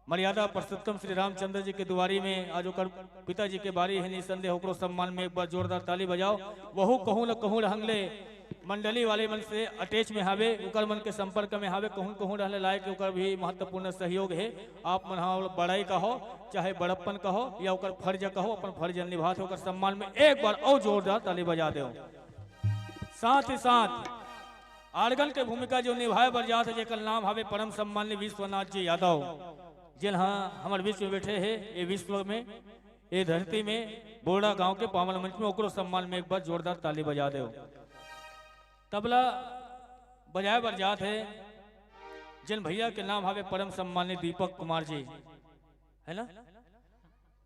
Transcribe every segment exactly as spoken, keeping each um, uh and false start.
मर्यादा पुरुषोत्तम श्री रामचंद्र जी के दुआरी में आज ओकर पिताजी के बारी हे, निसंदेह ओकरो सम्मान में एक बार जोरदार ताली बजाओ। वहू कहूँ न कहूँ रहंग ले मंडली वाले मन से अटैच में हावे, ओकर मन के संपर्क में हावे, कहूँ न कहूँ रहले लायक ओकर भी महत्वपूर्ण सहयोग हे। आप मन हा बड़ाई कहो, चाहे बड़प्पन कहो या ओकर फर्ज कहो, अपन फर्ज निभात हे, ओकर सम्मान में एक बार और जोरदार ताली बजा देव। साथ ही साथ आर्गन के भूमिका जो निभाए बर जात हे, जेकर नाम हवे परम सम्मान्य विश्वनाथ जी यादव, जिन हा हमर बीच में बैठे हे, ये विश्व में, ये धरती में, बोड़ा गांव के पावन मंच में, ओकरो सम्मान में एक बार जोरदार ताली बजा देव। तबला बजाए बर जात हे, जिन भैया के नाम हवे परम सम्मान्य दीपक कुमार जी, है ना?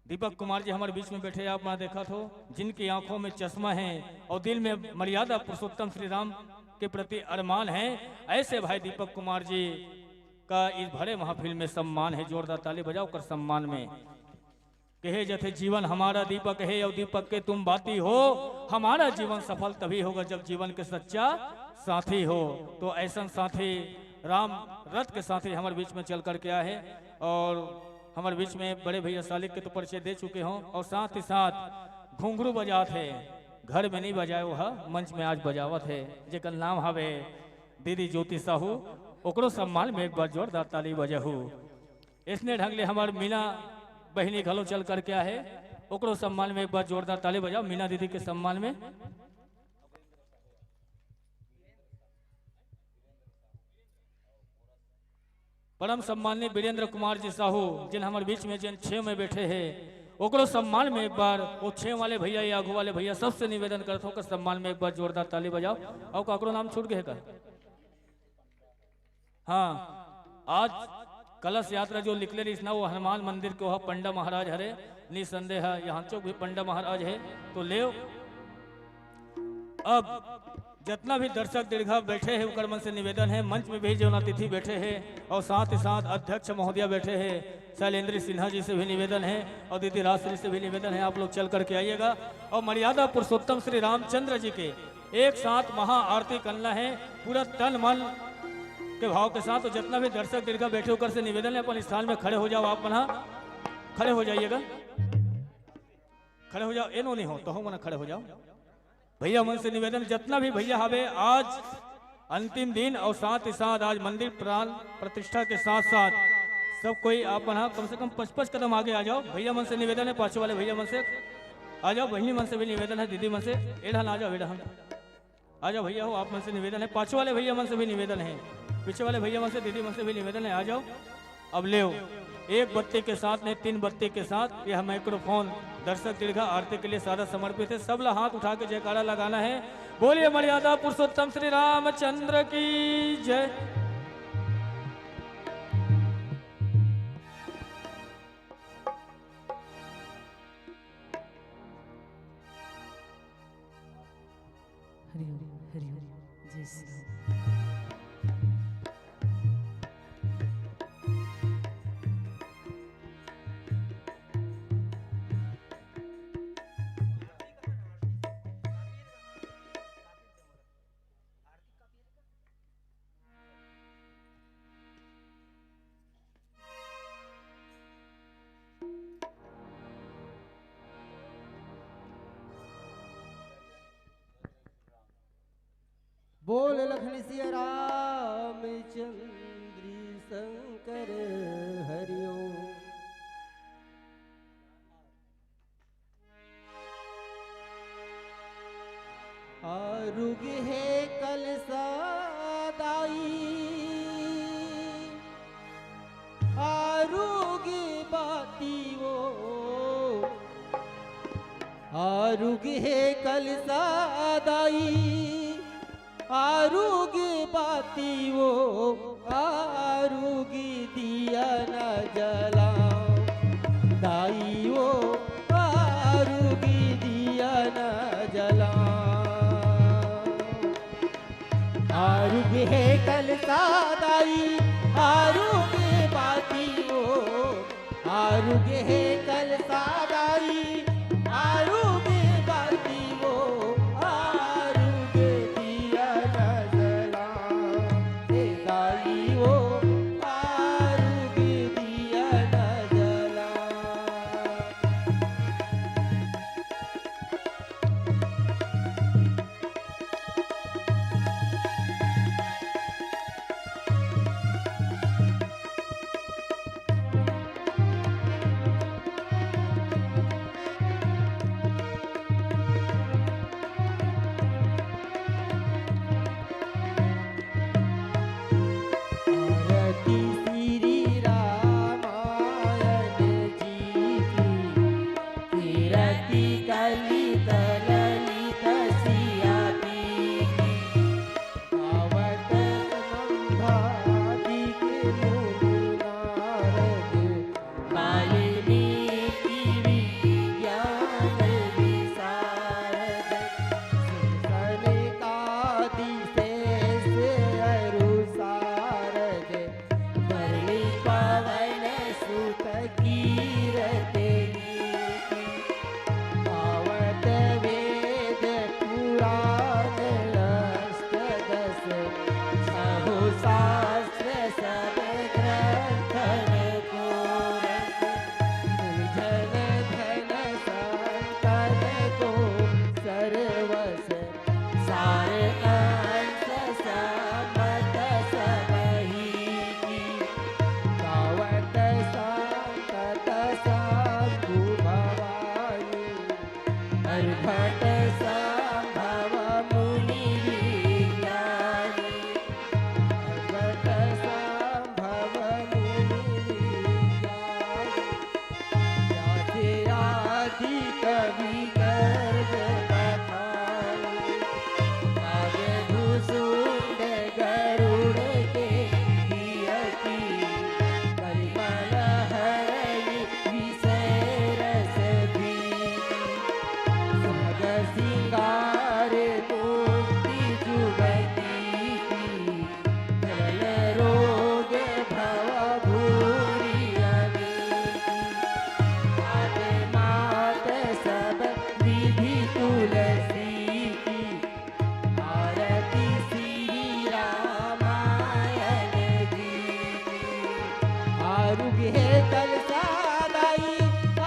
दीपक कुमार जी हमर बीच में बैठे, आप मन देखत हो, जिनकी आंखों में चश्मा है और दिल में मर्यादा पुरुषोत्तम श्री राम के प्रति अरमान है, ऐसे भाई दीपक कुमार जी का इस भरे महफिल में सम्मान है। जोरदार ताली बजाओ कर सम्मान में। कहे जथे जीवन हमारा दीपक है और दीपक के तुम बाती हो, हमारा जीवन सफल तभी होगा जब जीवन के सच्चा साथी हो। तो ऐसा साथी राम रथ के साथी हमर बीच में चल करके आए हैं और हमर बीच में बड़े भैया सालिक के तो परिचय दे चुके हों और साथ ही साथ घुंघरू बजात हे, घर में नहीं बजाए, वह मंच में आज बजावत हे, जेकर नाम हवे दीदी ज्योति साहू, ओकरो सम्मान में एक बार जोरदार ताली बजाहू। इसने ढंग ले हमर मीना बहिनी घलो चल करके आहे, ओकरो सम्मान में एक बार जोरदार ताली बजाओ, मीना दीदी के सम्मान में। परम सम्माननीय वीरेंद्र कुमार जी साहू, जिन हमर बीच में जिन छेव में बैठे हैं, ओकरो सम्मान में एक बार वो छेव वाले भैया या आगू वाले भैया सबसे निवेदन करत हों, ओकर सम्मान में एक बार जोरदार ताली बजाओ। और काकरो नाम छूट गए का? हाँ, आज कलश यात्रा जो निकले रहिस ना, वो हनुमान मंदिर के वहाँ पंडा महाराज हरे, निसंदेह यहाँ चौक भी पंडा महाराज है, तो लेव। अब जितना भी दर्शक दीर्घा बैठे हैं, उनकर मन से निवेदन है, मंच में भी जो अतिथि बैठे हैं और साथ ही साथ अध्यक्ष महोदया बैठे हैं, शैलेंद्र सिन्हा जी से भी निवेदन है और दीदी राजश्री से भी निवेदन है, आप लोग चल करके आइएगा। और मर्यादा पुरुषोत्तम श्री रामचंद्र जी के एक साथ महा आरती करना है, पूरा तन मन के भाव के साथ। तो जितना भी दर्शक दीर्घा बैठे, ओकर से निवेदन है, अपन स्थान में खड़े हो जाओ, आप मन हा खड़े हो जाइएगा, खड़े हो जाओ, एनो नहीं हो तो हो मना खड़े हो जाओ। भैया मन से निवेदन, जितना भी भैया हवे, आज अंतिम दिन और साथ ही साथ आज मंदिर प्राण प्रतिष्ठा के साथ साथ सब कोई आप मन हा कम से कम पच पच कदम आगे आ जाओ। भैया मन से निवेदन है, पाछे वाले भैया मन से आ जाओ, बहिनी मन से भी निवेदन है, दीदी मन से, एढ़ा ना आ जाओ, एढ़ा आ जाओ भैया हो, आप मन से निवेदन है, पाछे वाले भैया मन से भी निवेदन है, पीछे वाले भैया मन से, दीदी मन से भी निवेदन है, आ जाओ। अब लेव, एक बत्ती के साथ नहीं, तीन बत्ती के साथ यह माइक्रोफोन दर्शक दीर्घा आरती के लिए सादा समर्पित है। सब ला हाथ उठा के जयकारा लगाना है। बोलिए मर्यादा पुरुषोत्तम श्री रामचंद्र की जय। हरि ओम, हरि ओम, जय श्री राम। बोल लखन सिया रामचंद्र शंकर हरिओम। आरुग हे कलसा दाई, आरुग बाती वो, आरुग हे कलसा दाई, आरुग बाती वो, आरुग दिया न जलाओ, दाई वो, आरुग दिया न जलाओ। आरुग हे कलसा दाई, आरुग बाती वो, आरुग हे कलसा दाई, आरुग बाती वो, आरुग दिया न जला। हे दाई वो, आरुग दिया न कीरते नीति। गावत वेद पुराण अष्ट दस, छहु शास्त्र सब ग्रंथन को रस। निर्जन धन संतन को सर्वस, सार अंश समत सबही की। गावत संतत शंभु भवानी, मर्घट संभव मुनि विज्ञानी। मर्घट संभव मुनि विज्ञानी। व्यास आदि कवि गर्व बखानी। नाग भुसुंड गरुड़ के बियकी। कलिमल हरई विषय रस पीती। साग सिंगार मुक्ति जुगति की। जल रोग भव भूरि अनेकी। आदि मात सब विधि तुलसी की। आरती श्री रामायण जी की। आरुग हे कलसा दाई,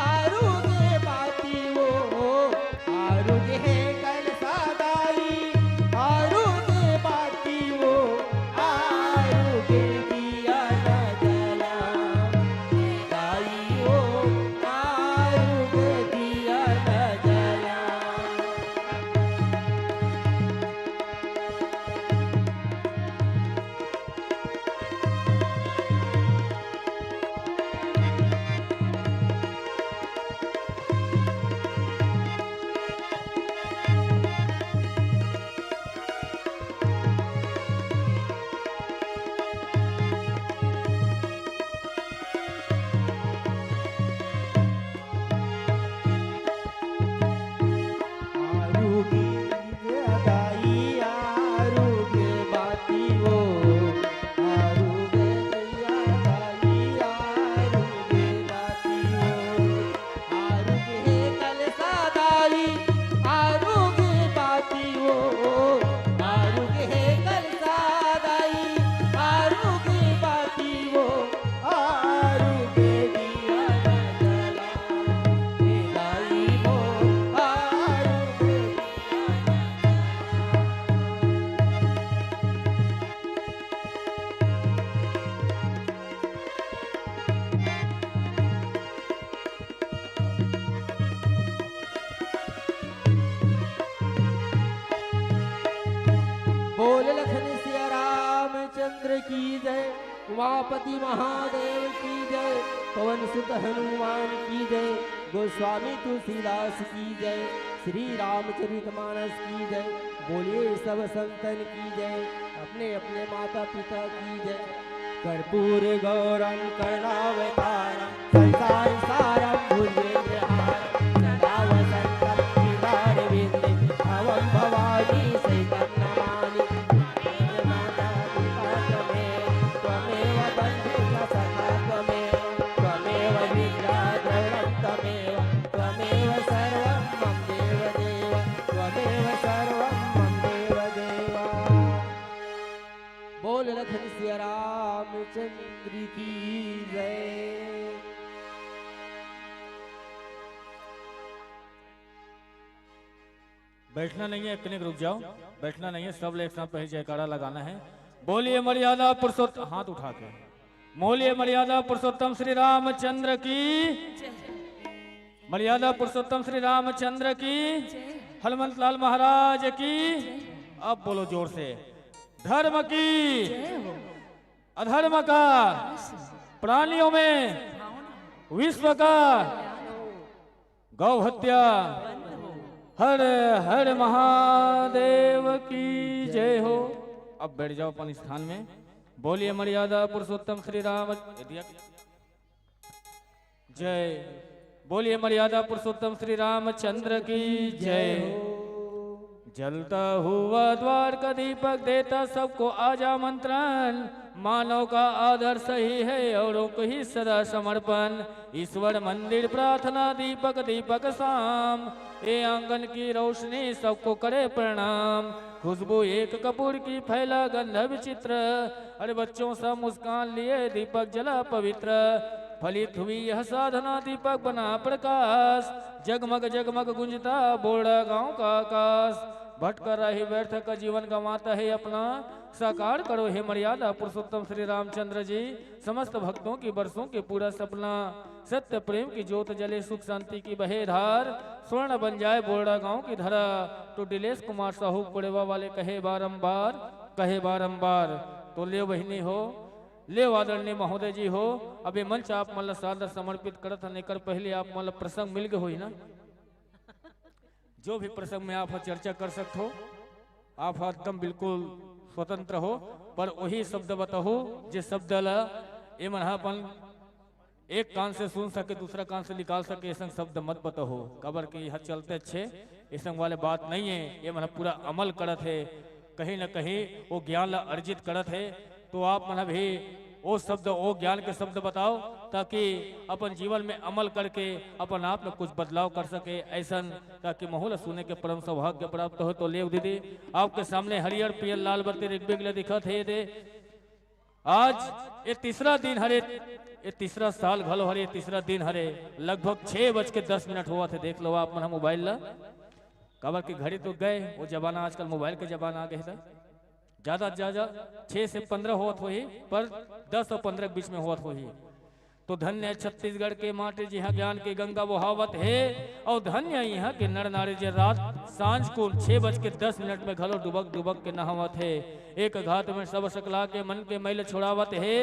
आरुग बाती वो। आरुग हे कलसा दाई, आरुग बाती वो। आरुग दिया न जला, दाई वो। आरुग दिया न जला। आरुगी दाई आरुग बाती वो, आरुग दैया दाई आरुग बाती वो, आरुग हे कलसा दाई आरुग बाती वो, आरुग हे कलसा दाई आरुग बाती वो, आरुग दिया न जला। बोल लखन सिया रामचंद्र की जय। उमापति महादेव की जय, पवन सुत हनुमान की जय, गोस्वामी तुलसीदास की जय, श्री रामचरित मानस की जय। बोलिए सब संतन की जय, अपने अपने माता पिता की जय। कर्पूर गौरम करुणावतारम संसार सारम भुजगेंद्रहारम सदा वसंतम हृदयारविंदे तव भवानी सहितं नमामि। त्वमेव माता पिता त्वमेव, त्वमेव बन्धु च सखा त्वमेव, त्वमेव विद्या द्रविणं त्वमेव, त्वमेव सर्वं मम देव देव, त्वमेव सर्वं मम देव देव। बोल लखन सिया रामचंद्र की जय। बैठना नहीं है, एक कनिक रुक जाओ, बैठना नहीं है, सब लोग एक साथ पहले जयकारा लगाना है। बोलिए मर्यादा पुरुषोत्तम, हाथ उठा के बोलिए मर्यादा पुरुषोत्तम श्री रामचंद्र की, मर्यादा पुरुषोत्तम श्री रामचंद्र की, हनुमंत लाल महाराज की। अब बोलो जोर से, धर्म की, अधर्म का, प्राणियों में, विश्व का, गौ हत्या, हर हर महादेव की जय हो। अब बैठ जाओ अपन स्थान में। बोलिए मर्यादा पुरुषोत्तम श्री राम जय। बोलिए मर्यादा पुरुषोत्तम श्री रामचंद्र की जय। जलता हुआ द्वार का दीपक देता सबको आज आमंत्रण। मानव का आदर्श ही है औरों को ही सदा समर्पण। ईश्वर मंदिर प्रार्थना दीपक दीपक शाम, ये आंगन की रोशनी सबको करे प्रणाम। खुशबू एक कपूर की फैला गंध विचित्र, अरे बच्चों सा मुस्कान लिए दीपक जला पवित्र। फलित हुई यह साधना दीपक बना प्रकाश, जगमग जगमग गुंजता बोड़ा गांव का आकाश। भटक रही व्यर्थ का जीवन गंवाता है अपना, साकार करो हे मर्यादा पुरुषोत्तम श्री रामचंद्र जी। समस्त भक्तों की बरसों की पूरा सपना, सत्य प्रेम की जोत जले सुख शांति की बहे धार। स्वर्ण बन जाए बोड़ा गांव की धरा, तो डिलेश कुमार साहू कोड़ेवा वाले कहे बारंबार, कहे बारंबार। तो ले बहिनी हो, ले आदरणीय महोदय जी हो, अब ये मंच आप मन ला सादर समर्पित करत हन, एकर पहले आप मन ला प्रसंग मिल गए होही ना, जो भी प्रसंग में आप ह चर्चा कर सकत हो, आप ह एकदम बिल्कुल स्वतंत्र हो, पर वही शब्द बताओ जे शब्द ला ये मन ह अपन एक कान से सुन सके, दूसरा कान से निकाल सके, ऐसा शब्द मत बताओ, काबर कि यह चलते अच्छे ऐसा वाले बात नहीं है। ये मन ह पूरा अमल करत है, कहीं ना कहीं वो ज्ञान ला अर्जित करत है। तो आप मन ह भी वो शब्द, वो ज्ञान के शब्द बताओ, ताकि अपन जीवन में अमल करके अपन आप में कुछ बदलाव कर सके, ऐसा ताकि महू ला सुने के परम सौभाग्य प्राप्त हो। तो लेव दीदी, आपके सामने हरियर पियर लाल बत्ती रिगबिग ले दिखत है दे। आज ये तीसरा दिन हरे, ये तीसरा साल घलो हरे, ये तीसरा दिन हरे, लगभग छह बज के दस मिनट होवत हे। देख लो आप मन ह मोबाइल ला, काबर कि घड़ी तो गए, वो जमाना आजकल मोबाइल के जमाना आ गए था। ज्यादा से ज्यादा छह से पंद्रह होवत होही, पर दस और पंद्रह के बीच में होवत होही। तो धन्य है छत्तीसगढ़ के माटी, जिहाँ ज्ञान के गंगा बोहावत हे, और धन्य है यहाँ के नर नारी, जे रात सांझ को छह बज के दस मिनट में घलो डुबक डुबक के नहावत हे। एक घात में सब सकला के मन के मैल छुड़ावत हे,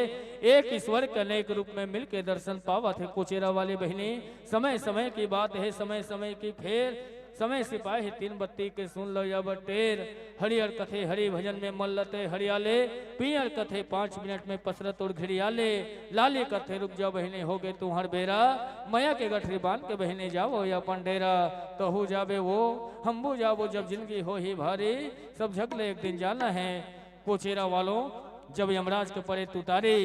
एक ईश्वर के अनेक रूप में मिल के दर्शन पावत हे। कुचेरा वाली बहिनी, समय समय की बात है, समय समय की फेर, समय सिपाही तीन बत्ती के सुन लो या बटेर। हरियर कथे हरि भजन में मल्लते हरियाले, पियर कथे पाँच मिनट में पसरत और घिड़ियाले। लाली कथे रुक जा बहिनी, हो गए तुहर बेरा, मया के गठरी बांध के बहिनी जावो या अपन डेरा। तहू जाबे वो, हमबू जाबो, जब जिंदगी होही भारी, सब झगले एक दिन जाना है। कोचेरा वालों, जब यमराज के परे तुतारी,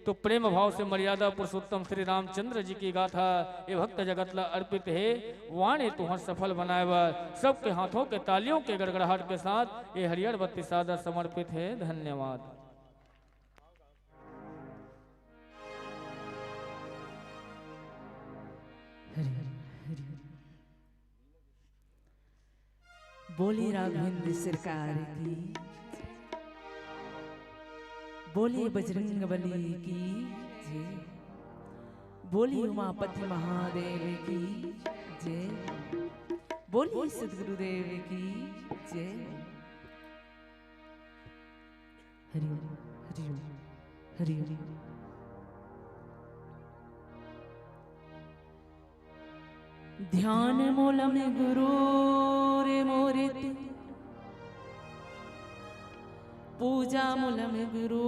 तो प्रेम भाव से मर्यादा पुरुषोत्तम श्री रामचंद्र जी की गाथा ये भक्त जगत ला अर्पित हे। वाणी तुहर सफल बनाए बर सबके हाथों के तालियों के गड़गड़ाहट के साथ ये हरियर बत्ती सादर समर्पित हे। धन्यवाद। हरि हरि। बोली राघवेंद्र सरकार की, बोली बजरंग बली की जय, बोली उमापति महादेव की जय, बोली सदगुरुदेव की जय। हरि ओम, हरि ओम, हरि ओम। ध्यान मूलम गुरु रे मोरित, पूजा मूलम गुरु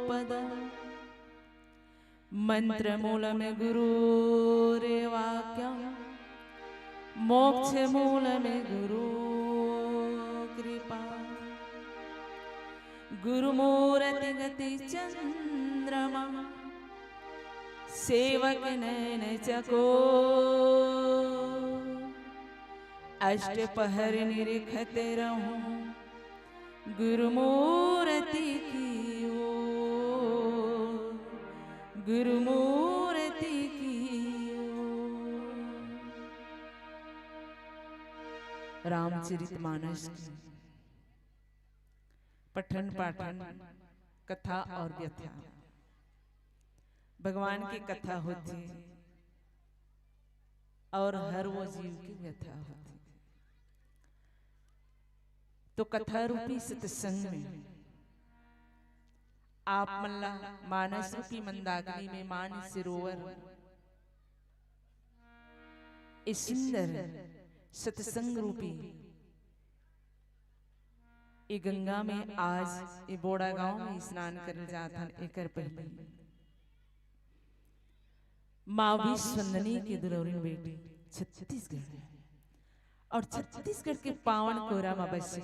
पद, मंत्र मूलम गुरु रे वाक्यम, मोक्ष मूलम गुरु कृपा। गुरु मूरति गति चंद्रमा, सेवक नैन चको। अष्ट पहर निरखत रहूं गुरु मूरति की ओर, गुरु मूरति की ओर। रामचरित मानस की पठन पाठन, कथा और व्यथा। भगवान की कथा होथे और हर वो जीव की व्यथा होथे। तो कथा रूपी सत्संग में आप मन ला मानस रूपी मंदाकिनी में मान सरोवर, इस सुंदर सत्संग रूपी ये गंगा में आज ये बोड़ा गांव में स्नान करे जात हन। एकर पहले माँ विश्वनंदिनी के दुलौरिन बेटी छत्तीसगढ़ में, और छत्तीसगढ़ के पावन कोरा में बसे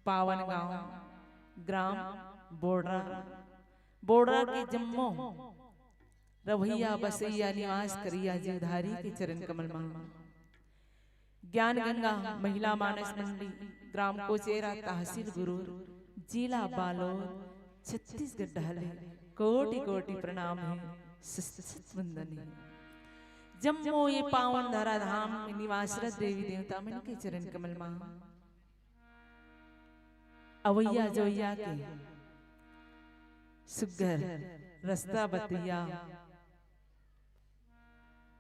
पावन गांव, ग्राम बोड़रा, बोड़रा के जम्मो रवैया बसैया निवास करिया जीवधारी के चरण कमल मा ज्ञान गंगा महिला मानस मंडली, ग्राम कोचेरा, तहसील गुरूर, जिला बालोद, छत्तीसगढ़ डहले कोटि कोटि प्रणाम हे, सत सत वंदन हे। जम्मो ये पावन धरा धाम में निवासरत देवी देवता मन के चरण कमल मा अवैया जवैया के सुग्घर रस्ता बतैया,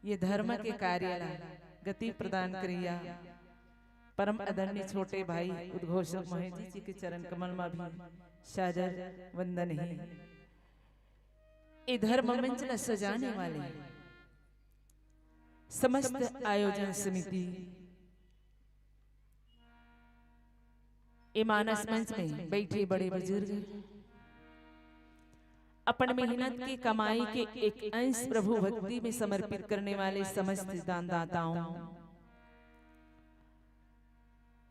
ये धर्म के कार्य ला गति प्रदान करैया परम आदरणीय छोटे भाई उद्घोषक महेश जी के चरण कमल मा भी सादर वंदन हे। ये धर्म मंच ला सजाने वाले समस्त आयोजन समिति, ये मानस मंच में बैठे बड़े बुजुर्ग, अपन मेहनत की कमाई के एक अंश प्रभु भक्ति में समर्पित करने वाले समस्त दानदाताओं,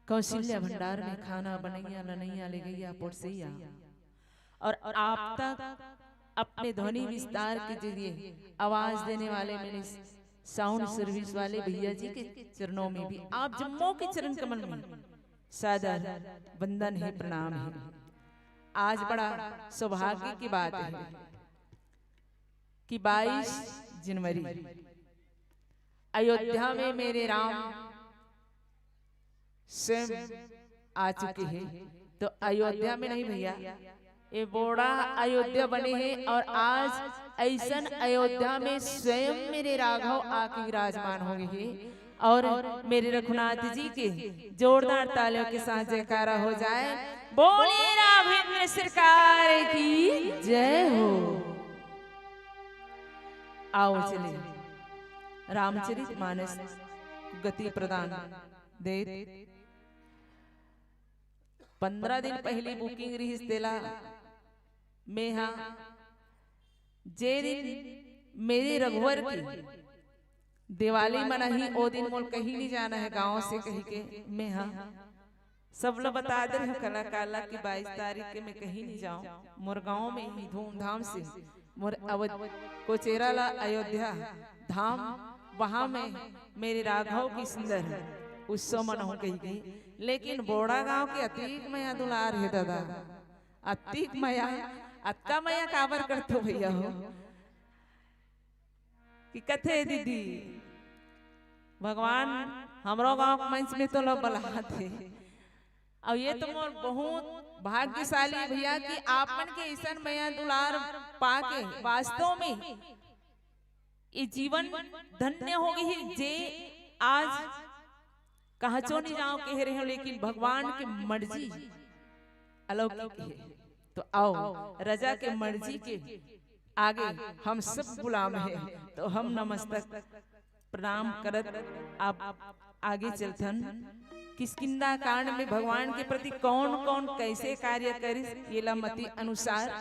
कौशल्या भंडार में खाना बनैया, लनैया, लेगैया, परोसैया और आप तक अपने ध्वनि विस्तार के जरिए आवाज देने वाले मेरे साउंड सर्विस वाले भैया जी के चरणों में भी, आप जम्मो के चरण कमल में सादर वंदन हे, प्रणाम हे। आज बड़ा सौभाग्य की बात है कि बाईस जनवरी अयोध्या में मेरे राम स्वयं आ चुके हैं। तो अयोध्या में नहीं भैया, ये बोड़ा अयोध्या बने हैं और आज ऐसन अयोध्या में स्वयं मेरे राघव आके विराजमान हो गए हैं। और मेरे रघुनाथ जी के जोरदार तालियों के साथ जयकारा हो जाए। बोलिए राघवेंद्र सरकार की जय हो। आओ चले रामचरित मानस गति प्रदान दे। पंद्रह दिन पहली बुकिंग रहिस तेला, मेहा जे दिन मेरे रघुवर की दिवाली मनाही, ओ दिन मोल कहीं नहीं जाना है गांव से कही के, मेहा सब ला बता दे रहे कलाकार ला कि बाईस तारीख के मैं कहीं नहीं जाऊं, मोर गांव में ही धूमधाम से मोर अवध कोचेरा ला अयोध्या धाम, वहां में मेरे राघव की सुंदर उत्सव मनाऊं कही गई। लेकिन बोड़ा गांव के अतीक मया दुलार है दादा, अतीक मया, अतका मया काबर करथो भैया हो कि कथे दीदी भगवान हमरो गांव के मंच में तो लो बलाथे। और ये तो मोर बहुत भाग्यशाली भैया कि आप मन के ऐसन मया दुलार पाके वास्तव में ये जीवन धन्य हो गई है। जे आज कहाचो नहीं जाओ कह रहे हो, लेकिन भगवान की मर्जी अलौकिक है। तो आओ रजा के मर्जी के आगे हम सब गुलाम हैं, तो हम नमस्तक प्रणाम करत आप आगे चलथन। किष्किंधा कांड में भगवान के प्रति कौन कौन कैसे कार्य करिस, ये ला मती अनुसार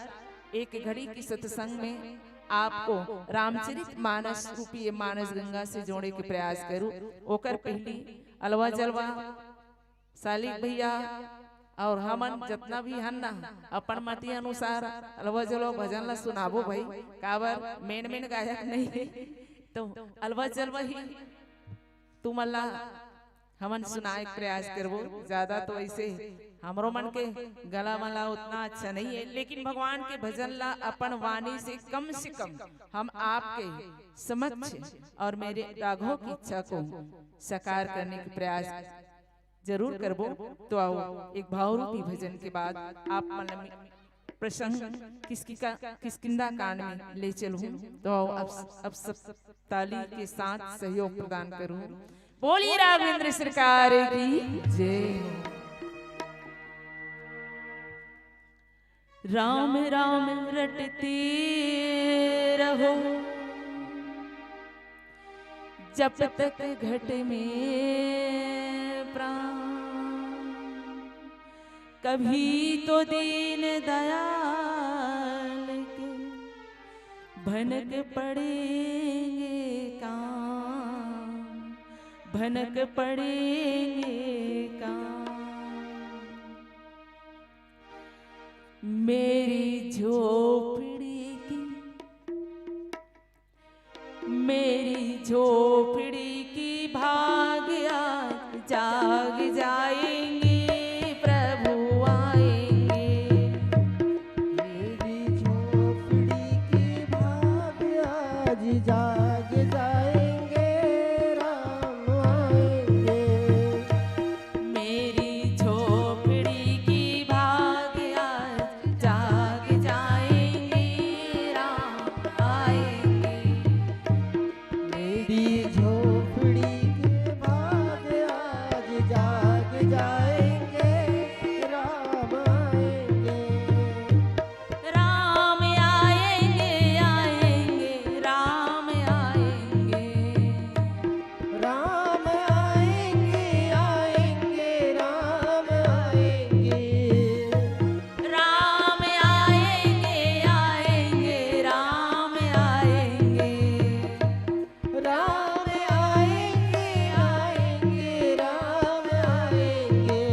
एक घड़ी की सत्संग में आपको रामचरित मानस रूपी ये मानस गंगा से जोड़े के प्रयास करूं। ओकर पहली अलवा जलवा सालिक भैया और हमन जतना भी हन ना, अपन मती अनुसार अलवा जलवा भजन ला सुनाबो भाई, काबर मेन मेन गायक नहीं है, तो अलवा जलवा ही तुमन ला हमन सुनाए के प्रयास करबो। ज्यादा तो ऐसे हमरो मन के गला मला उतना अच्छा नहीं है, लेकिन भगवान के भजन ला अपन वाणी से कम से कम हम आपके समक्ष और मेरे राघव की इच्छा को साकार करने के प्रयास जरूर करबो। तो आओ, एक भावरूपी भजन के बाद आप मन ला प्रसंग किसकी का, किष्किंधा कांड में ले चलूं। तो आओ, अब, अब सब ताली के साथ सहयोग प्रदान करूं। बोलिए राघवेंद्र सरकार की जय हो। राम राम रटते रहो जब तक घट में प्राण, कभी तो दीन दयाल के भनक पड़ेंगे काम, भनक पड़ेंगे काम। मेरी झोपड़ी की, मेरी झोपड़ी की भाग आज जाग जाएंगे, प्रभु आएंगे। मेरी झोपड़ी की भाग आज जाग जाएंगे, राम आएंगे। मेरी झोपड़ी की भाग आज जाग जाएंगे, राम आएंगे। मेरी झोपड़ी के भाग आज जाग जाएंगे, राम आएंगे। राम आएंगे, आएंगे, राम आएंगे। राम आएंगे, आएंगे, राम आएंगे। राम आएंगे, आएंगे, राम आएंगे। राम आएंगे, आएंगे, राम आएंगे।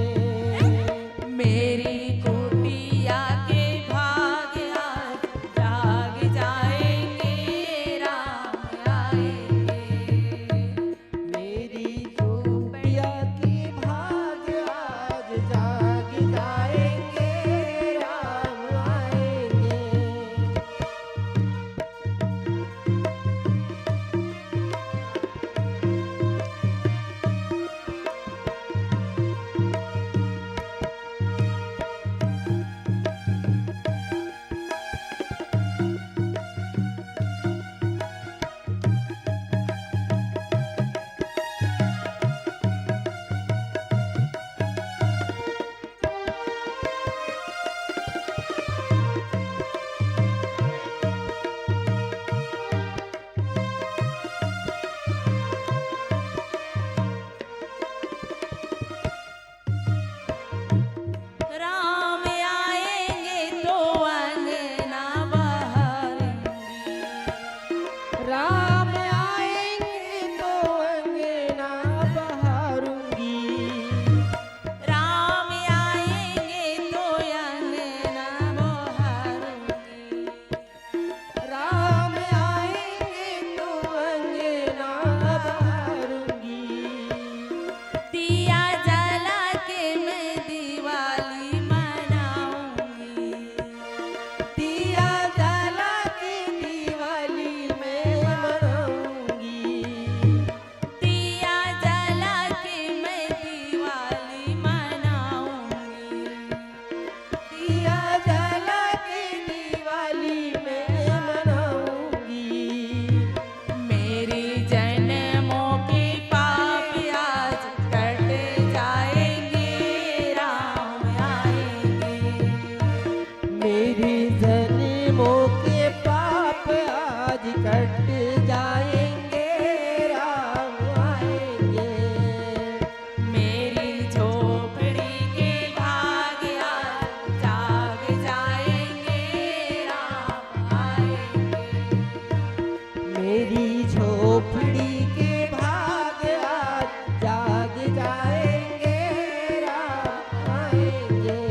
मेरी कुटिया के भाग आज जाग जाएंगे, राम आएंगे। मेरी झोपड़िया की भाग आज जाग जाएंगे, राम आएंगे। राम आएंगे तो अंगना बहारूंगी। राम आएंगे तो अंगना बहारूंगी। राम आएंगे तो अंगना बहारूंगी। राम आएंगे तो अंगना बहारूंगी। दिया जला के मैं दिवाली मनाऊंगी। दिया जला के दिवाली मैं मनाऊंगी। दिया जला के मैं दिवाली मनाऊंगी। दिया जला के दिवाली मैं मनाऊंगी। मेरी जन्मों के पाप आज कट जाएंगे, राम आएंगे। मेरी जन्मों के पाप आज कट जाएंगे, राम आएंगे। मेरी झोपड़ी के भाग आज जाग जाएंगे, राम आएंगे। मेरी झोपड़ी के भाग आज जाग जाएंगे, राम आएंगे।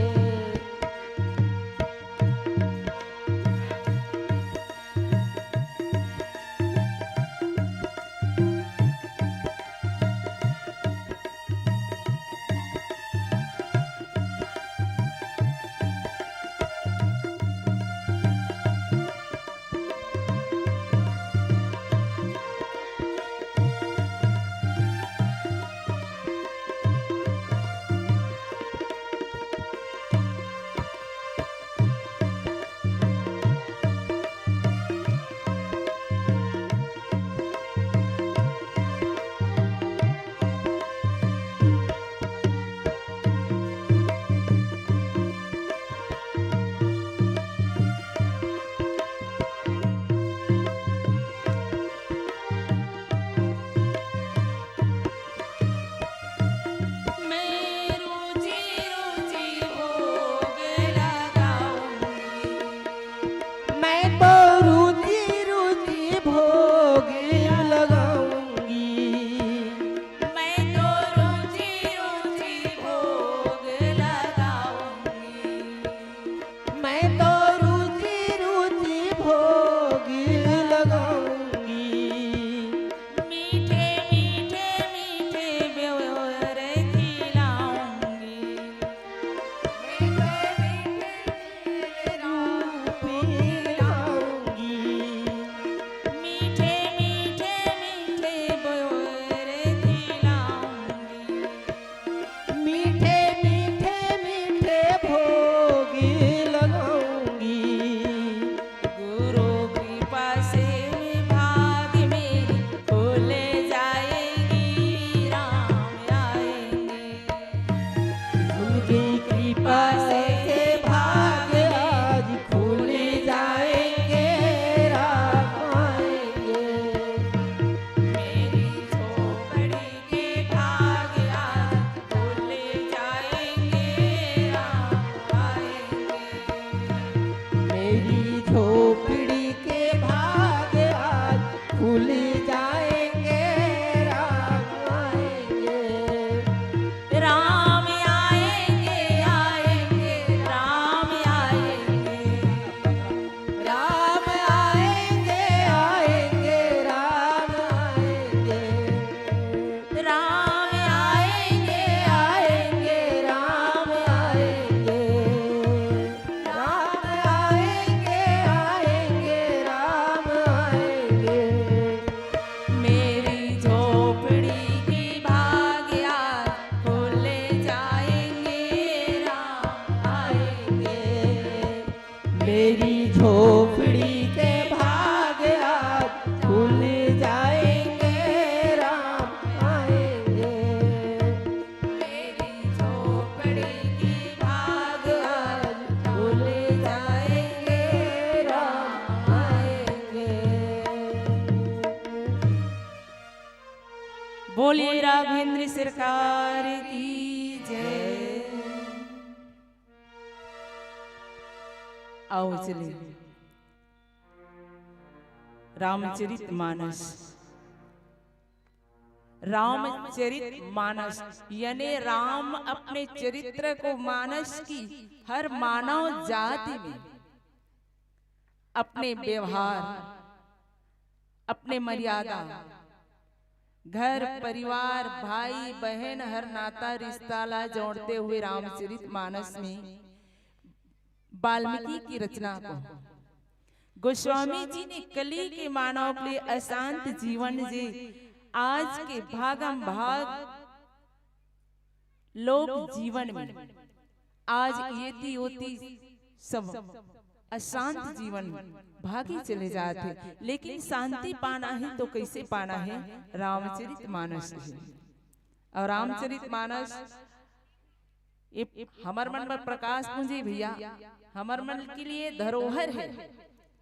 भूल जाएंगे, राम आएंगे। राम आएंगे, आएंगे, राम आएंगे। राम आएंगे, आएंगे, राम आएंगे। राम आएंगे, आएंगे, राम आएंगे। राम आएंगे, आएंगे, राम आएंगे। मेरी झोपड़ी की भाग आज खुल जाएंगे, राम आएंगे। मेरी झोपड़ी के भाग आज खुल जाएंगे, राम आएंगे। मेरी झोपड़ी की भाग आज खुल जाएंगे, राम आएंगे। बोलिए राघवेंद्र सरकार की जय। आओ चले रामचरित मानस। रामचरित मानस यानी राम अपने चरित्र को मानस की हर मानव जाति में अपने व्यवहार, अपने मर्यादा, घर परिवार, भाई बहन, हर नाता रिश्ता ला जोड़ते हुए रामचरित मानस में वाल्मीकि की रचना को गोस्वामी जी ने कली के मानव के लिए अशांत जीवन जी आज के भागम भाग लोक जीवन में आज येती ओती सब अशांत जीवन भागी चले जात हे, लेकिन शांति पाना हे तो कैसे पाना हे? रामचरित मानस हे। और रामचरित मानस ये हमर मन बर प्रकाश पूंजी भैया, हमर मन के लिए धरोहर हे,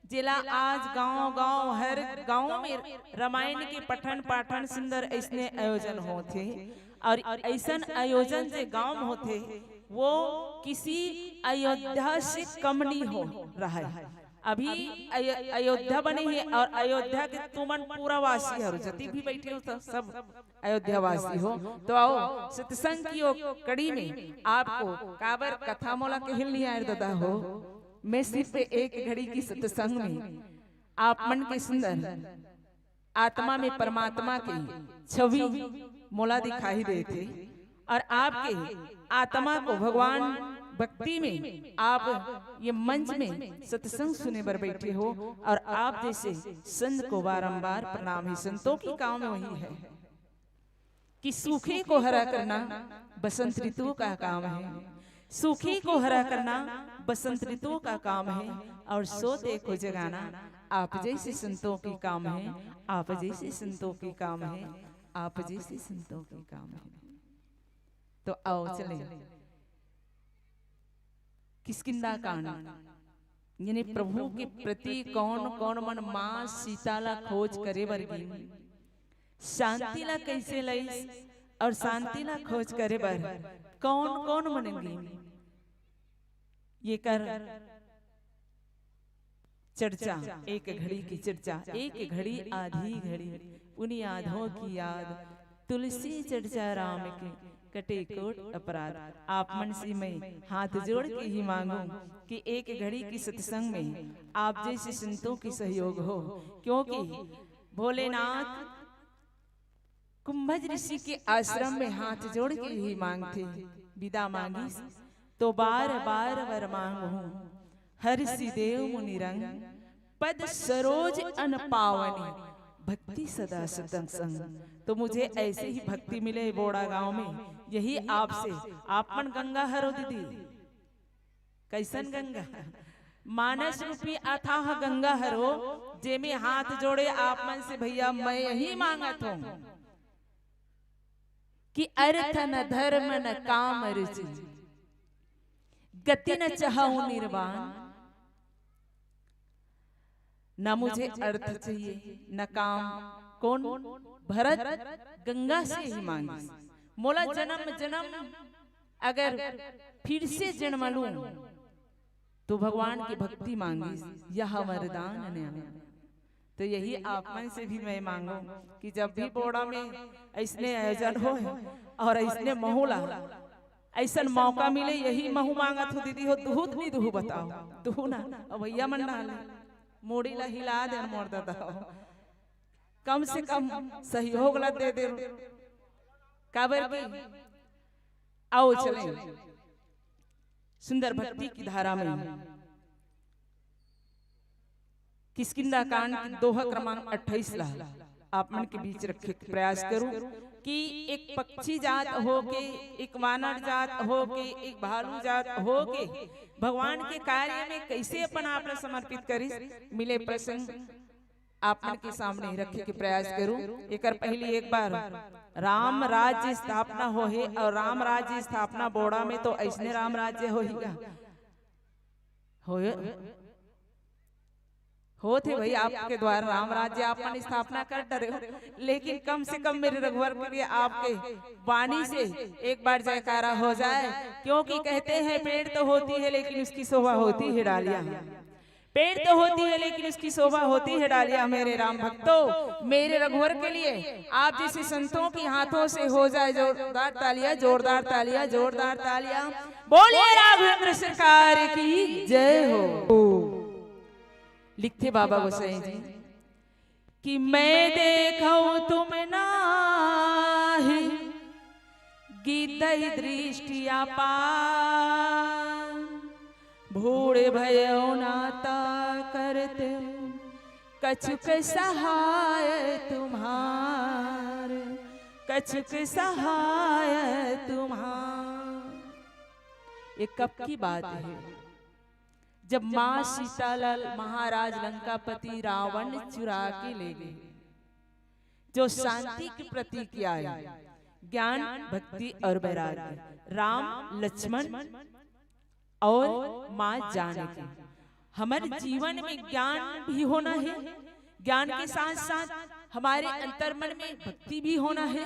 जेला आज गांव-गांव, हर गांव में रामायण के पठन पाठन सुंदर ऐसने आयोजन होथे। और ऐसन आयोजन जे गांव में होथे, वो किसी अयोध्या से कम नहीं हो रहा है। अभी अयो-, अयोध्या बने हे और अयोध्या के तुमन पूरा वासी हरो, जति भी बैठे हो सब, सब अयोध्या वासी हो। तो आओ सत्संग की ओ कड़ी में आपको काबर कथा मोला कहिल नहीं आय दादा हो, मैं सिर्फ एक घड़ी की सत्संग में आप मन के सुंदर आत्मा में परमात्मा की छवि मोला दिखाई देथे और आपके आत्मा को भगवान भक्ति में आप ये मंच में सत्संग सुने बर बैठे हो और आप जैसे संत को बारंबार प्रणाम है। संतों की काम वही है कि सूखे को हरा करना बसंत ऋतु का काम है, सूखे को हरा करना बसंत ऋतु का काम है, और सोते को जगाना आप जैसे संतों की काम है, आप जैसे संतों की काम है, आप जैसे संतों की काम है। तो आओ चले किष्किंधा कांड, यानी प्रभु के प्रति कौन कौन मन माँ सीता ला खोज करे बर गिन, शांति ला कैसे लईस और शांति ला खोज करे बर कौन कौन मन गिन, ये कर चर्चा, एक घड़ी की चर्चा, एक घड़ी आधी घड़ी, उन्हीं आधों की याद, तुलसी चर्चा राम की, कटे कोट अपराध। आप मन से मैं हाथ जोड़ के ही मांगू कि एक घड़ी की सत्संग में आप जैसे संतों की सहयोग हो, क्योंकि भोलेनाथ कुंभज ऋषि के आश्रम में हाथ जोड़ के ही मांगथे, विदा मांगिस तो बार बार वर मांगहूं। हरषि देव मुनि रंग, पद सरोज अन पावनी, भक्ति सदा सतंग संग। तो मुझे ऐसे ही भक्ति मिले बोड़ा गांव में, यही आपसे। आप मन गंगा हरो दीदी, कैसन गंगा? मानस रूपी अथाह गंगा हरो, जेमे हाथ जोड़े आप मन से भैया मैं यही मांगत हूं कि अर्थ न धर्म न काम रुचि, गति न चाहूं निर्वाण, न मुझे अर्थ चाहिए न काम। कौन? भरत गंगा से ही मांगिस, मोला जन्म जन्म अगर फिर से जन्म लूं तो भगवान की भक्ति मांगिस, यह वरदान न्याय। तो यही आप मन से भी मैं मांगू कि जब भी बोड़ा में ऐसने आयोजन होय और ऐसने महू ला ऐसन मौका मिले, यही महू मांगत हूँ दीदी हो, दुहू त नहीं दुहू बताओ, दुहू ना। अब भैया मन डाले मोड़ी ला हिला दे मोर दादा हो, कम से कम सहयोग ला दे दे, काबर की। आओ चले सुंदर भक्ति की धारा में किष्किंधा कांड की दोहा क्रमांक अट्ठाईस ला आप मन के बीच रखे के प्रयास करूं कि एक पक्षी जात होके, एक वानर जात होके, एक भालू जात होके भगवान के कार्य में कैसे अपन आप ला समर्पित करिस, मिले प्रसंग आप मन के सामने रखे के प्रयास करूं। एकर पहली एक बार राम राज्य स्थापना होहे और राम राज्य स्थापना बोड़ा में तो ऐसने राम राज्य होही गा। होए, होत हे भाई, आपके द्वारा राम राज्य आप मन स्थापना कर डरे हो, लेकिन कम से कम मेरे रघुवर के लिए आपके वाणी से एक बार जयकारा हो जाए, क्योंकि कहते हैं पेड़ तो होती है लेकिन उसकी शोभा होती है डालियां। पेड़ तो होती है लेकिन उसकी शोभा होती है डालियां। मेरे राम भक्तों, मेरे रघुवर के लिए आप जैसे संतों के हाथों से हो जाए जोरदार तालियां, जोरदार तालियां, जोरदार तालियां। बोलिए राघवेंद्र सरकार की जय हो। लिखते बाबा गोसाई जी कि मैं देखो तुम नाही गिद्ध दृष्टि अपार, भूड़ भयो नाता करते कछुक सहाय तुम्हार, कछुक सहाय तुम्हार। ये कब की बात है? जब माँ सीता ला महाराज लंकापति रावण चुरा के ले गए, जो शांति की प्रतीक आए, ज्ञान, भक्ति और वैराग्य, राम, लक्ष्मण और माँ जानकी। हमारे जीवन में ज्ञान भी होना है, ज्ञान के साथ साथ हमारे अंतर्मन में भक्ति भी होना है,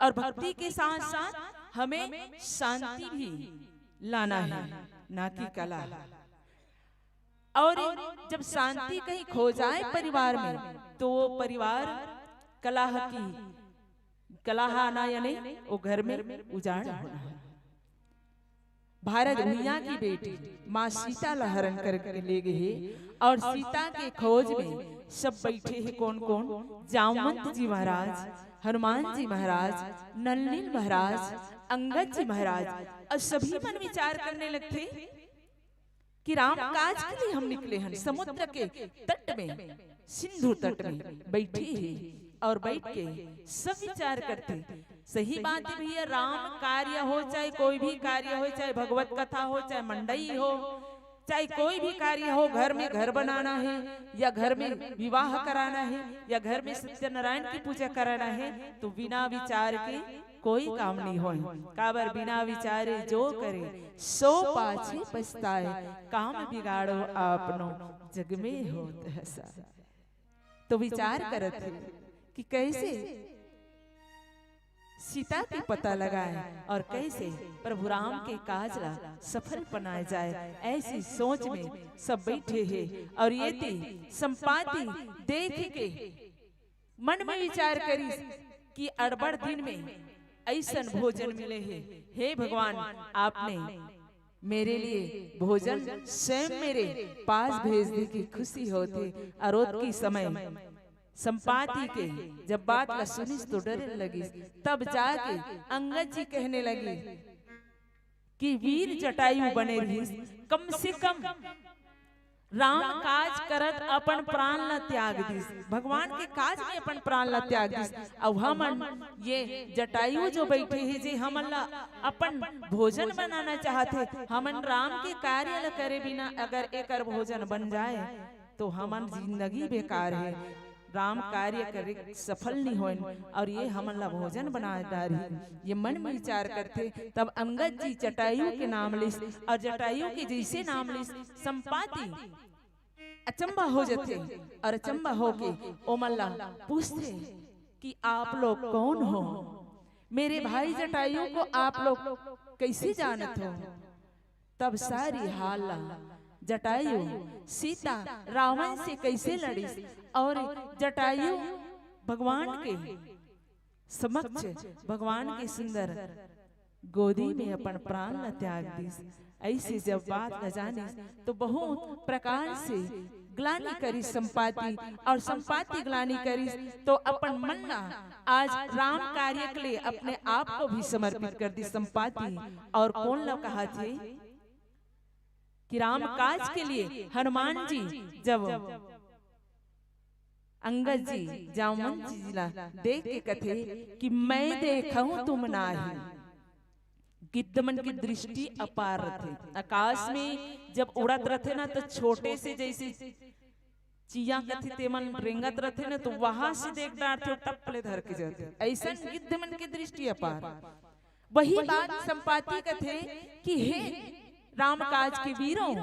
और भक्ति के साथ साथ हमें शांति भी लाना है, ना कि कलह। और जब शांति कहीं खो जाए परिवार में, तो वो परिवार कलह की, कलह आना, यानी वो घर में उजाड़ होना है। भारत भुइयां की बेटी माँ सीता ला हरण करके ले गए हे और सीता के खोज में सब बैठे हैं। कौन कौन? जामवंत जी महाराज, हनुमान जी महाराज, नलिन महाराज, अंगद जी महाराज, और सभी मन विचार करने लगथे कि राम काज के लिए हम निकले हन। समुद्र के तट में, सिंधु तट में बैठे हे और बैठ के सब विचार करथे। सही बात है भैया, राम कार्य हो, चाहे कोई भी कार्य हो, चाहे भगवत कथा हो, चाहे मंडई हो, चाहे कोई भी कार्य हो, घर में घर बनाना है या घर में विवाह कराना है या घर में सत्यनारायण की पूजा कराना है, तो बिना विचार के कोई काम नहीं होय। काबर? बिना विचारे जो करे सो पाछे पछताए, काम बिगाड़ो आपनो जग में होत हँसाए। तो विचार करत हे कि कैसे सीता के पता लगाए और कैसे प्रभु राम के काज ला सफल बनाए जाए, ऐसी सोच में सब बैठे हे। और ये ती संपाति देख के मन में विचार करिस कि अड़बड़ दिन में ऐसन भोजन मिले हे। हे भगवान, आपने मेरे लिए भोजन स्वयं मेरे पास भेज दे की खुशी होती। और ओतकी समय संपाति के जब बात ला सुनिस तो डरे लगिस। तब जाके अंगद जी कहने लगिस कि वीर जटायु बने रहिस, कम से कम राम काज करत अपन प्राण ला त्याग दिस, भगवान के काज में अपन प्राण ला त्याग दिस। अउ हमन ये जटायु जो बैठे हे, जे हमन ला अपन भोजन बनाना चाहत हे, हमन राम के कार्य ला करे बिना अगर एकर भोजन बन जाए, तो हमन जिंदगी बेकार हे, राम कार्य करे सफल नहीं होन, और ये हमन ला भोजन बना डारही। ये मन में विचार करथे। तब अंगद जी जटायु के नाम लिस, और जटायु के जैसे नाम लिस, संपाति अचंबा हो जथे, और अचंबा होके ओमन ला पूछथे कि आप लोग कौन हो, मेरे भाई जटायु को आप लोग कैसे जानत हो? तब सारी हाल ला जटायु सीता रावण से कैसे लड़िस, और जटायु भगवान के समक्ष, भगवान के सुंदर गोदी में अपन प्राण ल त्याग दिस। ऐसे जब बात ल जानिस तो बहुत प्रकार से ग्लानि करिस संपाति, और संपाति ग्लानि करिस तो अपन मन ला आज राम कार्य के लिए अपने आप को भी समर्पित कर दिस संपाति। और कोन ला कहाथे कि राम काज के लिए हनुमान जी जब अंगद जी जामवंत जी ला देख के कथे कि "मैं देखहूं तुम नाही।" गिद्ध मन के दृष्टि अपार रथे। आकाश में जब उड़त रथे ना, तो छोटे से जैसे चिया कथे तेमन रेंगत रथे ना, तो वहां से देख डारथे, टप ले धर के जाथे। ऐसन गिद्ध मन के दृष्टि अपार। वही बात संपाति कथे कि "हे रामकाज के वीरों,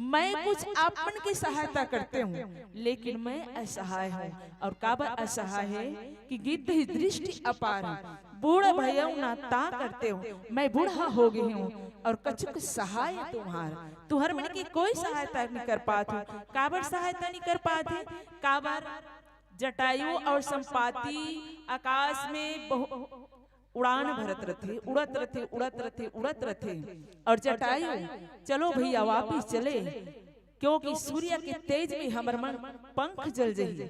मैं कुछ आप मन की सहायता करते हूँ, लेकिन मैं असहाय हूँ।" और काबर असहाय हे कि "गिद्ध ही दृष्टि अपार है, बूढ़ भयउ न ता करतेउ, मैं बूढ़ा हो गई हूँ और कछुक सहाय तुम्हार।" तुहर मन की कोई सहायता नहीं कर पात हो। काबर सहायता नहीं कर पात हे? काबर जटायु और संपाति आकाश में बहु-, उड़ान भरत रथे, उड़त रथे, उड़त रथे, उड़त रथे। और जटायु, "चलो भैया, वापिस चले, क्योंकि सूर्य के तेज में हमर मन पंख जल जही।"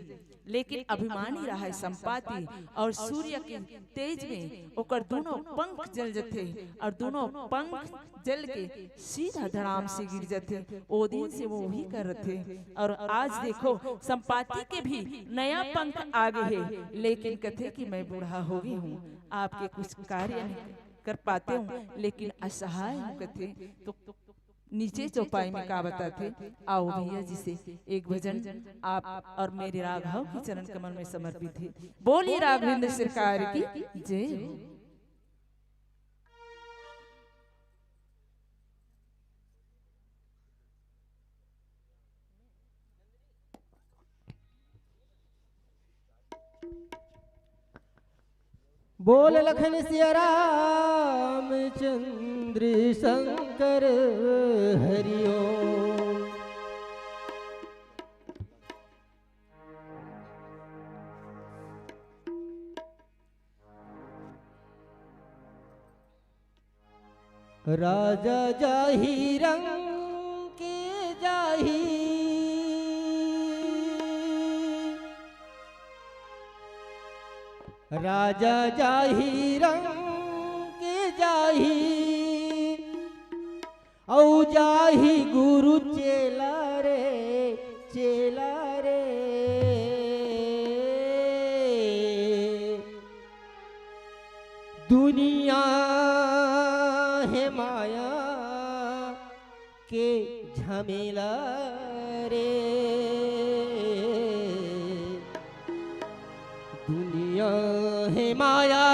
लेकिन अभिमानी रहय संपाति, और सूर्य के तेज में ओकर दोनों पंख जल जथे, और दोनों पंख जल के सीधा धड़ाम से गिर जथे। ओ दिन से वो वही करत हे। और आज देखो, संपाति के भी नया पंख आ गे हे, लेकिन कथे कि "मैं बूढ़ा हो गई हूँ, आपके कुछ कार्य नहीं कर पाते हूँ, लेकिन असहाय हूँ," कथे। तो नीचे चौपाई में का बताथे, आओ भैया जी से एक भजन आप और मेरे राघव के चरण कमल में समर्पित हे। बोलिए राघवेंद्र सरकार की जय हो। बोल लखन सिया राम चंद्र शंकर हरिओम। राजा जाही रंग के जाही, राजा जाही रंग के जाही, अउ जाही गुरु चेला रे, चेला रे। दुनिया हे माया के झमेला रे, दुनिया हे माया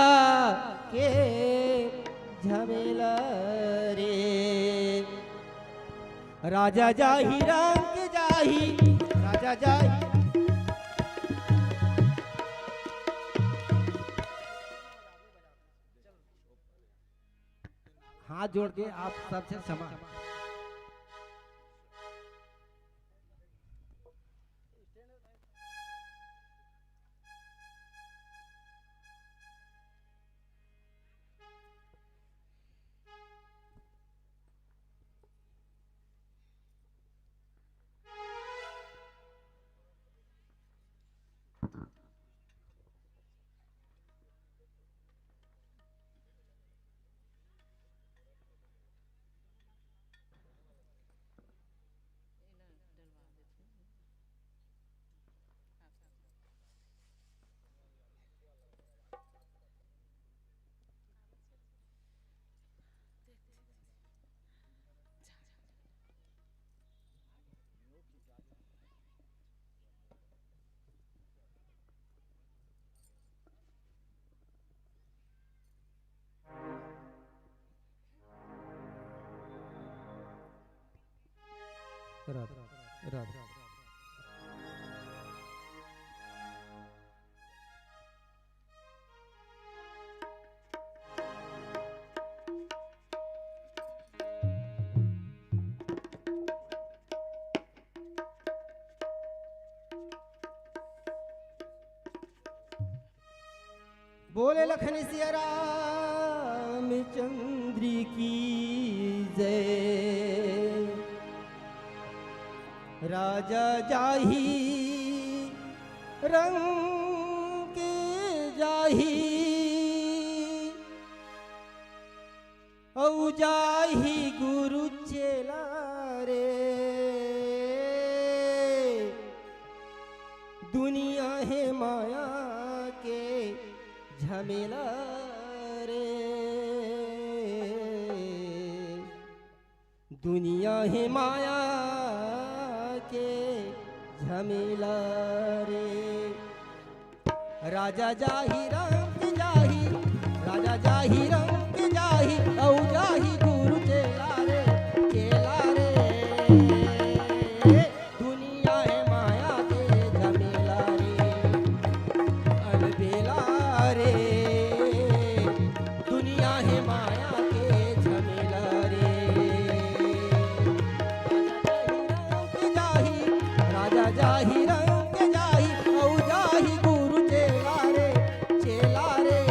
के झमेला रे। राजा जाही रंग जाही, राजा जाही। हाथ जोड़ के आप सबसे क्षमा। राधे, राधे। बोले लखन सिया रामचंद्र की जय। राजा जाही रंग जाही, अउ जाही गुरु चेला रे। दुनिया हे माया के झमेला रे। दुनिया हे माया के झमेला रे। राजा जाही रंग जाही, राजा जाही रंग जाही, अउ जाही गुरु चेला रे, चेला रे। दुनिया हे माया के झमेला रे, अलबेला रे। दुनिया हे माया के झमेला रे। राजा जाही रंग जाही, राजा जाही रंग जाही, अउ जाही गुरु चेला रे, चेला रे।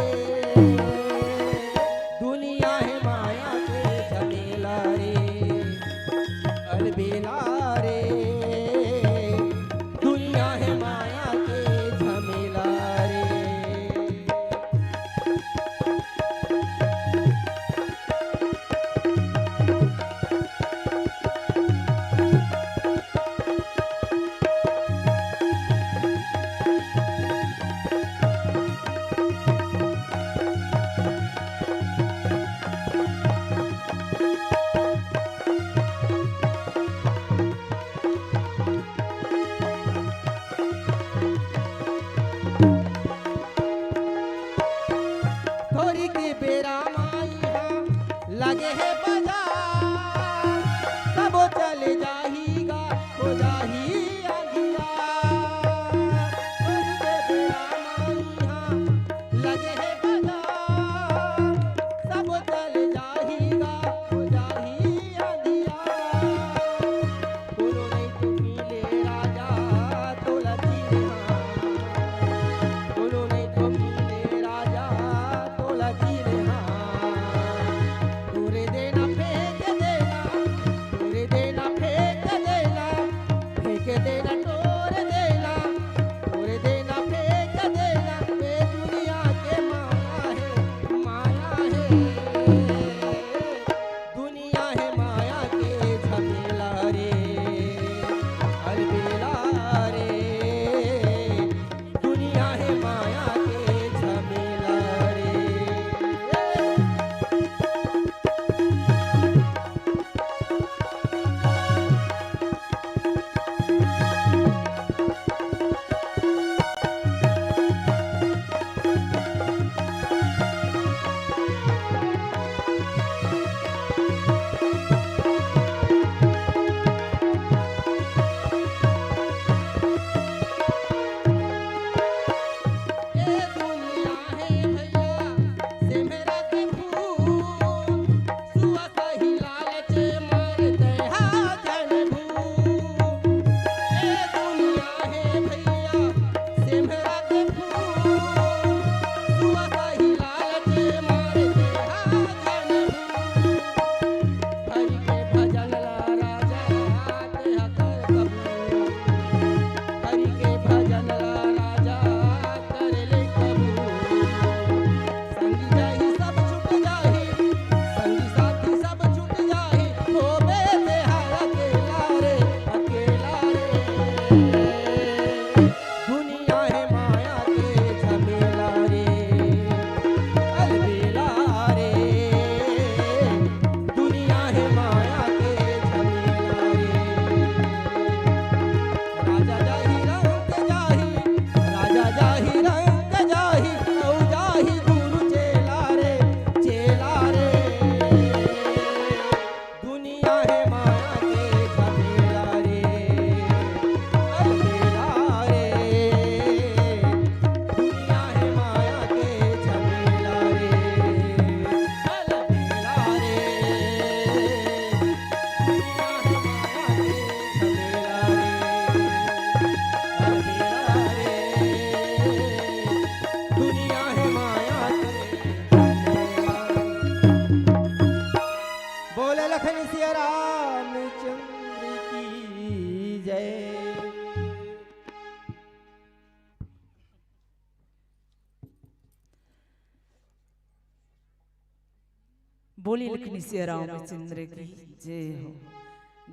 बोली लखनी सिया राम चंद्र की जय हो।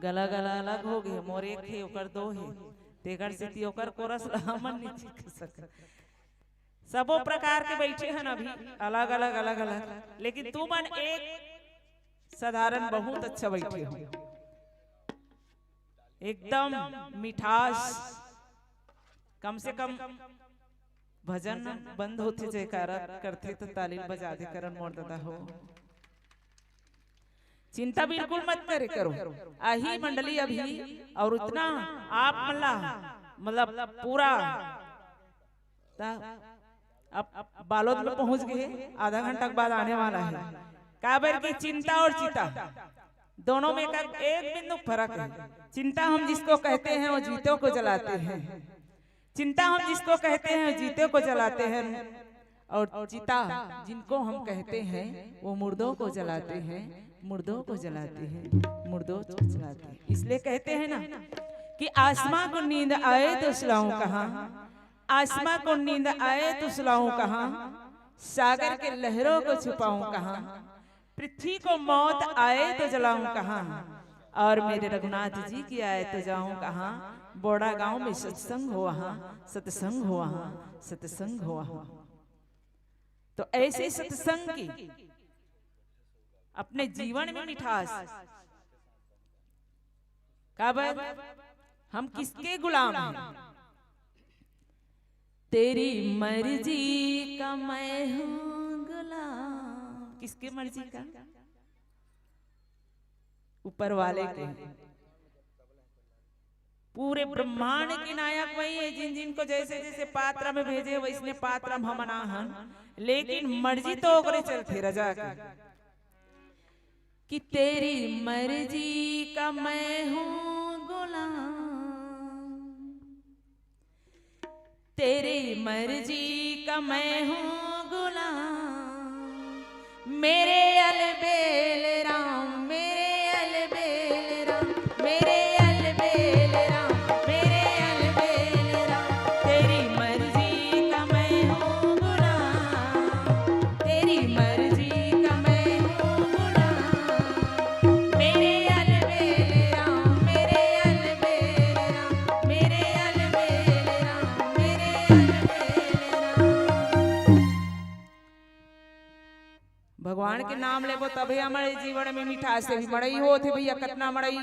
गला गला अलग हो गए, मोर एक हे, ओकर दो हे, तेकर सेती ओकर कोरस ला हमन नहीं सीख सकत। सबो प्रकार के बैठे हन अभी, अलग अलग, अलग अलग, लेकिन तुमन एक साधारण बहुत अच्छा बैठे हो, एकदम मिठास। कम से कम भजन बंद होथे, जयकारा करथे त ताली बजा दे करन मोर दादा हो। चिंता बिल्कुल मत करे करो, आही मंडली अभी। और उतना आप मन ला, मतलब, पूरा त अब बालोद में पहुंच गए, आधा घंटा के बाद आने वाला है। काबर की चिंता और चिता दोनों में का एक बिंदु फर्क है। चिंता हम जिसको कहते हैं, वो जीतों को जलाते हैं। चिंता हम जिसको कहते हैं, जीतों को जलाते हैं, और चिता जिनको हम कहते हैं, वो मुर्दों को जलाते हैं, मुर्दों को जलाते हैं, मुर्दों को जलाते हैं। इसलिए कहते हैं ना कि आसमां को नींद आए तो सुलाऊं कहाँ, आसमां को नींद आए तो सुलाऊं कहाँ, सागर के लहरों को छुपाऊं कहाँ, पृथ्वी को मौत आए तो जलाऊं कहाँ, और मेरे रघुनाथ जी की आए तो जाऊं कहाँ। बोड़ा गांव में सत्संग हो वहां, सत्संग हो वहां, सत्संग हो वहां। तो ऐसे सत्संग की अपने जीवन में मिठास। काबर हम किसके गुलाम हैं? तेरी मर्जी का मैं हूँ गुलाम। किसके मर्जी का? ऊपर वाले के। पूरे ब्रह्मांड के नायक वही है, जिन जिनको जैसे जैसे पात्र में भेजे, वैसने पात्र में हमन आहन, लेकिन मर्जी तो ओकरे चलथे रजा के। कि तेरी मर्जी का मैं हूँ गुलाम, तेरी मर्जी का मैं हूँ गुलाम। मेरे अलबेल राम, मेरे अलबेल राम, मेरे अलबेल राम, मेरे अलबेल राम। तेरी मर्जी का मैं हूँ गुलाम, तेरी मर्जी का मैं हूँ गुलाम। मेरे अलबेल राम, मेरे अलबेल राम, मेरे अलबेल राम, मेरे अलबेल राम। भगवान के नाम लेबो तभे हमर जीवन में मिठास हे। मड़ई होत हे भैया, कतना मड़ई,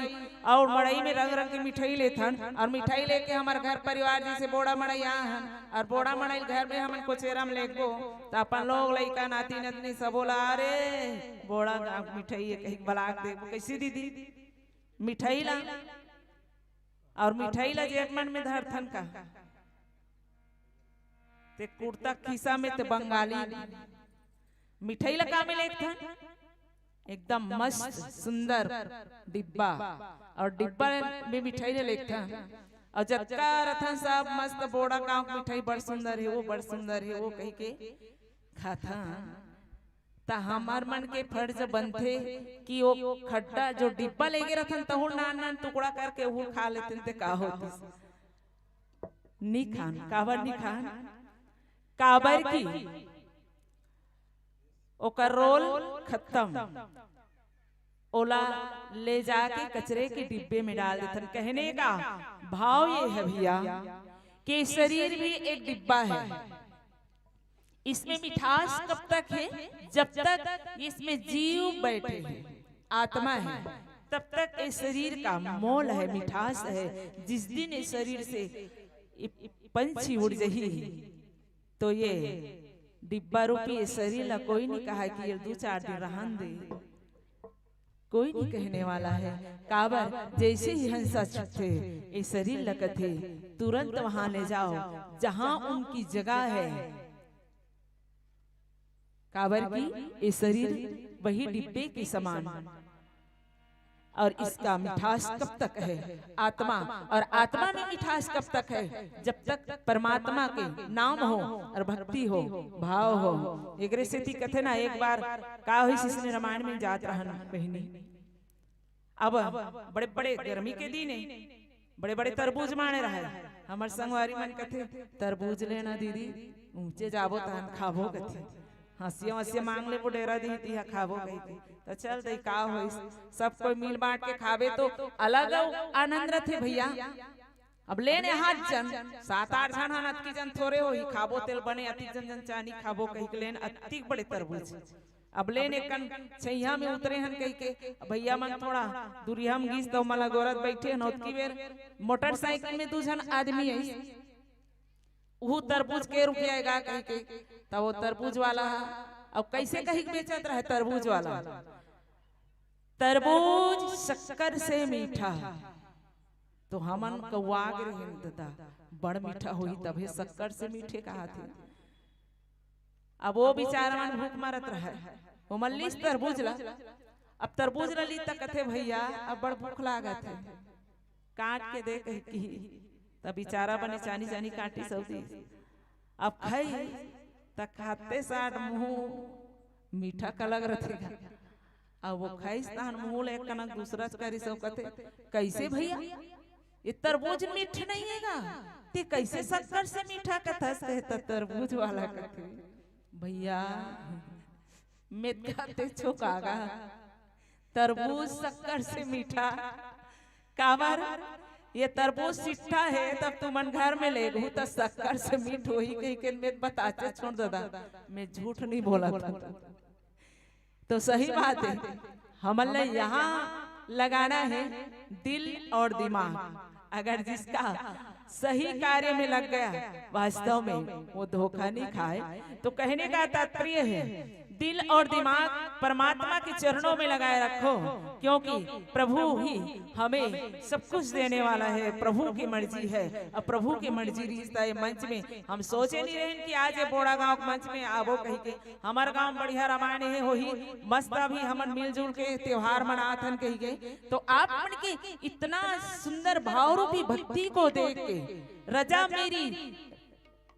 और मड़ई में रंग रंग के मिठाई लेथन, और मिठाई लेके हमर घर परिवार जैसे बोड़ा मड़ई आहन, और बोड़ा मड़ई घर में हमन कोचेरा में लेगबो, त अपन लोग लइका नाती नतनी सबो ला, अरे बोड़ा का मिठाई हे कहिके बलाक देबो। कैसे दीदी? मिठाई ला, और मिठाई ला जेब मन में धरथन का? ते कुर्ता खीसा में ते बंगाली। मिठाई ला का में लेगथन? एकदम मस्त सुंदर डिब्बा, और डिब्बा में मिठाई ला लेगथन, और जतका रथन सब मस्त बोड़ा गांव के मिठाई बड़ सुंदर हे वो, बड़ सुंदर हे वो कहिके खाथन। त हमर मन के फर्ज बनथे कि वो खड्डा जो डिब्बा लेगे रथन तहू नान नान टुकड़ा करके उहू खा लेथन ते का होतिस? नी खान। काबर नी खान? काबर की ओकर रोल खत्म, ओला ले जाके कचरे के डिब्बे में डाल देथन। कहने का भाव ये है भैया कि शरीर भी एक डिब्बा है, इसमें मिठास कब तक है? जब तक इसमें जीव बैठे है, आत्मा है, तब तक ये शरीर का मोल है, मिठास है। जिस दिन ये शरीर से ये पंछी उड़ जाही, तो ये डिब्बा रूपी ये शरीर ला कोई नहीं कहा कि ये दो चार दिन रहन दे, कोई नहीं कहने वाला है। काबर जैसे ही हंसा छूटथे, ये शरीर ला कथे तुरंत वहां ले जाओ जहां उनकी जगह है। काबर की ये शरीर वही डिब्बे के समान, और इसका मिठास कब तक है? आत्मा। और आत्मा में मिठास कब तक है? जब तक परमात्मा के नाम हो और भक्ति हो, भाव हो। एकरे सेती कथे ना, एक बार का होइस, इसने रामायण में जात रहन बहिनी, अब बड़े बड़े गर्मी के दिन है, बड़े बड़े तरबूज माने रहे। हमर संगवारी मन कथे, "तरबूज लेना दीदी, ऊंचे जाबो तहन खाबो," कथे। हंसिया वंसिया मांग ले, बुडेरा दी, तिहा खाबो कहिके। त चल दई, का होइस, सब कोई मिल बांट के खाबे तो अलग आनंद रथे भैया। अब लेन हाथ जन, सात आठ झन हन, अतकी जन थोरे होही, खाबो तेल बने, अतिक जन जन चानी खाबो कहिके लेन अतिक बड़े तरबूज। अब लेन एकन छइहा में उतरे हन कहिके, भैया मन थोड़ा दुरिहा में गिस त मला गोरत बैठे हन। ओतकी बेर मोटरसाइकिल में दू झन आदमी आइस, उहू तरबूज के रुपया एगा कहिके। त वो तरबूज वाला ह, अब कइसे कहिके बेचत रहे तरबूज वाला, तरबूज शक्कर से मीठा। तो हमन कौआ गे रहेन ददा, बड़ मीठा होही तभे शक्कर से मीठे कहाथे। अब वो बिचारा मन भूख मरत रहे, ओमन लिस तरबूज ला। अब तरबूज ला ली त कथे, भैया अब बड़ भूख लागत हे, काट के दे कहिके। त बिचारा बने चानी चानी काटिस अउ दिस। अब खाइस त खाते साठ मुंह मीठा कलग रथे गा। अब वो खाइस तहन मुंह ले एक कनक दूसरा करिस अउ कथे, कइसे भैया, ये तरबूज मीठ नहीं हे गा, ते कइसे शक्कर से मीठा कथस? कहे त तरबूज वाला कथे, भैया मेत खाते छोका गा, तरबूज शक्कर से मीठा। काबर? ये तरबूज सिट्ठा हे, तब तुमन घर में लेगहू त शक्कर से मीठ होही कहिके मेत बताचे छोड़ ददा, मैं झूठ नहीं बोलत हूं। तो सही बात है, हमन ला यहाँ लगाना है दिल और दिमाग। अगर जिसका सही कार्य में लग गया, वास्तव में वो धोखा नहीं खाए। तो कहने का तात्पर्य है, दिल और दिमाग परमात्मा के चरणों में लगाए रखो, क्योंकि प्रभु ही हमें सब कुछ देने वाला है। प्रभु की मर्जी है, अब प्रभु की मर्जी रिहिस त ये मंच में हम सोचे नहीं रहेन कि आज ये बोड़ा गांव के मंच में आबो कहिके। हमर गांव बढ़िया रामायण हे होही, मस्त अभी हमन मिलजुल के त्योहार मनात हन कहिके। तो आप मन के इतना सुंदर भाव रूपी भक्ति को देख के रजा मेरी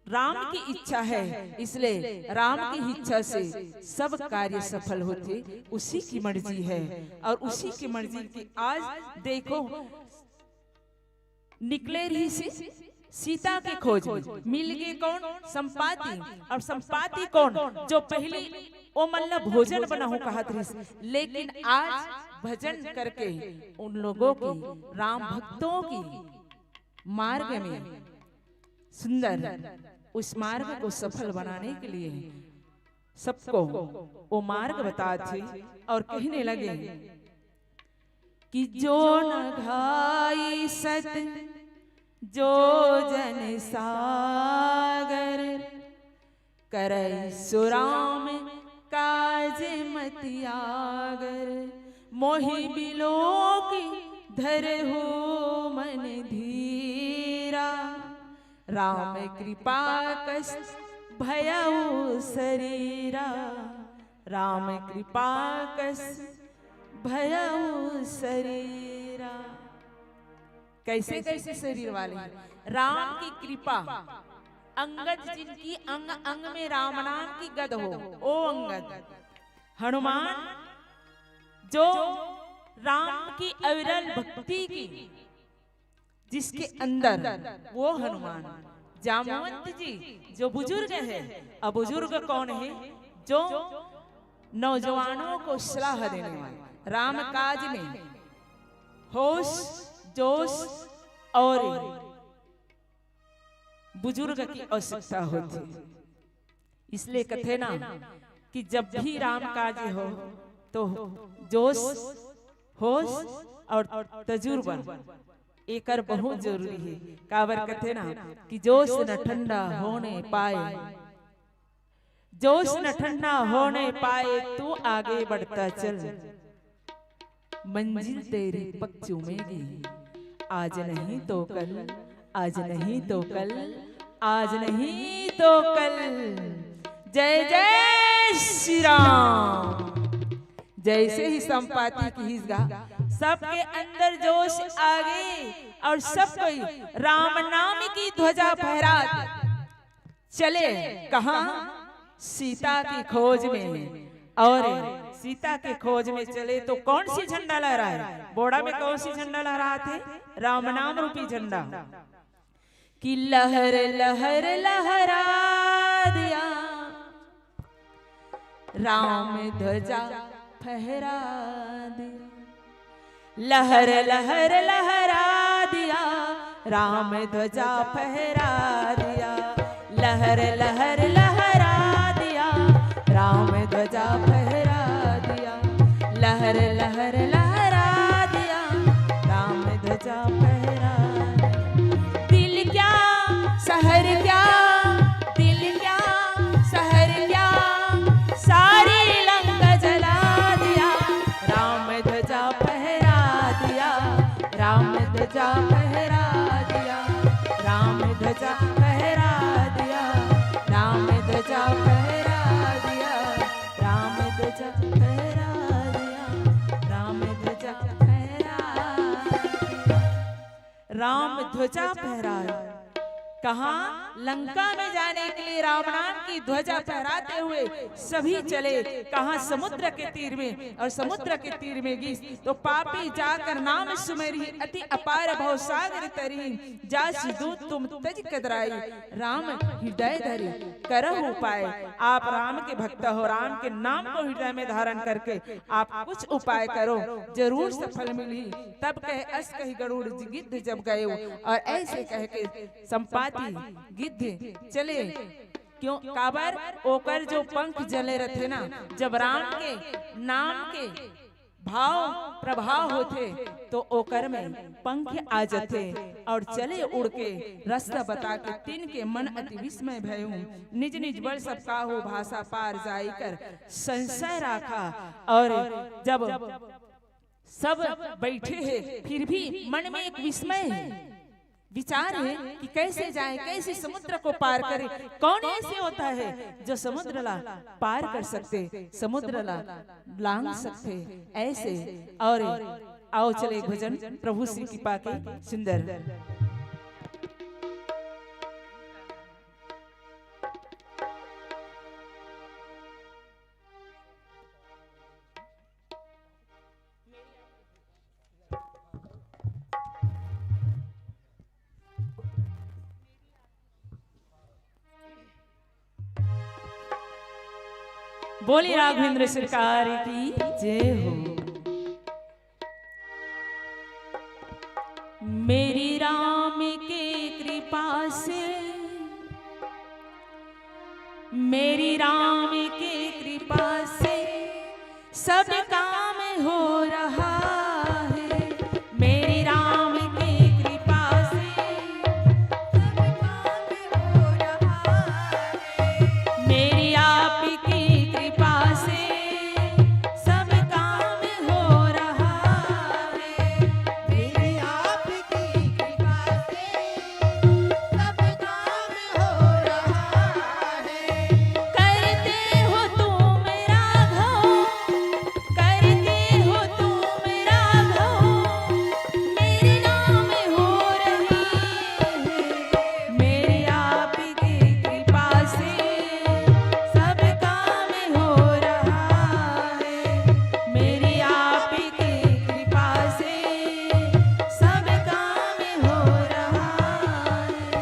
राम की इच्छा है, इसलिए राम की इच्छा से सब कार्य सफल होथे, उसी की मर्जी है। और उसी की मर्जी की आज देखो, निकले रहिस सीता के खोज में, मिल गे कौन? संपाति। और संपाति कौन? जो पहली ओमन ला भोजन बनाहूं कहत रहिस, लेकिन आज भजन करके उन लोगों की, राम भक्तों की मार्ग में सुंदर, उस मार्ग को सफल बनाने के लिए सबको वो मार्ग बताथे और कहने लगे कि जो न घाई सत जो जन सागर, करई सुराम काज मति आगर। मोहि बिलोकि धरहु मन धीरा, राम कृपा कस भयउ सरीरा। राम कृपा कस भयउ सरीरा। कैसे कैसे शरीर वाले हैं? राम की कृपा, अंगद जिनकी अंग अंग में राम नाम की गद हो, ओ अंगद। हनुमान जो राम की अविरल भक्ति की, जिसके अंदर, वो हनुमान। जामवंत जी जो बुजुर्ग है, अब बुजुर्ग कौन है? जो नौजवानों को सलाह देने वाले, राम काज में होश, जोश और बुजुर्ग की आवश्यकता होथे। इसलिए कथे ना कि जब भी राम काज हो तो जोश, होश और तजुर्बा एकर बहुत जरूरी हे। काबर कथे ना कि जोश न ठंडा होने पाए, जोश न ठंडा होने पाए, तू आगे बढ़ता चल, मंजिल तेरी पग चूमेगी। आज नहीं तो कल, आज नहीं तो कल, आज नहीं तो कल। जय जय श्री राम। जैसे ही संपाति किहिस गा, सबके अंदर जोश आ गे और सब कोई राम नाम की ध्वजा फहरा चले। कहाँ? सीता की खोज में। और सीता की खोज में चले तो कौन सी झंडा लहराए? बोड़ा में कौन सी झंडा लहराथे? राम नाम रूपी झंडा। कि लहर लहर लहरा दिया, राम ध्वजा फहरा दिया, लहर लहर लहरा दिया, राम ध्वजा फहरा दिया, लहर लहर लहरा दिया, राम ध्वजा फहरा दिया, लहर लहर लहरा दिया, राम ध्वजा फहरा दिया। दिल क्या, शहर क्या, दिल क्या, शहर क्या, सारी लंका जला दिया, राम ध्वजा फहरा दिया, राम ध्वजा फहरा दिया, राम ध्वजा फहरा दिया, राम ध्वजा फहरा दिया, राम ध्वजा फहरा दिया, राम ध्वजा फहरा दिया। राम ध्वजा फहराए। कहाँ? लंका में जाने के लिए राम नाम की ध्वजा फहराते हुए सभी चले। कहाँ? समुद्र के तीर में। और समुद्र के तीर में गीस तो पापी जाकर नाम सुमेरी, अति अपार भव सागर तरी, जासु दूत तुम तज कतराई। राम हृदय धरे करहु उपाय। आप राम के भक्त हो, राम के नाम को हृदय में धारण करके आप कुछ उपाय करो, जरूर सफल मिलही। तब कहे अस कहि गरुड़ गिद्ध जब गए, और ऐसे कह के संपाति गिद्ध चले। क्यों? काबर? ओकर जो पंख जले रथे ना, जब राम के नाम के भाव प्रभाव होथे तो ओकर में पंख आ जथे और चले उड़ के रास्ता बता के तिनके मन अति विस्मय भयउ। निज निज बल सब काहू भाषा पार जाई कर संशय राखा। और जब सब बैठे हैं फिर भी मन में एक विस्मय है, विचार है कि कैसे जाए, कैसे समुद्र को पार करें। कौन ऐसे होता है जो समुद्र ला पार कर सकते, समुद्र ला लांग सकते? ऐसे। और आओ चले भजन प्रभु श्री कृपा के सुंदर। बोलिए राघवेंद्र सरकार की जय हो। मेरी राम की कृपा से, मेरी राम की कृपा से सब काम हो रहा है। मेरी राम की कृपा से सब काम हो रहा है। मेरी आपकी कृपा से सब काम हो रहा है। मेरी आपकी कृपा से सब काम हो रहा है। करते हो तुम राघव, करते हो तुम राघव, मेरे नाम हो रही है। मेरी आपकी कृपा से सब काम हो रहा है। मेरी आपकी कृपा से सब काम हो रहा है।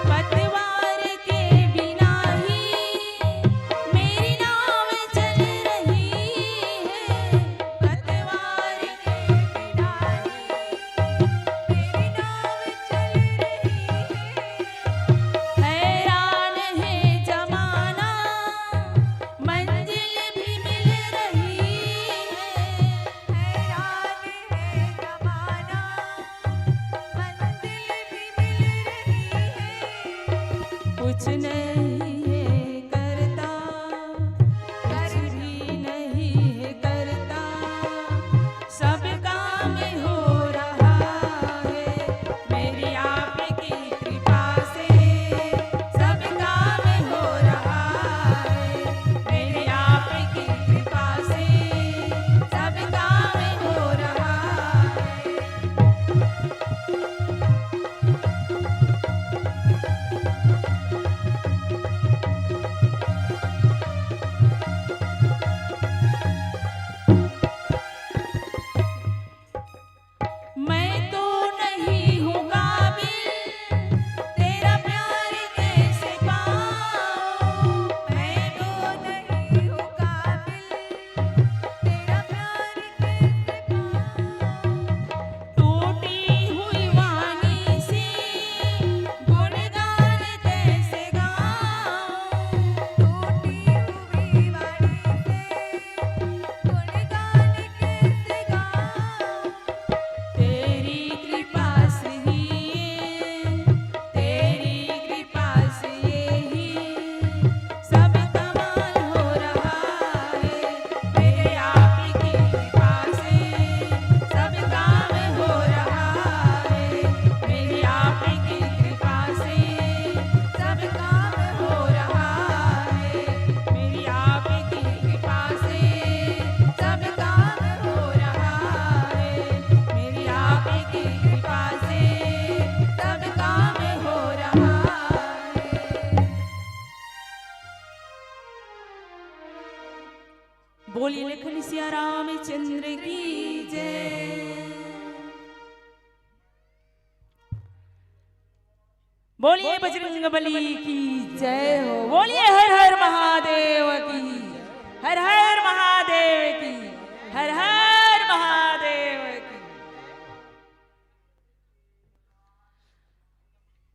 पतवार के बिना ही मेरी नाव चल रही है। पतवार के बिना ही मेरी नाव चल रही है। हैरान है जमाना, मंजिल भी मिल रही है। हैरान है जमाना, मंजिल भी मिल रही है। कुछ नहीं है करता, कुछ भी नहीं है करता, सब काम हो रहा है। मेरी आपकी कृपा से सब बोलिए लखन सिया रामचंद्र की जय। बोलिए बजरंग बली की जय हो। बोलिए हर हर महादेव की, हर हर महादेव की, हर हर महादेव की।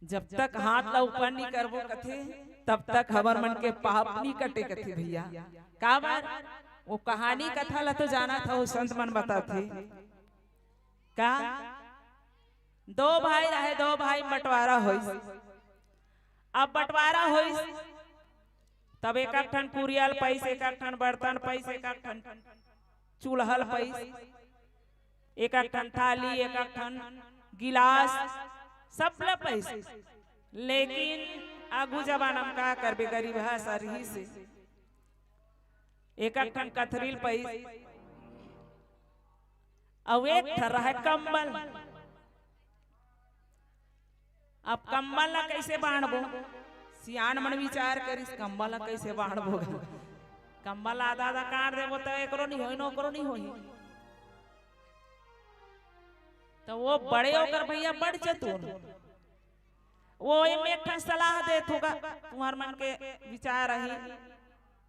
जब तक हाथ ला ऊपर नहीं करबो कथे, तब तक हमर मन के पाप नहीं कटे कथे भैया। काबर? वो कहानी कथा ला तो जानत हव, संत मन बताथे का दो भाई रहे, दो भाई बंटवारा होइस। अब बंटवारा होइस, तब एक एक ठन कुरिया ल पाइस, एक एक ठन बर्तन पाइस, एक एक ठन चूल्हा ल पाइस, एक एक ठन थाली, एक एक ठन गिलास, सब ल पाइस। लेकिन आगू जमाना म का करबे, गरीब ह सरही से एक एक ठन कथरी ल पाइस, अउ एक ठन रहे कंबल। अब कंबल ला कइसे बांटबो? सियान मन विचार करिस, कंबल ला कइसे बांटबो? कंबल आधा आधा काट देबो त एकरो नहीं होही न ओकरो नहीं होही। त वो बड़े ओकर भैया बड़ चतुर, वो एमे एक ठन सलाह देत होगा, तुम्हर मन के विचार आही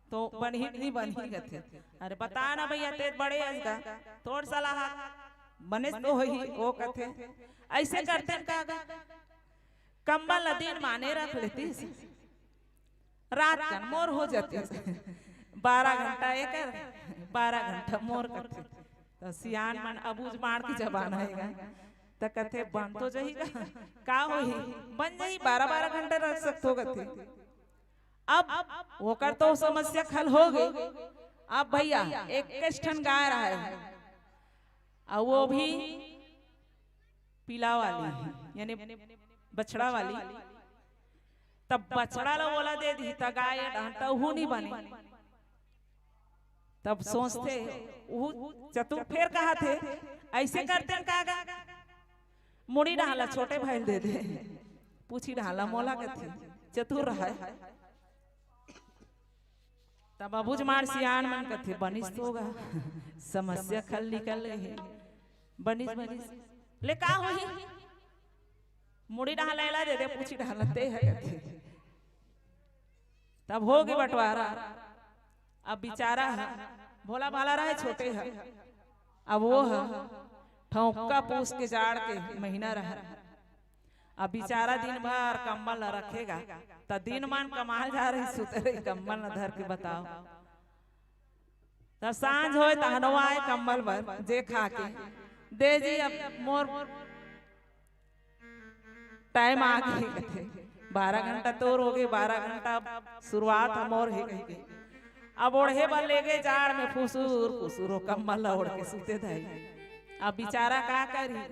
तो बनही नहीं बनही कथे। अरे बता ना भैया, ते बड़े अस गा, तोर सलाह बने तो होही, वो कथे। अइसे करतेन का गा, कंबल ला दिन माने रख लेतिस, रात कन मोर हो जातिस। बारह घंटा एकर, बारह घंटा मोर कथे। त सियान मन अबूझ माड़ के जमाना हे गा, त कथे बन तो जही गा, का होही, बन जही, बारह बारह घंटा रख सकथो कथे। अब ओकर तो समस्या हल हो गे। अब भैया एक ठन गाय रहे, अउ वो भी पीला वाली, यानी बछड़ा वाली। तब बछड़ा ला ओला दे दी, त गाय डहन त उहू नहीं बने। तब सोचथे, उहू चतुर फेर कहाथे, अइसे करतेन का गा, मुड़ी डहन ला छोटे भाई ल दे दे, पूछी डहन ला मोला कथे, चतुर रहे। तब अबूझ माड़ सियान मन कथे, बनिस तो गा, समस्या हल निकल गे हे, बनिस, बनिस, ले का होही, मुड़ी डहन ला एला दे दे, पूछी डहन ला ते ह कथे। तब हो गे बंटवारा। अब बिचारा ह भोला भाला रहे, छोटे ह, अब वो ह ठौंका पूस के जाड़ के महीना रहे। अब बिचारा दिन भर कंबल ल रखे गा, त दिन मान कमाए ल जा रही, सुते रही कंबल ल धर के, बताव। त सांझ होय तहनो आय कंबल बर, जे खा के, दे जी अब मोर टाइम आ गे कथे, बारह घंटा तोर हो गे, बारह घंटा शुरुआत ह मोर हे कहिके। अब ओढ़े बर ले गे जाड़ में, फुसुर फुसुर वो कंबल ल ओढ़ के सुते धाई। अब बिचारा का करही,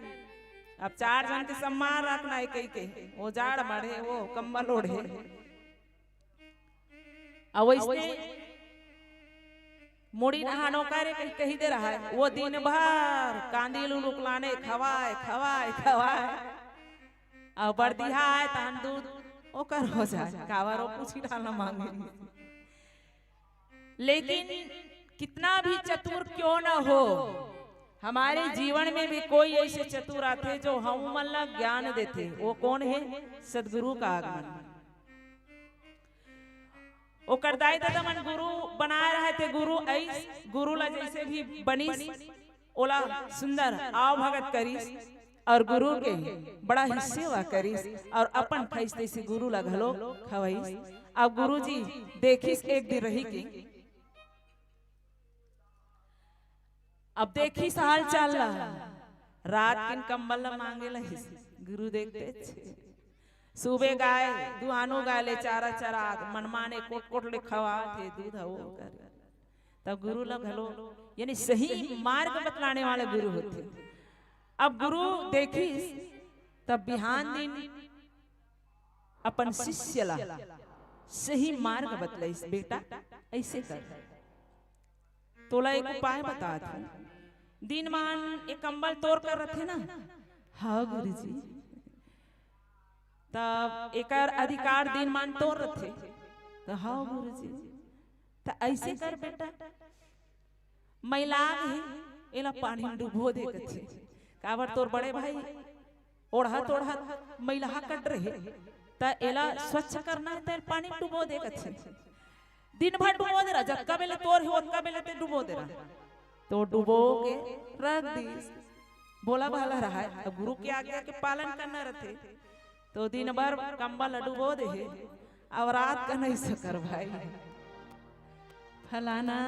अब चार झन के सम्मान रखना हे कहिके वो जाड़ मढ़े, वो कंबल ओढ़े। अउ वइसने मुड़ी डहन ओकर कहि, कहि दे रहय, वो दिन भर कांदी लुलुक लाने, खवाय, खवाय, खवाय। अउ बरदिहा आय तहन दूध ओकर हो जाय, काबर वो पूछी डहन मांगे। लेकिन कितना भी चतुर क्यों न हो, हमारे जीवन में भी कोई ऐसे चतुर आथे जो हमन ला ज्ञान देथे। वो कोन हे? सदगुरु का आगमन। ओकर दाई ददा मन गुरु बनाए रहे थे, गुरु अइस, गुरु ला जइसे भी बनिस, ओला सुंदर आवभगत करिस अउ गुरु के बड़ा ही सेवा करिस अउ अपन खाइस तइसे गुरु ला घलो खवाइस। अब गुरु जी देखिस एक दिन रहिके, अब देखिस हाल चाल ला, रात किन कंबल ला मांगे लगिस। गुरु देखतेच सुबे गाय, दुहानू गाय ले चारा चरात, मनमाने कोट कोट ले खवात हे दूध ह वो कर। तब गुरु ला घलो, यानी सही मार्ग बतलाने वाला गुरु होथे। अब गुरु देखिस, तब बिहान दिन अपन शिष्य ला सही मार्ग बतलाइस, बेटा अइसे कर, तोला एक उपाय बतात हूँ। दिन मान एक कंबल तोर कर रथे ना? हाँ गुरुजी। तब एकर अधिकार दिन मान तोर रथे। त हाँ गुरुजी। त अइसे कर बेटा, मैला गे हे, एला पानी में डुबो दे कथे। काबर तोर बड़े भाई ओढ़त ओढ़त मैलहा कट रहे, त एला स्वच्छ करना हे, त एला पानी में डुबो दे कथे। दिन भर डुबो दे रहा, जतका बेले तोर हे, ओतका बेले ते डुबो दे रहा। तो डुबो के रख दीस। भोला भाला रहा है, अब गुरु के आज्ञा के पालन करना रहते। तो दिन भर कंबल डुबो दे हे, अब रात का नहीं सकर भाई, फलाना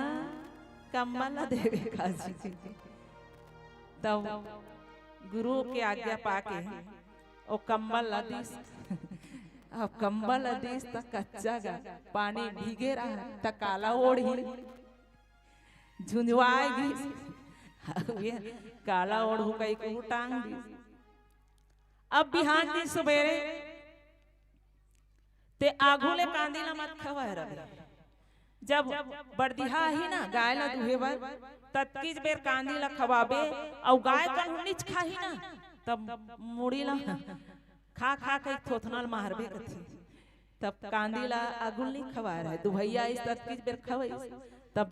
कंबल ला देवे काजी। तब गुरु के आज्ञा पाके ओ कंबल ला दीस। अब कंबल ला दीस त कच्चा गा, पानी भीगे रहा त काला ओढ़ही, झुंझुआए गिस। ये काला ओढ़ू कई के टांग दीस। अब बिहान दिन सुबेरे ते आघू ले कांदी ला मत खवाए रहे। जब बरदिहा ही ना गाय ला दुहे बर, ततकीच बेर कांदी ला खवाबे, अउ गाय कहूं निच खाही ना, तब मुड़ी ला खा खा के थोथना ल मारबे कथे। तब कांदी ला आघू ल नहीं खवाए रहे, दुभैया इस ततकीच बेर खवाइस। तब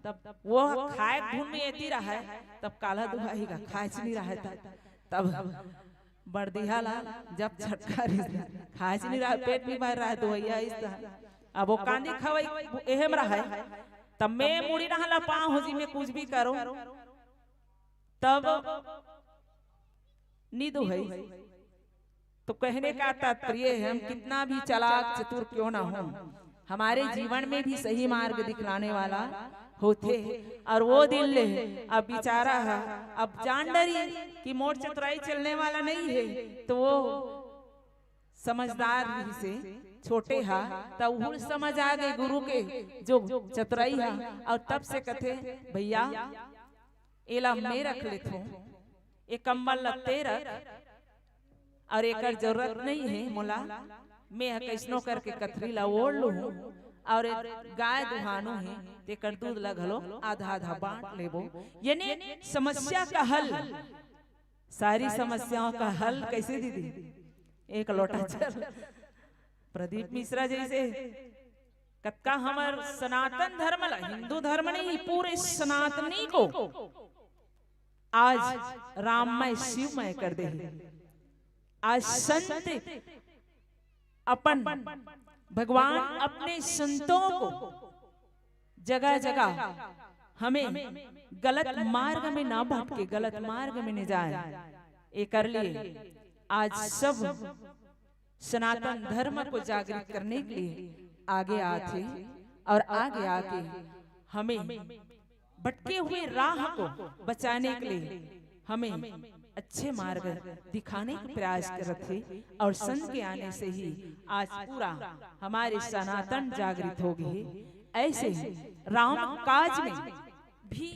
वो खाए घुन में एती रहा है, तब काला दुहाई का खाच नहीं रहा था। तब बरदिहा ला जब छटका रिस, खाच नहीं रहा, पेट नहीं भर रहा है, दुभैया इस तरह। अब वो कांदी खवाई एहम रहा है, तब मैं मुड़ी रहा ला पाँव हो जी, मैं कुछ भी करो, तब नी दुहई। तो कहने का तात्पर्य है, हम कितना भी चालाक चतुर क्यों ना हो, हमारे जीवन में भी सही मार्ग दिखलाने वाला होथे। और वो दिन ले अब बिचारा है, अब जान डरी कि मोर चतुराई चलने वाला नहीं है, तो वो समझदार रहिसे, छोटे हा, त उहू समझ आ गे गुरु के जो चतुराई हा। और तब से कथे, भैया, एला मैं रख लेथों, ए कंबल ला ते रख, और एकर जरूरत नहीं है मोला, मैं ह कइसनो करके कथरी ला ओढ़ लूहूं, और गाय दुहानू है, तेकर दूध ला घलो आधा आधा बांट लेबो। यानी समस्या का हल, सारी समस्याओं का हल कैसे दीदी? एक लोटा जल। प्रदीप मिश्रा जैसे कतका हमर सनातन धर्म ला, हिंदू धर्म नहीं, पूरे सनातनी को आज राममय शिवमय कर दे। आज संत अपन, भगवान अपने संतों को जगह जगह हमें गलत मार्ग में ना भटके, गलत मार्ग में न जाए, एकर लिए आज सब सनातन धर्म को जागृत करने के लिए आगे आथे और आगे आके हमें भटके हुए राह को बचाने के लिए हमें अच्छे मार्ग दिखाने का प्रयास करत हे। और संत के आने से ही आज पूरा हमारे सनातन जागृत हो गए। ऐसे ही राम काज में भी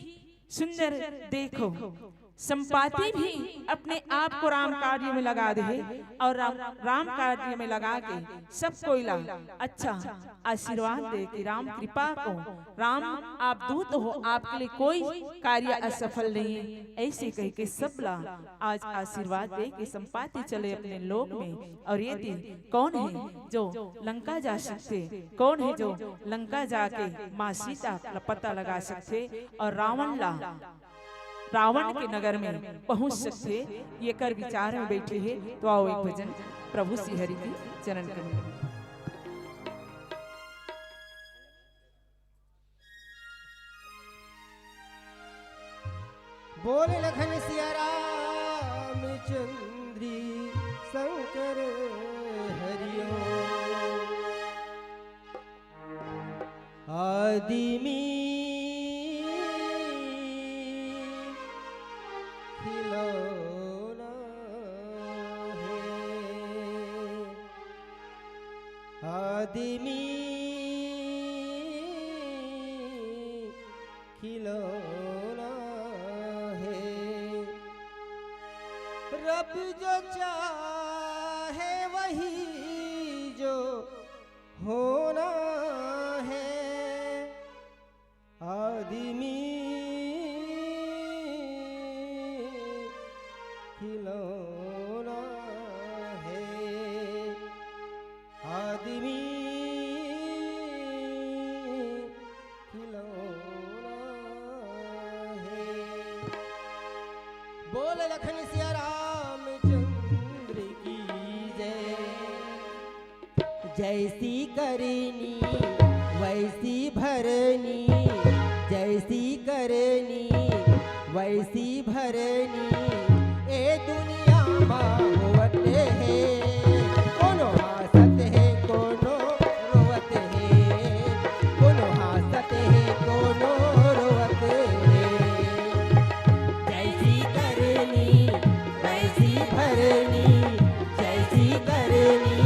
सुंदर देखो, संपाति भी अपने आप को राम कार्य में लगा दे और राम, राम कार्य में लगा के सब कोई ला अच्छा आशीर्वाद दे कि राम कृपा को, राम आप दूत हो, आपके लिए कोई कार्य असफल नहीं है, ऐसे कह के सब ला आज आशीर्वाद दे के संपाति चले अपने लोक में। और ये दिन कौन है जो लंका जा सकते, कौन है जो लंका जाके माँ सीता का पता लगा सकते और रावण ला, रावण के नगर में पहुंच सकथे, येकर विचार में बैठे हे। तो आओ एक भजन प्रभु श्री हरि के चरण कमल में। बोल लखन सिया रामचंद्र शंकर हरिओम। आदमी खिलौना है, आदमी खिलौना है। रब जो चाहे वही जो होना है। आदमी खिलौना है, आदमी खिलौना है। जैसी करनी वैसी भरनी, जैसी करनी वैसी भरनी, ए दुनिया मा होवत हे। कोनो हाँसत हे, कोनो रोवत हे, कोनो हाँसत हे, कोनो रोवत हे। जैसी करनी वैसी भरनी, जैसी करनी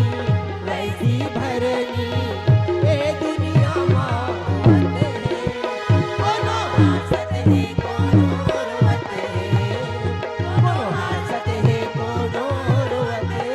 वैसी भरनी, ए दुनिया मा होवत हे। कोनो हाँसत हे, कोनो रोवत हे, कोनो हाँसत हे, कोनो रोवत हे।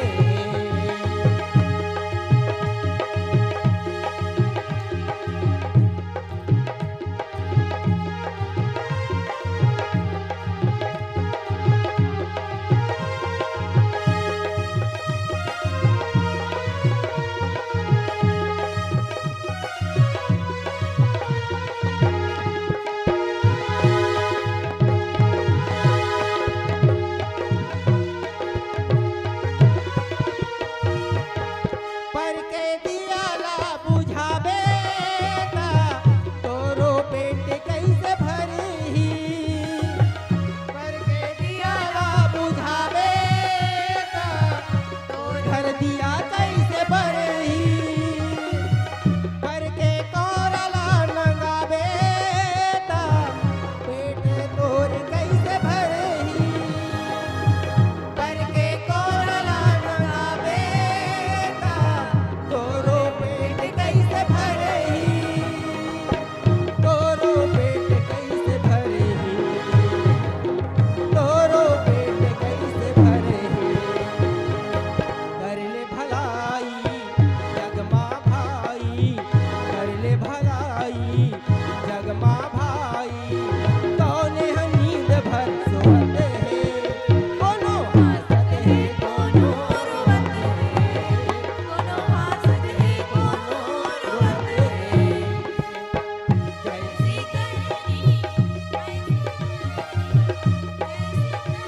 पर के दिया ला बुझाबे ता तोरो पेट कइसे भरही? पर के दिया ला बुझाबे ता तोर घर दिया कइसे बरही? पर के कोरा ला नंगाबे ता पेट तोर कइसे भरही? पर के कोरा ला नंगाबे ता तोरो पेट कइसे भरही? तोरो पेट कइसे भरही? तोरो पेट कइसे भरही? कर ले भलाई जग मा भाई, कर ले भलाई जग मा भाई, तौने ह नींद भर सोवत हे। कोनो हाँसत हे, कोनो रोवत हे, कोनो हाँसत हे, कोनो रोवत हे। जैसी करनी, वैसी भरनी, जैसी करनी।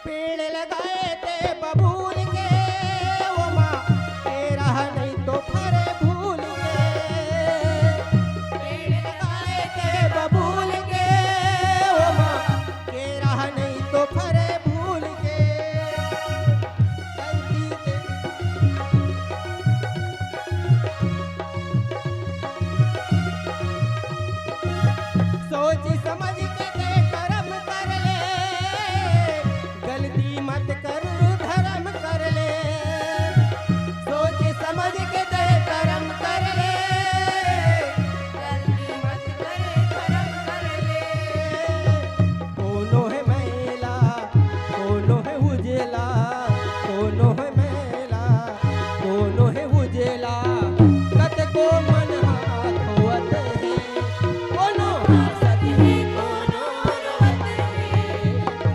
पेड़ लगाए ते बबूल के, ओमा केरा नहीं तो फरे भूल के। पेड़ लगाए ते बबूल के, ओमा केरा नहीं तो फरे भूल के। गलती से सोच समझ के ते करम कर ले, गलती मत कर धरम कर ले। सोच समझ के ते करम कर ले, गलती मत कर धरम कर ले। कोनो हे मैला, कोनो हे उजला, कोनो हे मैला, कोनो हे उजला, कतको मन हाथ होवत हे। कोनो हाँसत हे, कोनो रोवत हे,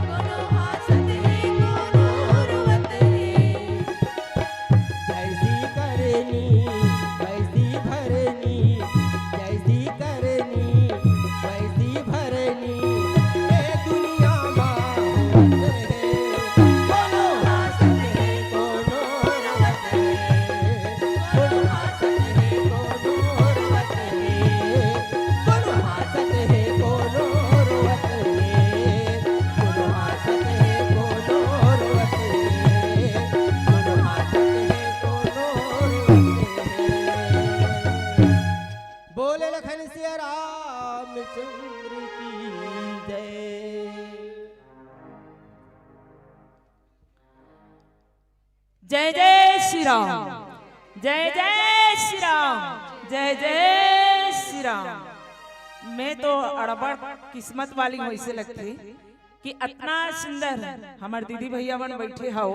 कोनो हाँसत हे, कोनो रोवत हे। जैसी करनी वैसी भरनी, जैसी करनी वैसी भरनी, ए दुनिया मा होवत हे। कोनो हाँसत हे, कोनो रोवत हे, कोनो हाँसत हे, कोनो रोवत हे। कोनो हाँसत हे, कोनो रोवत हे, कोनो हाँसत हे, कोनो रोवत हे, कोनो हाँसत हे, कोनो रोवत हे। बोले लखन सिया रामचंद्र की जय। जय जय श्री राम, जय जय श्री राम, जय जय श्री राम। मैं तो अड़बड़ किस्मत वाली हूँ, ऐसे लगथे कि अतना सुंदर हमर दीदी भैया मन बैठे हव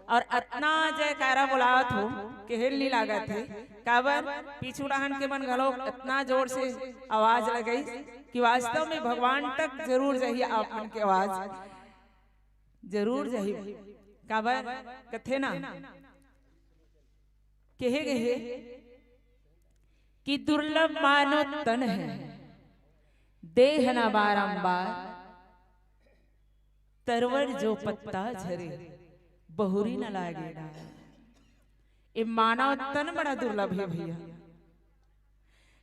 और अतना जयकारा बोलावत हो, केहेल नी लागत हे। काबर पीछू डहन के मन घलो अतना जोर से आवाज लगई। कि वास्तव में भगवान तक जरूर जाही, आप मन के आवाज जरूर जाही। काबर कथे ना, कहे गए हे कि दुर्लभ मानो तन है, देह न बारंबार, तरवर जो पत्ता झरे, बहुरी न लागे डार। ये मानव तन बड़ा दुर्लभ है भैया।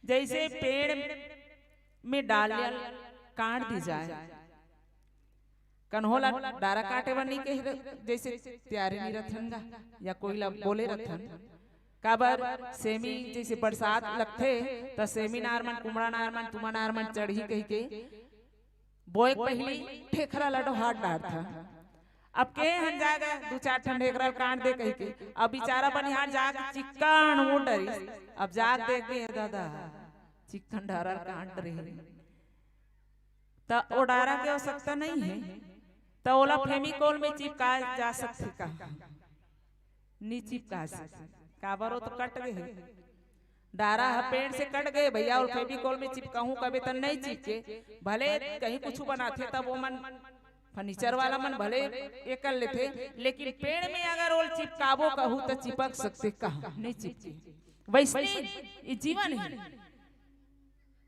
जैसे पेड़ में डाल काट दी जाए, कन्हो ला डारा काटे बर नहीं कहे, जैसे तैयारी नहीं रथन गा, या कोई ला बोले रथन, काबर सेमी जैसे बरसात लगथे, त सेमी नार मन, कुमड़ा नार मन, तुमा नार मन चढ़ही कहिके बोए के पहिली ठेखरा ला डोहार डारथन। अब के हन जाएगा, दू चार ठन ठेखरा काट दे कहिके, अब बेचारा बनिहार जाके चिक्कन वो डरिस। अब जाके देख के, "ए दादा, चिक्कन डारा काट रही।" त ओ डारा के आवश्यकता नहीं है, त ओला फेविकोल में चिपका जा सकथे का? नी चिपका सकथे। काबर ओ तो कट गए है, डारा ह पेड़ से कट गए भैया, और फेविकोल में चिपकाहूं कबे त नहीं चिपके। भले कहीं कुछ बनाथे तब वो मन फर्नीचर वाला मन भले ये कर लेथे, लेकिन पेड़ में अगर ओल चिपकाबो कहू त चिपक सकथे का? नहीं चिपके। वैसने ये जीवन है,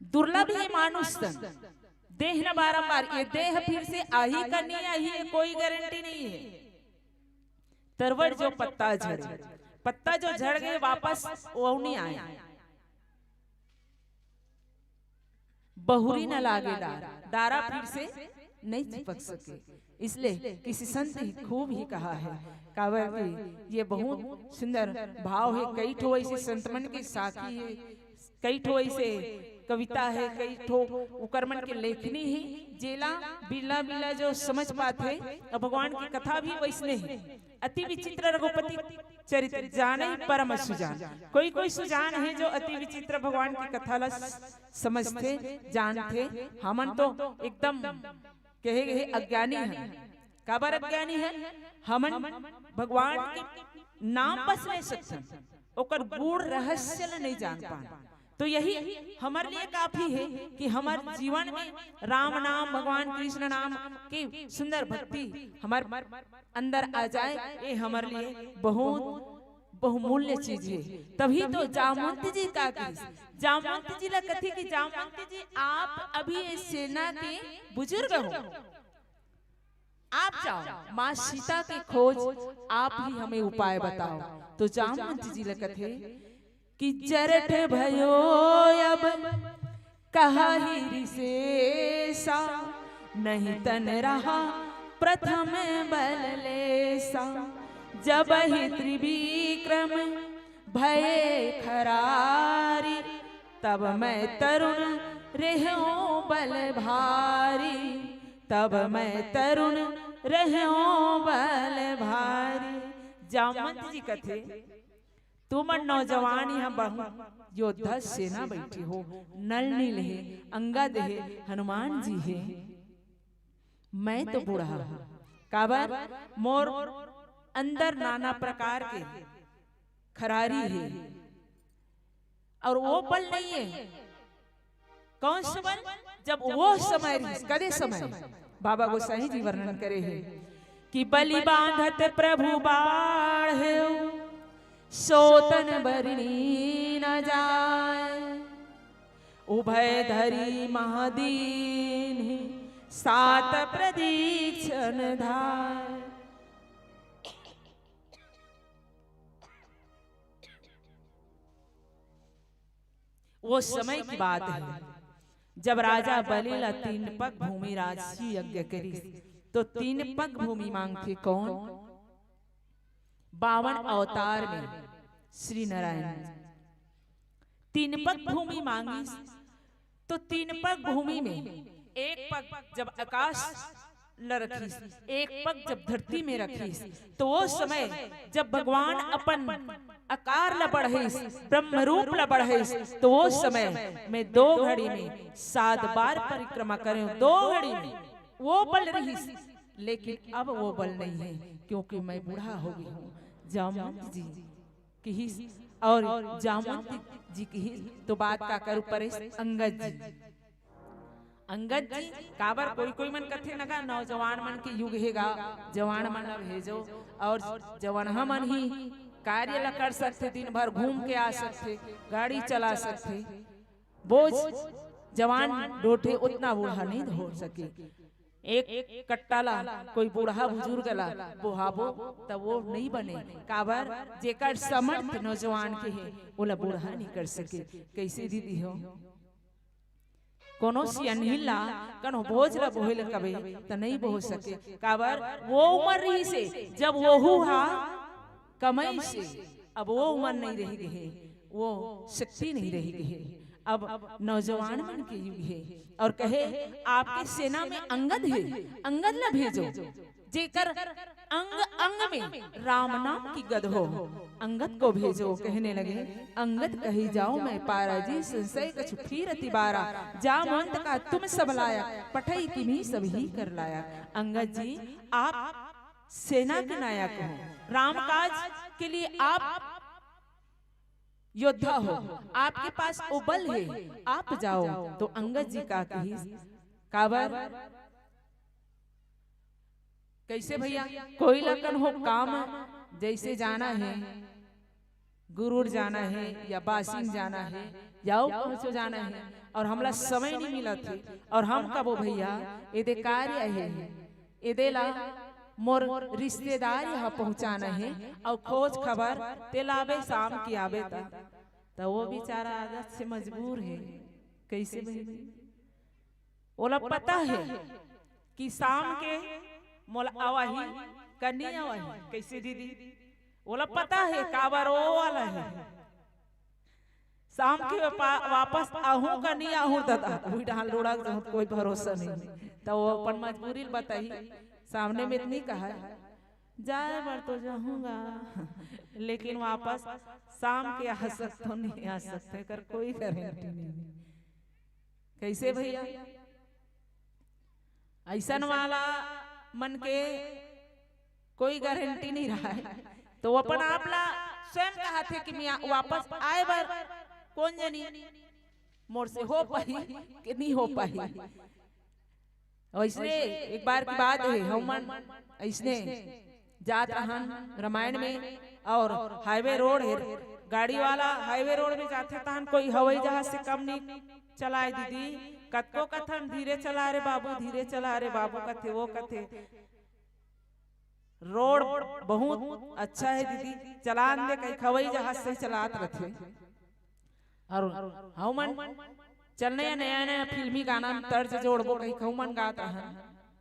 दुर्लभ हे मानुष तन, देह न बारंबार, ये देह फिर से आही का नहीं आही, ये कोई गारंटी नहीं है। तरवर जो पत्ता झड़े, पत्ता जो झड़ गए वापस वो नहीं आए। बहुरी न लागे डारा, डारा फिर से नहीं चिपक सके। इसलिए किसी संत ही खूब ही कहा है, काबर कि ये बहुत सुंदर भाव है। कई ठो ऐसे संत मन के साखी है, कई ठो ऐसे कविता है, कई ठो उकर मन के लेखनी है, जेला बिल्ला बिल्ला जो समझ पाथे। और भगवान की कथा भी वैसने है, अति विचित्र रघुपति चरित्र, जाने परम सुजान। कोई कोई सुजान है जो अति विचित्र भगवान की कथा ला समझथे, जानथे। हमन तो एकदम कहे गए अज्ञानी है। काबर अज्ञानी है? हमन भगवान के नाम बस ले सकथन, ओकर गूढ़ रहस्य ल नहीं जान पान। तो यही हमर लिए काफी है कि हमर जीवन में राम नाम, भगवान कृष्ण नाम के सुंदर भक्ति हमर अंदर आ जाए, ये हमर लिए बहुत बहुमूल्य चीज है। तभी तो जामवंत जी का कहिस, जामवंत जी ला कथे कि जामवंत जी, आप अभी ये सेना के बुजुर्ग हो, आप जाओ, माँ सीता की खोज, आप ही हमें उपाय बताओ। तो जामवंत जी ला कथे कि जरठ भयो अब कहा ही रिसेसा, नहीं तन रहा प्रथम बल लेसा। जब ही त्रिविक्रम भये खरारी, तब मैं तरुण रह्यो बल भारी, तब मैं तरुण रह्यो बल भारी। जामवंत जी कथे, तुमन नौजवान यहाँ बहुत योद्धा सेना बैठी हो, नल नील हे, अंगद हे, हनुमान जी हे, मैं तो बूढ़ा हूँ। काबर? मोर अंदर नाना प्रकार के खरारी हे, और वो बल नहीं है। कौन से बल? जब वो समय रहिस, कदे समय? बाबा गोसाई जी वर्णन करे हे कि बलि बांधत प्रभु बाढ़, सोतन बरनी न जाय, उभय धरी महादीन, सात प्रदीक्षण धाय। वो समय की बात है, जब राजा बलि ला तीन पग भूमि राजसी यज्ञ करिस, तो तीन पग भूमि मांगथे कौन? बावन अवतार में श्री नारायण तीन पग भूमि मांगिस, तो तीन पग भूमि में एक पग जब आकाश ल रखिस, एक पग जब धरती में रखिस, तो वो समय जब भगवान अपन आकार ल बढ़ाइस, ब्रह्म रूप ल बढ़ाइस, तो वो समय मैं दो घड़ी में सात बार परिक्रमा करें, दो घड़ी में वो बल रहिस। लेकिन अब वो बल नहीं है, क्योंकि मैं बूढ़ा हो गई हूँ। जामवंत जी किहिस और जामवंत जी किहिस, तो बात का करू परेश अंगद जी। अंगद जी, काबर कोई कोई मन कथे न गा, नौजवान मन के युग हे गा, जवान मन ला भेजो, और जवान मन ही कार्य ला कर सकथे, दिन भर घूम के आ सकथे, गाड़ी चला सकथे। बोझ जवान ढोथे, उतना बूढ़ा नहीं ढो सके। एक कट्टा ला कोई बूढ़ा बुजुर्ग ला बोहाबो, त वो नहीं बने। काबर, जेकर समर्थ नौजवान के हे, ओला बूढ़ा नहीं कर सके। कैसे दीदी हो? कोनो सियनही ला, कोनो बोझ ला बोहे ला कबे, त नहीं बोह सके। काबर, वो उमर रहिसे, जब वोहू हा कमइसे, अब वो उमर नहीं रहि गे, वो शक्ति नहीं रहि गे। अब नौजवान मन के युग हे, और कहे, आपके सेना में अंगद हे, अंगद ला भेजो, जेकर अंग अंग में राम नाम की गद हो, अंगद को भेजो। कहने लगे, अंगद कहि जाओ मैं पारा जी, संशय कछु फिर अति बारा। जामवंत का तुम सब लायक, पठई किन्हीं सब ही कर लायक। अंगद जी, आप सेना के नायक हो, रामकाज के लिए आप योद्धा हो, आपके पास वो बल है, आप जाओ। तो अंगद जी का कही, काबर, कैसे भैया, कोई लकन हो काम, जैसे जाना है, गुरूर जाना है या बासिंग जाना है या अउ पहुँचो जाना है, और हमला समय नहीं मिलत हे, और हम कबो भैया, एदे कार्य हे, एदे ला मोर रिश्तेदार यहाँ पहुँचाना है, और खोज खबर तेलाबे शाम की आबे ता। त वो बेचारा आदत से मजबूर है। कैसे बहिनी? ओला पता है कि शाम के मोला आवाही का नहीं आवाही। कैसे दीदी? ओला पता है काबर वो वाला है। शाम के वापा-, वापस आहूँ का नहीं आहूँ दादा, कोई डहान लोड़क जाहूँ, कोई भरोसा नहीं। त वो अपन मजबूरी ल बताही, सामने में नहीं कहा, जाए बर तो जाहूँगा, लेकिन वापस शाम के आ सकत तो नहीं आ सकत, एकर कोई गारंटी नहीं। कैसे भैया? अइसन वाला मन के कोई गारंटी नहीं रहय, तो वो अपन आप ला स्वयं कहत हे कि मैं वापस आए बर कोन जनी मोर से हो पाही कि नहीं हो पाही। अइसने एक बार की बात है, हमन अइसने जात रहन रामायण में, और highway road है, गाड़ी वाला highway road में जाथे तहन कोई हवाई जहाज से कम नहीं चलाए दीदी। कतको कथन, धीरे चला रे बाबू, धीरे चला रे बाबू, कथे वो कथे। Road बहुत अच्छा है दीदी, चलान दे, कहीं हवाई जहाज से चलात रथे। और हमन चलने नया नया फिल्मी गाना में तर्ज जोड़बो कही, हमन गात रहन।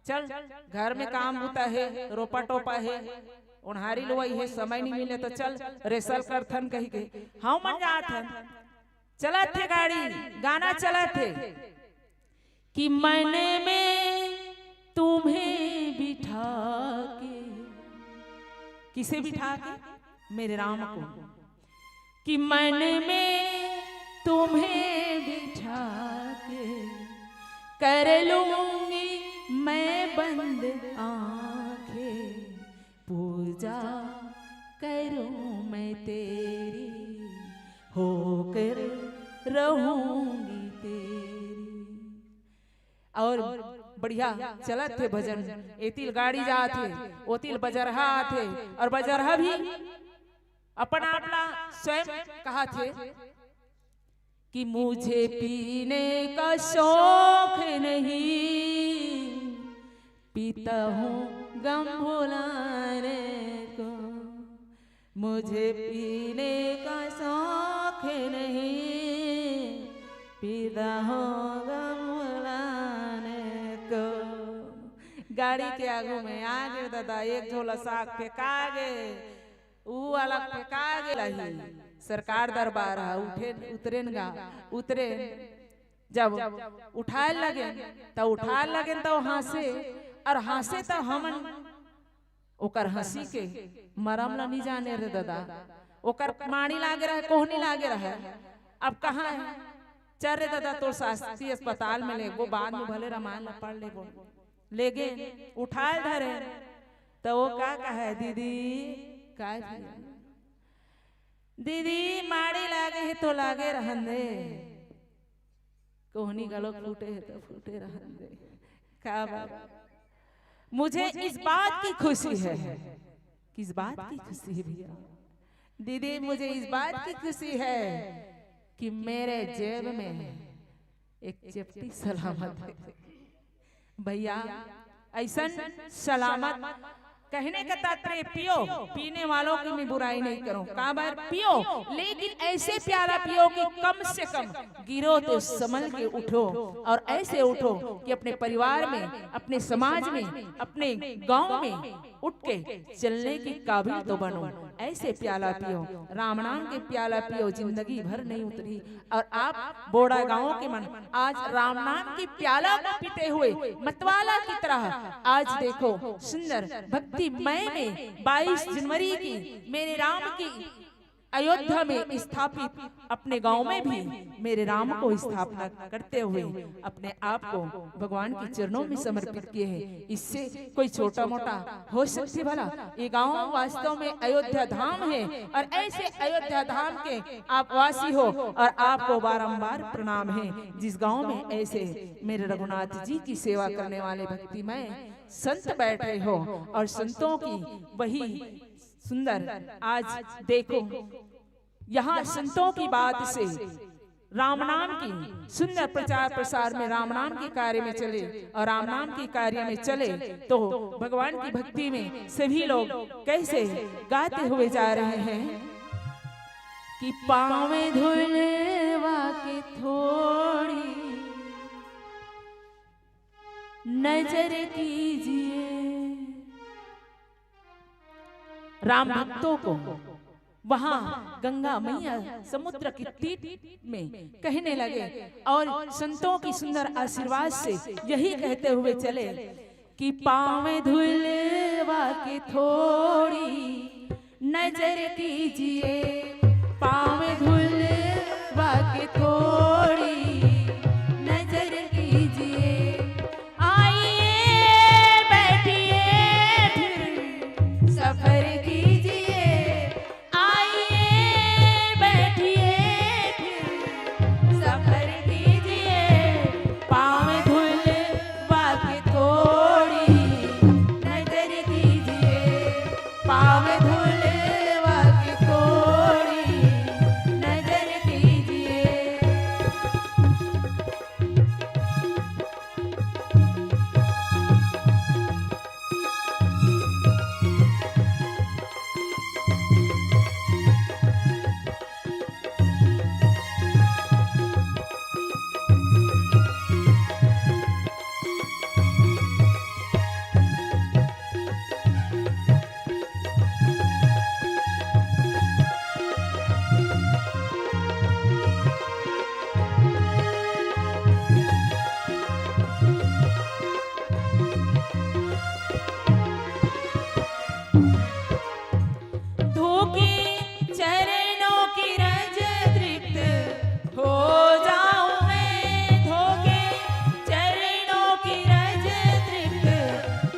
चल, घर में काम बूता है, रोपा टोपा है, ओन्हारी लुवई है, समय नहीं मिले तो चल rehearsal करथन कही के हमन जात हन। चलत हे गाड़ी, गाना चलत हे कि मन में तुम्हें बिठा के, किसे बिठा के? मेरे राम को। कि मन में तुम्हें बिठा के कर लूंगी मैं बंद आंखें, पूजा करूं मैं तेरी, होकर रहूंगी तेरी। और बढ़िया चलत हे भजन, एतिल गाड़ी जात हे, ओतिल बजरहा आत हे, और बजरहा भी अपन आप ला स्वयं कहत हे कि मुझे पीने का शौक नहीं, पीता हूँ गम भुलाने को। मुझे पीने का शौक नहीं, पीता हूँ गम भुलाने को। गाड़ी के आगू में आगे दादा एक झोला साग फेंका गे, ऊ वाला फेंका गे लही। सरकार दरबार हा, उठे उतरेन गा, उतरेन। जब उठाए लगेन, त उठाए लगेन त हाँसे, और हाँसे त हमन ओकर हँसी के मरम ल नी जाने रे दादा। ओकर माड़ी लागे रहे, कोहनी लागे रहे। अब कहाँ है? चल रे दादा, तोर शासकीय अस्पताल में लेगो, बाद में भले रामायण ल पढ़ लेबो। लेगे, उठाए धरे, त वो का कहे, "दीदी, का भैया? दीदी, माड़ी लागे हे तो लागे रहन दे।" तोहनी घलो फूटे हे तो फूटे रहन दे। का बात? मुझे इस बात की खुशी है। किस बात की खुशी है भैया? दीदी, मुझे इस बात की खुशी है कि मेरे जेब में एक चेपटी सलामत है। भैया, ऐसन सलामत कहने का तात्पर्य पियो, पीने वालों की मैं बुराई नहीं करूं, काबर पियो, लेकिन ऐसे प्याला पियो कि कम से कम गिरो तो संभल के उठो, और ऐसे उठो कि अपने परिवार में, अपने समाज में, अपने गांव में उठ के चलने की काबिल तो बनो। ऐसे प्याला पियो, राम नाम के प्याला पियो, जिंदगी भर नहीं उतरी। और आप बोड़ा गांव के मन आज राम नाम की प्याला को पीते हुए मतवाला की तरह आज देखो सुंदर भक्तिमय में बाईस जनवरी की मेरे राम की अयोध्या में स्थापित अपने गांव में भी मेरे राम को स्थापना करते हुए अपने आप को भगवान के चरणों में समर्पित किए हैं। इससे कोई छोटा मोटा हो सकती भला? ये गांव वास्तव में अयोध्या धाम है और ऐसे अयोध्या धाम के आप वासी हो और आपको बारंबार प्रणाम है, जिस गांव में ऐसे मेरे रघुनाथ जी की सेवा करने वाले भक्तिमय संत बैठे हो और संतों की वही सुंदर। आज देखो, यहाँ संतों की बात से राम नाम की सुंदर प्रचार प्रसार में राम नाम के कार्य में चले और राम नाम के कार्य में चले तो भगवान की भक्ति में सभी लोग कैसे गाते हुए जा रहे हैं कि पावे धुलवा के थोड़ी नजर कीजिए। राम भक्तों को वहां गंगा मैया समुद्र के तीर में कहने लगे और संतों की सुंदर आशीर्वाद से यही कहते हुए चले कि पावे धुलवा के थोड़ी नजर कीजिए, पावे धुलवा के थोड़ी नजर कीजिए। आइए बैठिए फिर सफर कीजिए, आइए बैठिए फिर सफर कीजिए। पावे धुलवा के थोड़ी नजर कीजिए, पावे धुलवा के थोड़ी नजर कीजिए। धोके चरणों की रज तृप्त हो जाऊं मैं, धोके चरणों की रज तृप्त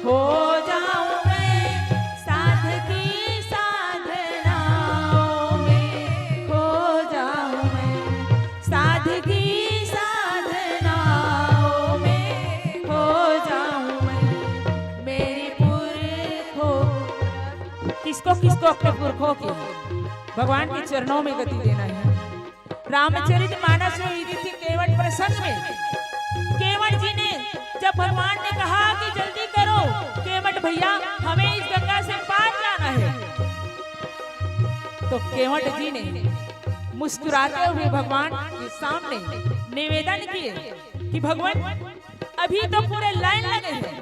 हो जाऊं मैं। साध की साधनाओं में खो जाऊं मैं, साध की साधनाओं में खो जाऊं मैं। मेरे पुरखों, किसको किसको अपने पुरखों की भगवान के चरणों में गति देना है। रामचरित मानस में इति थी केवट प्रसंग में केवट जी ने जब भगवान ने कहा कि जल्दी करो केवट भैया, हमें इस गंगा से पार जाना है, तो केवट जी ने मुस्कुराते हुए भगवान के सामने निवेदन किए कि भगवान, अभी तो पूरे लाइन लगे हैं।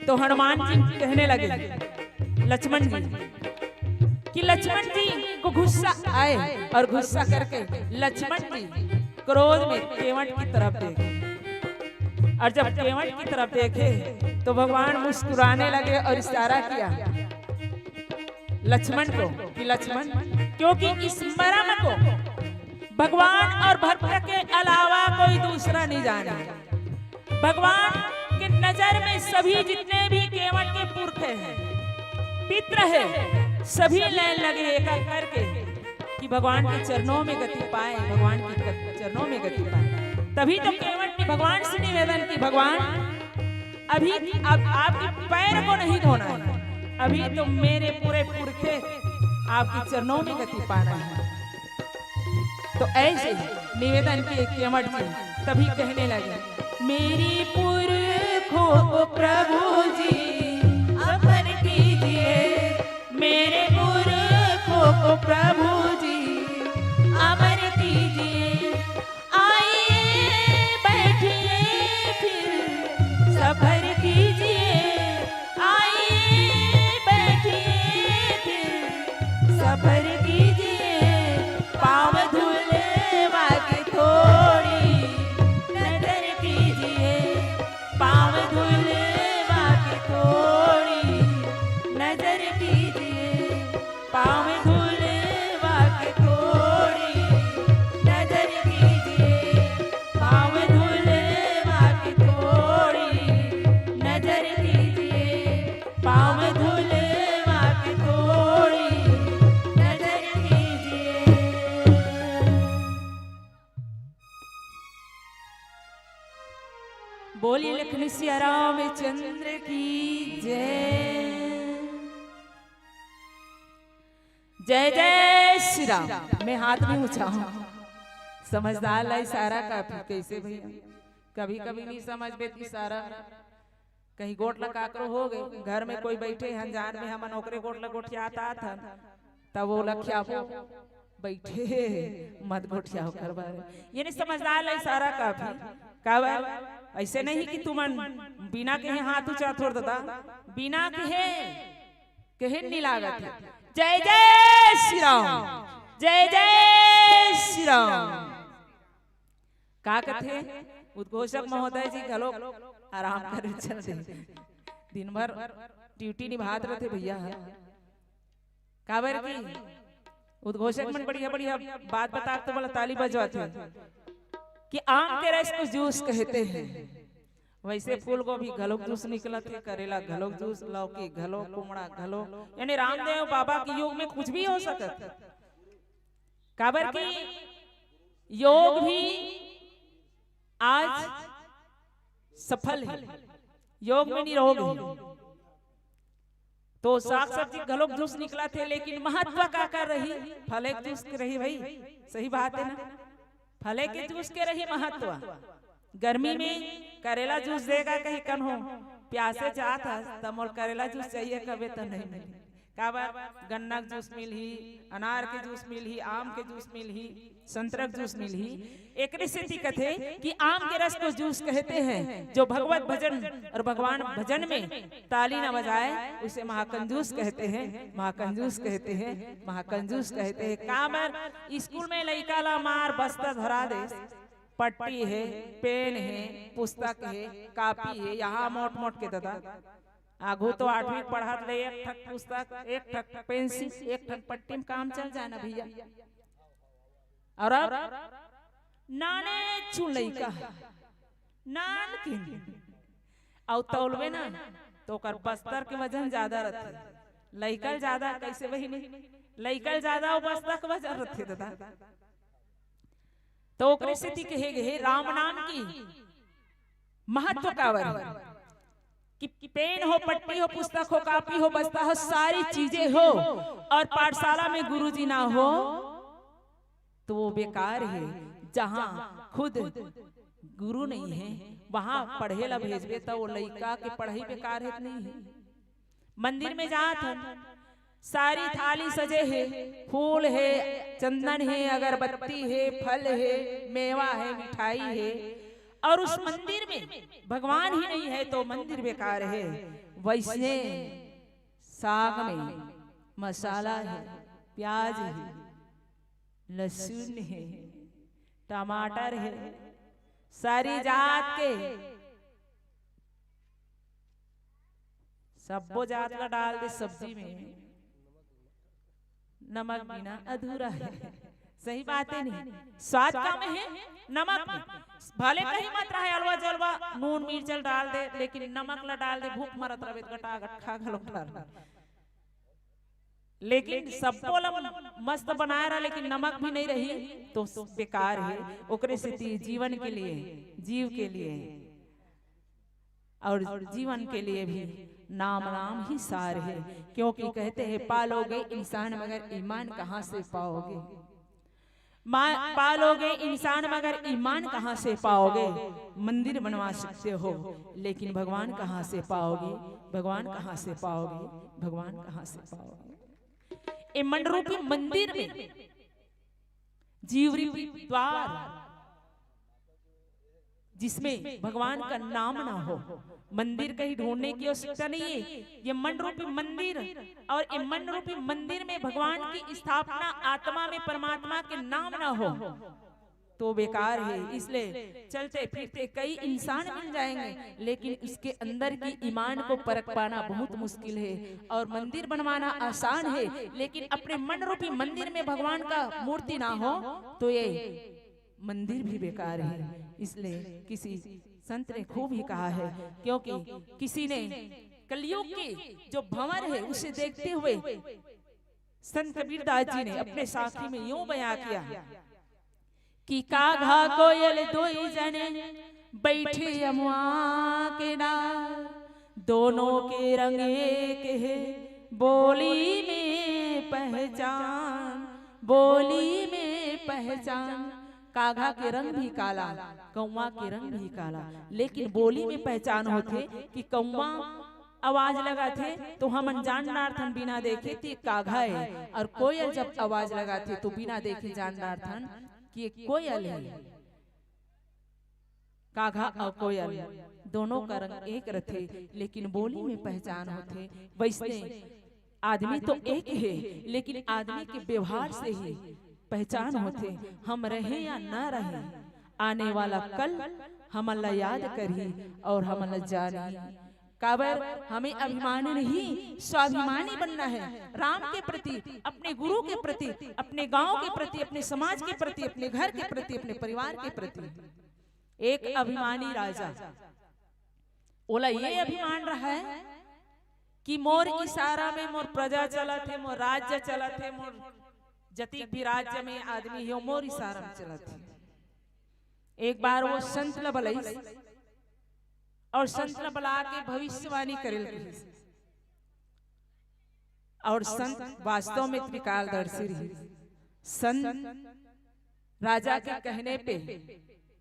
तो हनुमान जी कहने लगे लक्ष्मण जी कि लक्ष्मण जी को गुस्सा आए और गुस्सा करके लक्ष्मण जी क्रोध में केवट की तरफ देखे, और जब केवट की तरफ देखे तो भगवान मुस्कुराने लगे और इशारा किया लक्ष्मण को कि लक्ष्मण, क्योंकि इस मर्म को भगवान और भक्त के अलावा कोई दूसरा नहीं जाने। भगवान के नजर में सभी जितने भी केवट के पुरख हैं, पित्र है, सभी लाइन लगे एक एक करके कि भगवान के चरणों में गति पाए, भगवान के चरणों में गति पाए। तभी तो केवट ने भगवान से निवेदन की, भगवान, अभी अब आपके पैर को नहीं धोना है, अभी तो मेरे पूरे पुरखे आपके चरणों में गति पाना है। तो ऐसे निवेदन किए केवट जी, तभी कहने लगे, मेरी पुरखों को प्रभु जी अमर कीजिए, मेरे पुरखों को प्रभु जी अमर कीजिए। आइए बैठिए फिर सफर कीजिए, आइए बैठिए फिर सफर कीजिए। पाँव धूलवा के थोड़ी नजर कीजिए, पाँव धूलवा के थोड़ी नजर कीजिए, पाँव धूलवा के थोड़ी नजर कीजिए, पाँव धूलवा के थोड़ी नजर कीजिए, पाँव धूलवा के थोड़ी नजर कीजिए। बोलिए लखन सिया रामचंद्र की जय। जय जय श्री राम। मैं हाथ नहीं ऊंचाहूं। समझदार ला इशारा काफी। कैसे भैया, कभी कभी नहीं समझ में इशारा। कहीं गोठ ला काकरो हो गए, घर में कोई बैठे हे अनजान में, हमन ओकरे गोठ ला गोठियात आत हन, तब वो लखियाबो, बैठे हे, मत गोठिया ओकर बारे। ये नहीं समझदार ला इशारा काफी। काबर? ऐसे नहीं कि तुमन बिना कहे हाथ ऊंचा थोड़ देता, बिना कहे, कहे नहीं लागत हे। जय जय श्री राम, जय जय श्री राम। का कथे उद्घोषक महोदय जी घलो आराम करे चलते, दिन भर ड्यूटी निभात रहते भैया ह। काबर की उद्घोषक मन बढ़िया बढ़िया बात बता तो बोला ताली बजवाथे कि आम के रस को जूस कहते हैं, वैसे फूल गोभी घलोक जूस निकलत हे, करेला घलोक जूस, लौकी घलो, कुमड़ा घलो, यानी रामदेव बाबा के योग में कुछ भी हो सकत हे। काबर कि योग भी आज सफल हे, योग में निरोग हे। तो साग सब्जी घलोक जूस निकलत हे, लेकिन महत्व का कर रही? फले के जूस के रही भाई, सही बात हे ना? फले के जूस के रही महत्व। गर्मी में करेला जूस देगा कहीं कन्हो प्यासे जात हस, त मोर करेला जूस चाहिए कबे त नहीं मिली। काबर? गन्ना के जूस मिलही, अनार के जूस मिलही, आम के जूस मिलही, संतरा के जूस मिलही। एकरे सेती कथे कि आम के रस को जूस कहते हैं, जो भगवत भजन और भगवान भजन में ताली न बजाए, उसे महाकंजूस कहते हैं, महाकंजूस कहते हैं, महाकंजूस कहते हैं। काबर? स्कूल में लइका ला मार बस्ता धरा दे, पट्टी हे, पेन हे, पुस्तक हे, कापी हे, यहाँ मोट मोट के ददा। आघू तो आठवीं पढ़त ले एक ठक पुस्तक, एक ठक पेंसिल, एक ठक पट्टी में काम चल जाना भैया। और अब नाने चुन लइका, नान किन, अउ तौलबे ना तो ओकर बस्तर के वजन ज्यादा रथे। लइका ल ज्यादा, कैसे बहिनी? लइका ल ज्यादा अउ बस्तर के वजन रथे दादा। तो ओकरे सेती कहे गे हे राम नाम की महत्व काबर हे कि पेन हो, पट्टी हो, पुस्तक हो, कापी हो, बस्ता हो, सारी चीजें हो और पाठशाला में गुरुजी ना हो तो वो बेकार हे। जहां खुद गुरु नहीं हे, वहां पढ़े ला भेजबे त वो लइका के पढ़ाई बेकार हे त नहीं हे? मंदिर में जात हन, सारी थाली सजे हे, फूल हे, चंदन हे, अगरबत्ती हे, फल हे, मेवा हे, मिठाई हे, और उस मंदिर में भगवान ही नहीं है तो मंदिर बेकार है। वैसे साग में मसाला है, प्याज है, लहसुन है, टमाटर है, सारी जात के सब्बो जात ला डाल दे सब्जी में, नमक बिना अधूरा है। सही बात है नहीं? स्वाद का में है, नमक में। भले कहीं मत रहे अलवा जलवा, नून मिर्च ल डाल दे, लेकिन नमक ला डाल दे, भूख मरत रहे, गटा गट खा घलो डाल दे। लेकिन सब्बो ला मस्त बनाए रहा, लेकिन नमक भी नहीं रही तो बेकार है। ओकरे सेती जीवन के लिए, जीव के लिए और जीवन के लिए भी नाम, नाम ही सार है। क्योंकि कहते हैं, "पालोगे इंसान मगर ईमान कहाँ से पाओगे?" मा-, "पालोगे इंसान मगर ईमान कहाँ से पाओगे?" मंदिर बनवा सकते हो, लेकिन भगवान कहाँ से पाओगे? भगवान कहाँ से पाओगे? भगवान कहाँ से पाओगे? ए मन रूपी मंदिर में, जीव रूपी द्वार, जिसमें भगवान का नाम ना हो, मंदिर कहीं ढूंढने की आवश्यकता नहीं है। ये मन रूपी मंदिर, और ये मन रूपी मंदिर में भगवान की स्थापना, आत्मा में परमात्मा के नाम ना हो, तो बेकार है। इसलिए चलते फिरते कई इंसान मिल जाएंगे, लेकिन उसके अंदर की ईमान को परख पाना बहुत मुश्किल है। और मंदिर बनवाना आसान है, लेकिन अपने मन रूपी मंदिर में भगवान का मूर्ति ना हो, तो ये मंदिर भी बेकार है। इसलिए किसी संत ने खूब ही कहा है, क्योंकि किसी ने कलयुग के जो भंवर है, उसे देखते हुए संत कबीरदास जी ने अपने साखी में यूं बयां किया कि "काघा कोयल दोई जने बैठे अमवा के डार, दोनों के रंग एक है बोली में पहचान, बोली में पहचान।" काघा के रंग भी काला, कौवा के रंग भी काला, लेकिन बोली में पहचान होथे कि कौवा आवाज लगाथे तो हमन जान डारथन बिना देखे कि काघा है, और कोयल जब आवाज लगाथे तो बिना देखे जान डारथन कि ये कोयल है। काघा और कोयल दोनों का रंग एक रथे, लेकिन बोली में पहचान होथे। वैसने आदमी तो एक है, लेकिन आदमी के व्यवहार से ही पहचान होथे, हम रहे या ना रहे, आने वाला कल हमन ला याद करही और हमन ला जानही। काबर हमें अभिमानी नहीं, स्वाभिमानी बनना है। राम के प्रति, अपने गुरु के प्रति, अपने गांव के प्रति, अपने समाज के प्रति, अपने घर के प्रति, अपने परिवार के प्रति। एक अभिमानी राजा, ओला ये अभिमान रहा है कि मोर इशारा में मोर प्रजा चलत है, मोर राज्य चलत है, मोर जतिक भी राज्य में आदमी हे, मोर इशारा में चलत है। एक बार वो संत ल बलइस और संत ल बला के भविष्यवाणी करे ल कहिस। और संत वास्तव में त्रिकालदर्शी रहिस। संत राजा के कहने पे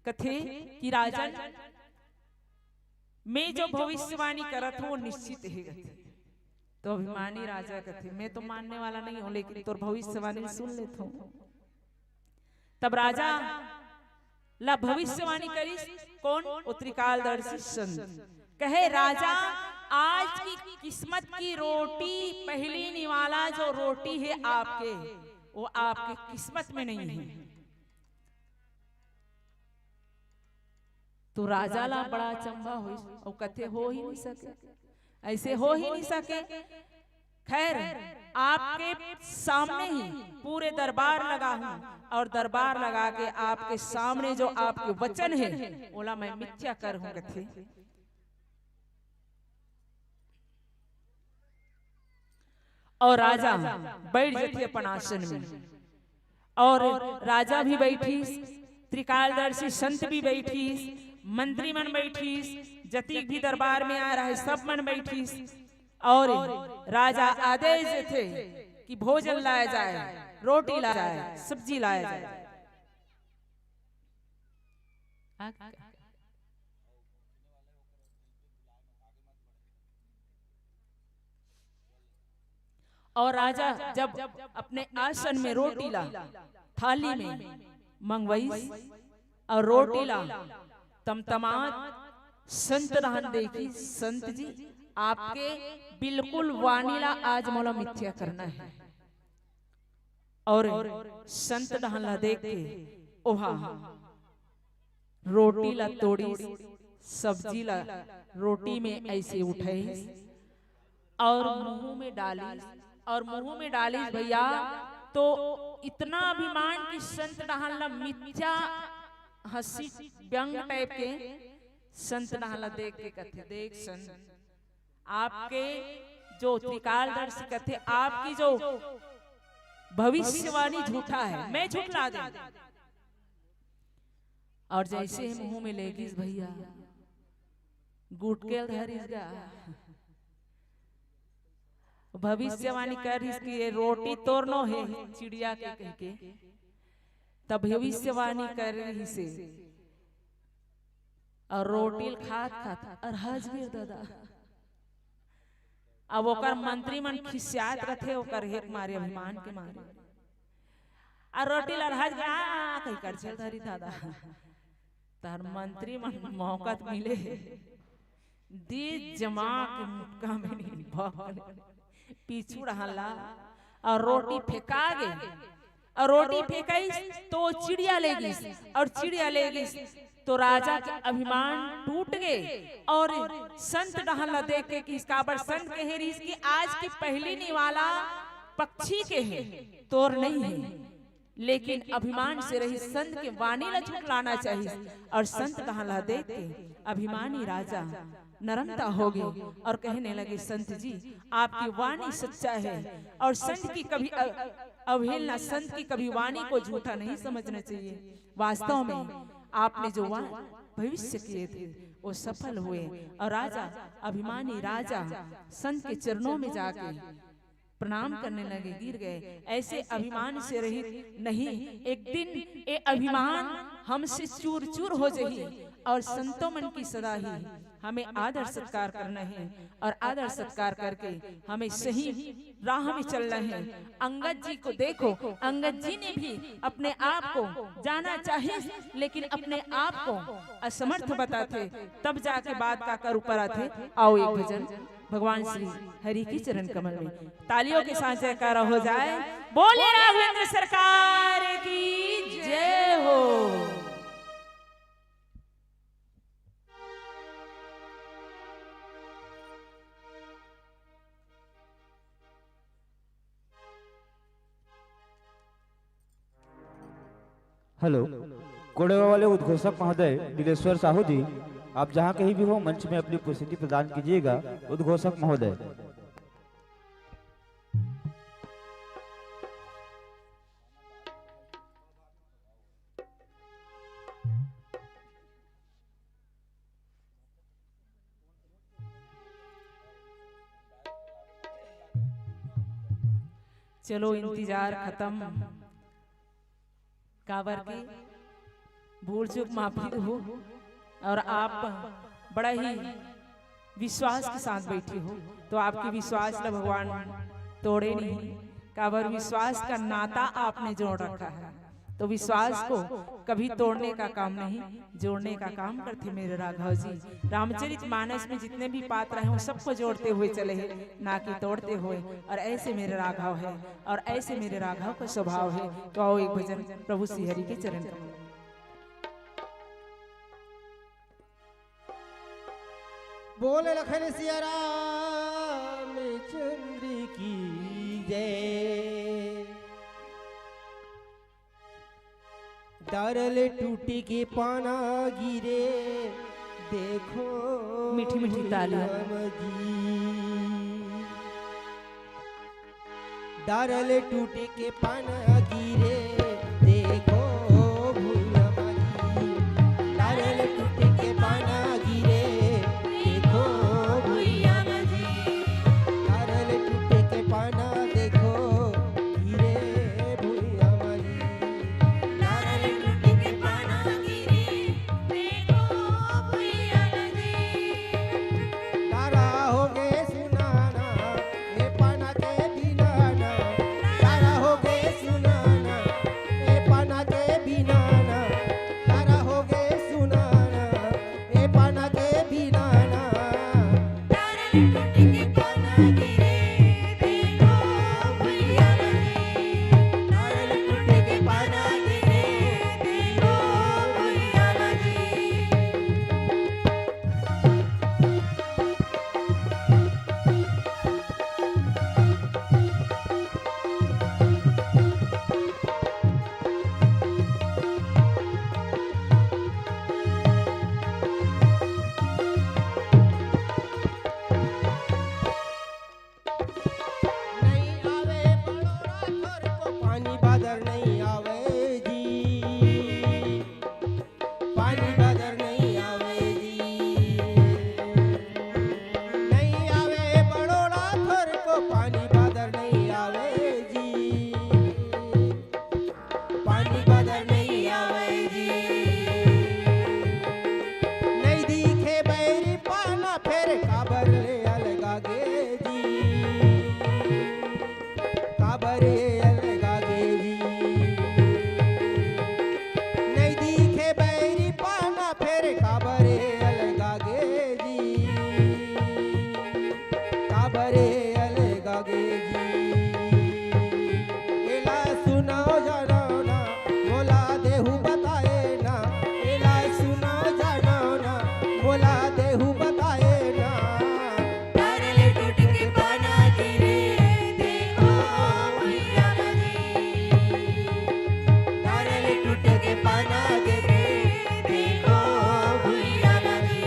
कथे कि "राजन, मैं जो भविष्यवाणी करत हूं, वो निश्चित हे," कथे। तो अभिमानी राजा कथे, "मैं तो मानने वाला नहीं हूं, लेकिन तोर भविष्यवाणी सुन लेथों।" तब राजा ला भविष्यवाणी करिस कौन? ओ त्रिकालदर्शी संत। कहे, "राजा, आज की किस्मत की रोटी, पहली निवाला जो रोटी है आपके, वो आपके किस्मत में नहीं है।" तो राजा ला बड़ा अचंभा होइस, अउ कथे, "हो ही नहीं सके, ऐसे हो ही नहीं सके।" खैर, आपके सामने ही पूरे दरबार लगा हूं, और दरबार लगा के आपके सामने जो आपके वचन है, ओला मैं मिथ्या कर हूं, कथे। और राजा बैठ जथे अपन आसन में, और राजा भी बैठिस, त्रिकालदर्शी संत भी बैठिस, मंत्री मन बैठिस, जतिक भी दरबार में आ रहे सब मन बैठिस, और राजा आदेश देथे कि भोजन लाया जाए, रोटी लाया जाए, सब्जी लाया जाए। और राजा जब अपने आसन में रोटी ला थाली में मंगवाइस और रोटी ला तमतमात संत डहान देखिस, "संत जी, आपके बिल्कुल वाणी ला आज मोला मिथ्या करना है।" और संत डहान ला देख के ओहा रोटी ला तोड़िस, सब्जी ला रोटी में ऐसे उठाइस और मुंह में डालिस, और मुंह में डालिस भैया, तो इतना अभिमान कि संत डहान ला मिथ्या हंसी व्यंग टाइप के संत डहान ला देख के कथे, "देख संत, आपके जो त्रिकालदर्शी कथे, आपकी जो भविष्यवाणी झूठा है, मैं झुठला दे। और जैसे ही मुंह में लेगिस भैया, गुटकेल धरिस गा, भविष्यवाणी करिस कि ये रोटी तोर नो हे चिड़िया के कहिके, तब भविष्यवाणी कर रहिसे। और रोटी ल खात खात अरहज गे दादा। अब ओकर मंत्री मन खिसियात रथे, ओकर हेत मारे, अभिमान के मारे। आ रोटी ल अरहज गे, आ, कहि कर झेल धरी दादा। तहर मंत्री मन मौका त मिले, दे जमा के मुटका में नहीं भक, पीछू रहला और रोटी फेंका गे। और रोटी फेंकाइस तो चिड़िया लेगिस, और चिड़िया लेगिस तो राजा के अभिमान टूट गे। और संत डहन ला देख के किस काबर संत कहे रहिस कि आज के पहली निवाला पक्षी के हे, तोर नहीं हे। लेकिन अभिमान से रहित संत के वाणी ला झुठलाना चाहिए। और संत डहन ला देख के अभिमानी राजा नरमता हो गे और कहने लगे, संत जी, आपकी वाणी सच्चा है और संत की कभी अ-, अवहेलना, संत की कभी वाणी को झूठा नहीं समझना चाहिए। वास्तव में आपने जो वा-, भविष्य किए थे, वो सफल हुए। और राजा, अभिमानी राजा संत के चरणों में जाके प्रणाम करने लगे, गिर गए। ऐसे अभिमान से रहित नहीं, एक दिन ये अभिमान हमसे चूर चूर हो जाही। और संतों मन की सदा ही हमें आदर सत्कार करना है, और आदर सत्कार करके हमें सही राह में चलना है। अंगद जी को देखो, अंगद जी ने भी अपने आप को जाना चाहिए, लेकिन अपने आप को असमर्थ बताथे, तब जाके बात का कर ऊपर आथे। आओ एक भजन भगवान श्री हरि के चरण कमल में तालियों के साथ जयकारा हो जाए। बोले राघवेंद्र सरकार की जय हो। हेलो, कोड़ेवा वाले उद्घोषक महोदय नीलेश्वर साहू जी, आप जहां कहीं भी हो, मंच में अपनी उपस्थिति प्रदान कीजिएगा। उद्घोषक महोदय। चलो, इंतजार खत्म। काबर के भूल चूक माफी हो, और आप बड़ा ही विश्वास के साथ बैठे हो, तो आपके विश्वास ला भगवान तोड़े नहीं। काबर विश्वास का नाता आपने जोड़ रखा है, तो विश्वास को कभी तोड़ने का काम नहीं, जोड़ने का काम करथे मेरे राघव जी। रामचरित मानस में जितने भी पात्र हैं, वो सबको जोड़ते हुए चले हैं, ना कि तोड़ते हुए। और ऐसे मेरे राघव है, और ऐसे मेरे राघव का स्वभाव है। तो आओ, एक भजन प्रभु श्री हरि के चरण कमल। बोल लखन सिया रामचंद्र की जय। दारल टूटी के पाना गिरे, देखो मीठी मीठी तालियां। दारल टूटी के पाना गिरे, देखो भुइया माजी। दारल टूटी के पाना गिरे, देखो भुइया माजी। दारल टूटी के पाना देखो गिरे भुइया माजी। दारल टूटी के पाना गिरे, देखो भुइया माजी। तारा हो गे सुनाना, ए पाना के दिनाना। तारा हो गे सुनाना, परे अलगा गे जी। एला सुनो जानो ना, मोला देहू बताए ना। एला सुनो जानो ना, मोला देहू बताए ना। तारा ले टूट के पाना गिरे, देखो भुइयां मा जी। तारा ले टूट के पाना गिरे, देखो भुइयां मा जी।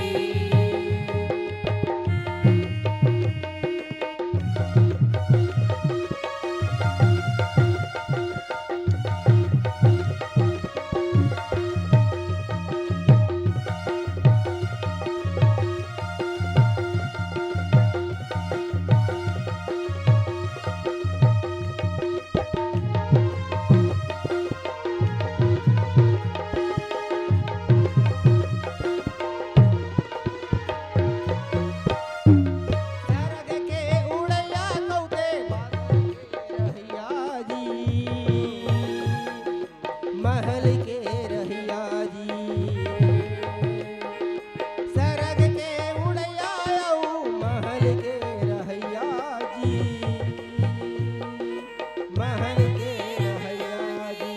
सरग के उड़ैया कौते बादल के रहैया जी, महल के रहैया जी। सरग के उड़ैया अउ महल के रहैया जी, महल के रहैया जी।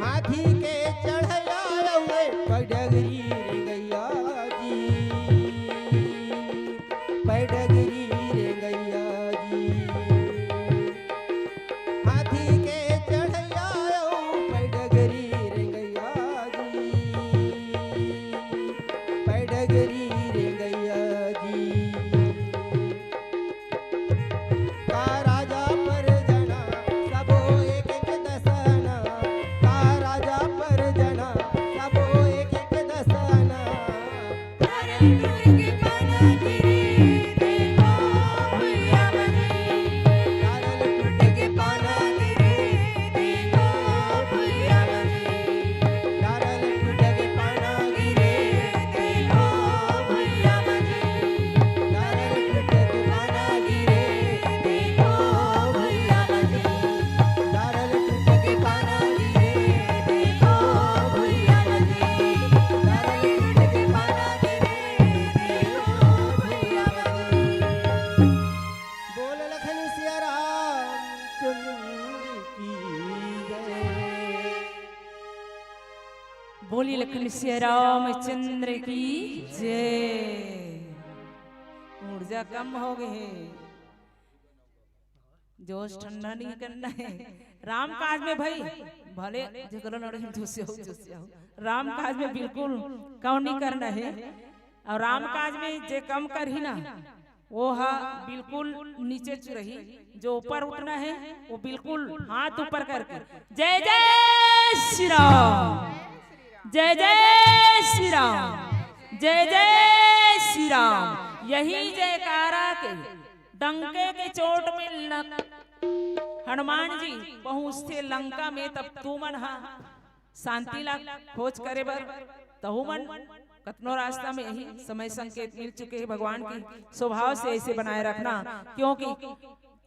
हाथी के चढ़ैया अउ ए पगडगरी रेंगैया जी, पगडगरी रेंगैया जी। हाथी के चढ़ैया अउ पगडगरी रेंगैया जी, पगडगरी रेंगैया जी। का राजा परजना, सबो एक एक दसना। का राजा परजना, सबो एक एक दसना। तारा टूट के पाना गिरे, देखो भुइयां मा जी। तारा टूट के पाना गिरे, देखो भुइयां मा जी। तारा टूट के पाना गिरे, देखो भुइयां मा जी। तारा टूट के पाना गिरे, देखो भुइयां मा जी। तारा टूट के पाना गिरे, देखो भुइयां मा जी। तारा टूट के पाना गिरे, देखो भुइयां मा जी। बोल लखन सिया रामचंद्र की जय। बोली लखन सिया रामचंद्र की जय। ऊर्जा कम हो गई है, जोश ठंडा नहीं करना है। राम काज में भाई भले झगड़ा लड़े, जोशिया हो, जोशिया हो, राम काज में बिल्कुल कम नहीं करना है। और राम काज में जे कम करही ना, वो हा बिल्कुल नीचे चुरही। जो ऊपर उठना है, वो बिल्कुल हाथ ऊपर करके, जय जय श्री राम, जय जय श्री राम, जय जय श्री राम। यही जयकारा के डंके के चोट में ल-, हनुमान जी पहुंचथे लंका में, तब तुमन हा शांति ला खोज करे बर तहु मन कतनो रास्ता में यही समय संकेत मिल चुके हैं भगवान की। स्वभाव से ऐसे बनाए रखना, क्योंकि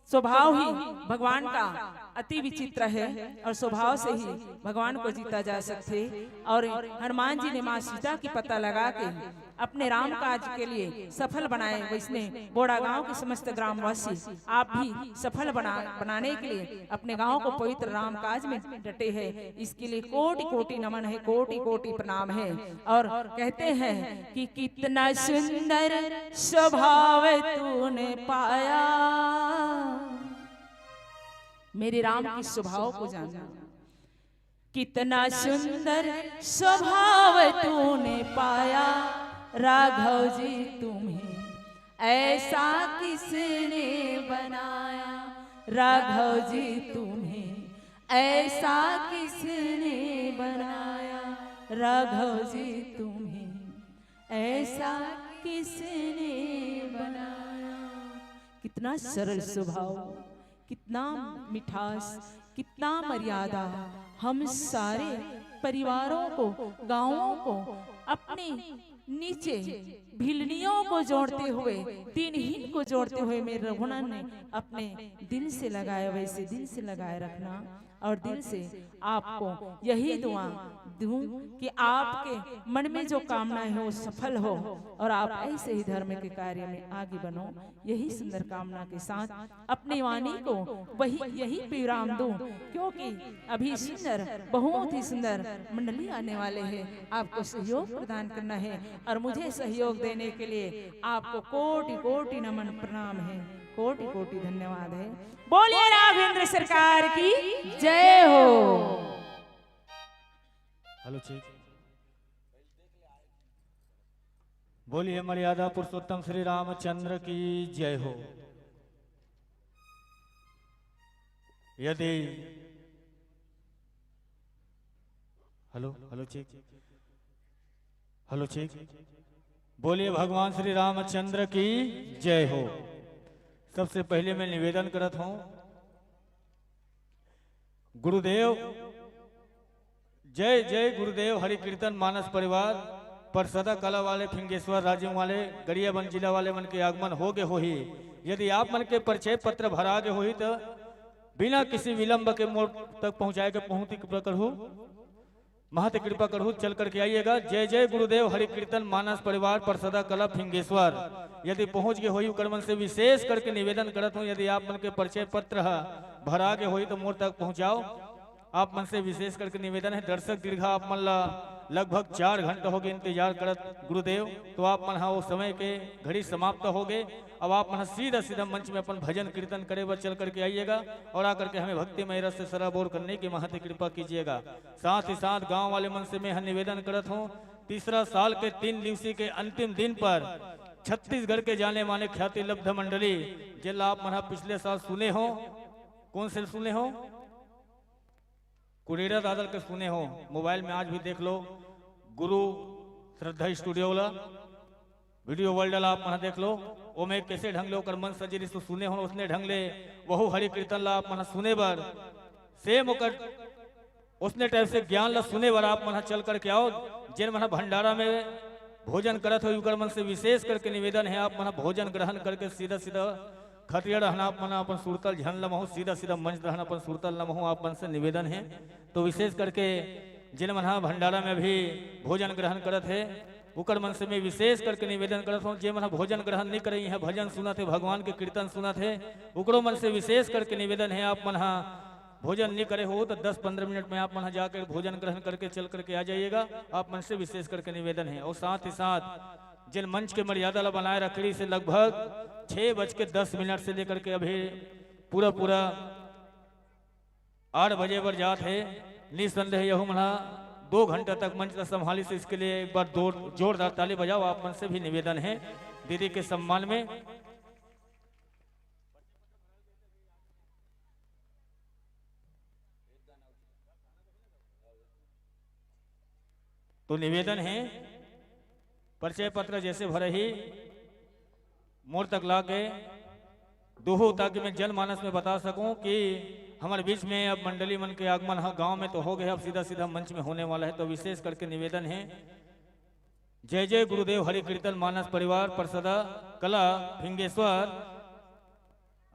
स्वभाव ही भगवान का अति विचित्र है और स्वभाव से ही भगवान को जीता जा सकते। और हनुमान जी ने माँ सीता की पता लगा के अपने राम काज के लिए सफल बनाए, वैसने बोड़ा गांव के समस्त ग्रामवासी आप भी सफल बना, बनाने के लिए अपने गांव को पवित्र राम काज में डटे हैं। इसके लिए कोटि कोटि नमन है, कोटि कोटि प्रणाम है। और कहते हैं कि कितना सुंदर स्वभाव तूने पाया। मेरे राम के स्वभाव को जानना। कितना सुंदर स्वभाव तूने पाया राघव जी तुम्हें, ऐसा किसने बनाया राघव जी तुम्हें, ऐसा किसने बनाया राघव जी तुम्हें, ऐसा किसने बनाया। कितना सरल स्वभाव, कितना मिठास, कितना मर्यादा। हम सारे परिवारों को, गांवों को अपने नीचे भिलनियों को जोड़ते हुए, दिनहीन को जोड़ते हुए मेरे रघुनंदन ने अपने दिल से लगाया, वैसे दिल से लगाए रखना। और दिल से आपको यही दुआ दूं कि आपके मन में जो कामनाएं हो, सफल हो और आप ऐसे ही धर्म के कार्य में आगे बनो। यही सुंदर कामना के साथ अपनी वाणी को वही, यही विराम दूं, क्योंकि अभी सुंदर, बहुत ही सुंदर मंडली आने वाले हैं। आपको सहयोग प्रदान करना है और मुझे सहयोग देने के लिए आपको कोटि कोटि नमन, प्रणाम है, कोटि कोटि धन्यवाद है। बोलिए राघवेंद्र सरकार की जय हो। Hello, check. बोलिए मर्यादा पुरुषोत्तम श्री रामचंद्र की जय हो। यदि hello, hello, check. Hello, check. बोलिए भगवान श्री रामचंद्र की जय हो। सबसे पहले मैं निवेदन करत हूं, गुरुदेव, जय जय गुरुदेव हरि कीर्तन मानस परिवार, परसदा कला वाले, फिंगेश्वर, राजिम वाले, गरियाबंद जिला वाले मन के आगमन हो गे होही। यदि आप मन के परिचय पत्र भरा गे होही, तो बिना किसी विलंब के मोर तक पहुंचाए के पहुंच करहू, महत कृपा करहू, चल करके आइएगा। जय जय गुरुदेव हरि कीर्तन मानस परिवार, परसदा कला, फिंगेश्वर। यदि पहुंच गे होही, उकर मन से विशेष करके निवेदन करत हूं, यदि आप मन के परिचय पत्र ह भरा गे होही, तो मोर तक पहुंचाओ। आप मन से विशेष करके निवेदन है, दर्शक दीर्घा आप मन ला लगभग चार घंटा हो गे इंतजार करत गुरुदेव, तो आप मन हा वो समय के घड़ी समाप्त हो गे। अब आप मन हा सीधा सीधा मंच में अपन भजन कीर्तन करे बर चल करके आइएगा और आकर के हमें भक्तिमय रस से सराबोर करने की महत कृपा कीजिएगा। साथ ही साथ गांव वाले मन से मैं यह निवेदन करत हूँ, तीसरा साल के तीन दिवसीय के अंतिम दिन पर छत्तीसगढ़ के जाने माने ख्याति लब्ध मंडली, जेला आप मन हा पिछले साल सुने हो, कौन से सुने हो, कुरेरा दादर के सुने हो, मोबाइल में आज भी देख लो, गुरु श्रद्धा स्टूडियो वाला, वीडियो वर्ल्ड वाला आप मन देख लो, ओमे कैसे ढंग ले ओकर मन सजे रिहिस तो सुने हो, उसने ढंग ले वहू हरि कीर्तन ला आप मन सुने बर, सेम ओकर उसने टाइप से ज्ञान ला सुने बर आप मन चल करके आओ। जेन मन भंडारा में भोजन करत हो, उकर मन से विशेष करके निवेदन है, आप मन भोजन ग्रहण करके सीधा सीधा खटिया डहन आप मन अपन सुरतल झन लमहू, सीधा सीधा मंच डहन अपन सुरतल लमहू, आप मन से निवेदन है। तो विशेष करके जेन मन हा भंडारा में अभी भोजन ग्रहण करत है, उकर मन से मैं विशेष करके निवेदन करत हूँ, जे मन हा भोजन ग्रहण नहीं करे, यहाँ भजन सुनत है, भगवान के कीर्तन सुनत है, उकरो मन से विशेष करके निवेदन है, आप मन हा भोजन नहीं करे हो तो दस पंद्रह मिनट में आप मन हा जाकर भोजन ग्रहण करके चल करके आ जाइएगा। आप मन से विशेष करके निवेदन है। और साथ ही साथ जिन मंच के मर्यादा ला बनाए रखड़ी से लगभग छः बज के दस मिनट से लेकर के अभी पूरा पूरा आठ बजे बर जात है। निसंदेह यहू मन हा दो घंटा तक मंच ला संभालिस, इसके लिए एक बार दो जोरदार ताली बजाओ। आप मन से भी निवेदन है दीदी के सम्मान में। तो निवेदन है, परिचय पत्र जैसे भरही मोर तक ला के दुहू, ताकि मैं जनमानस में बता सकूं कि हमारे बीच में अब मंडली मन के आगमन ह गांव में तो हो गए, अब सीधा सीधा मंच में होने वाला है। तो विशेष करके निवेदन है, जय जय गुरुदेव हरि कीर्तन मानस परिवार परसदा कला फिंगेश्वर,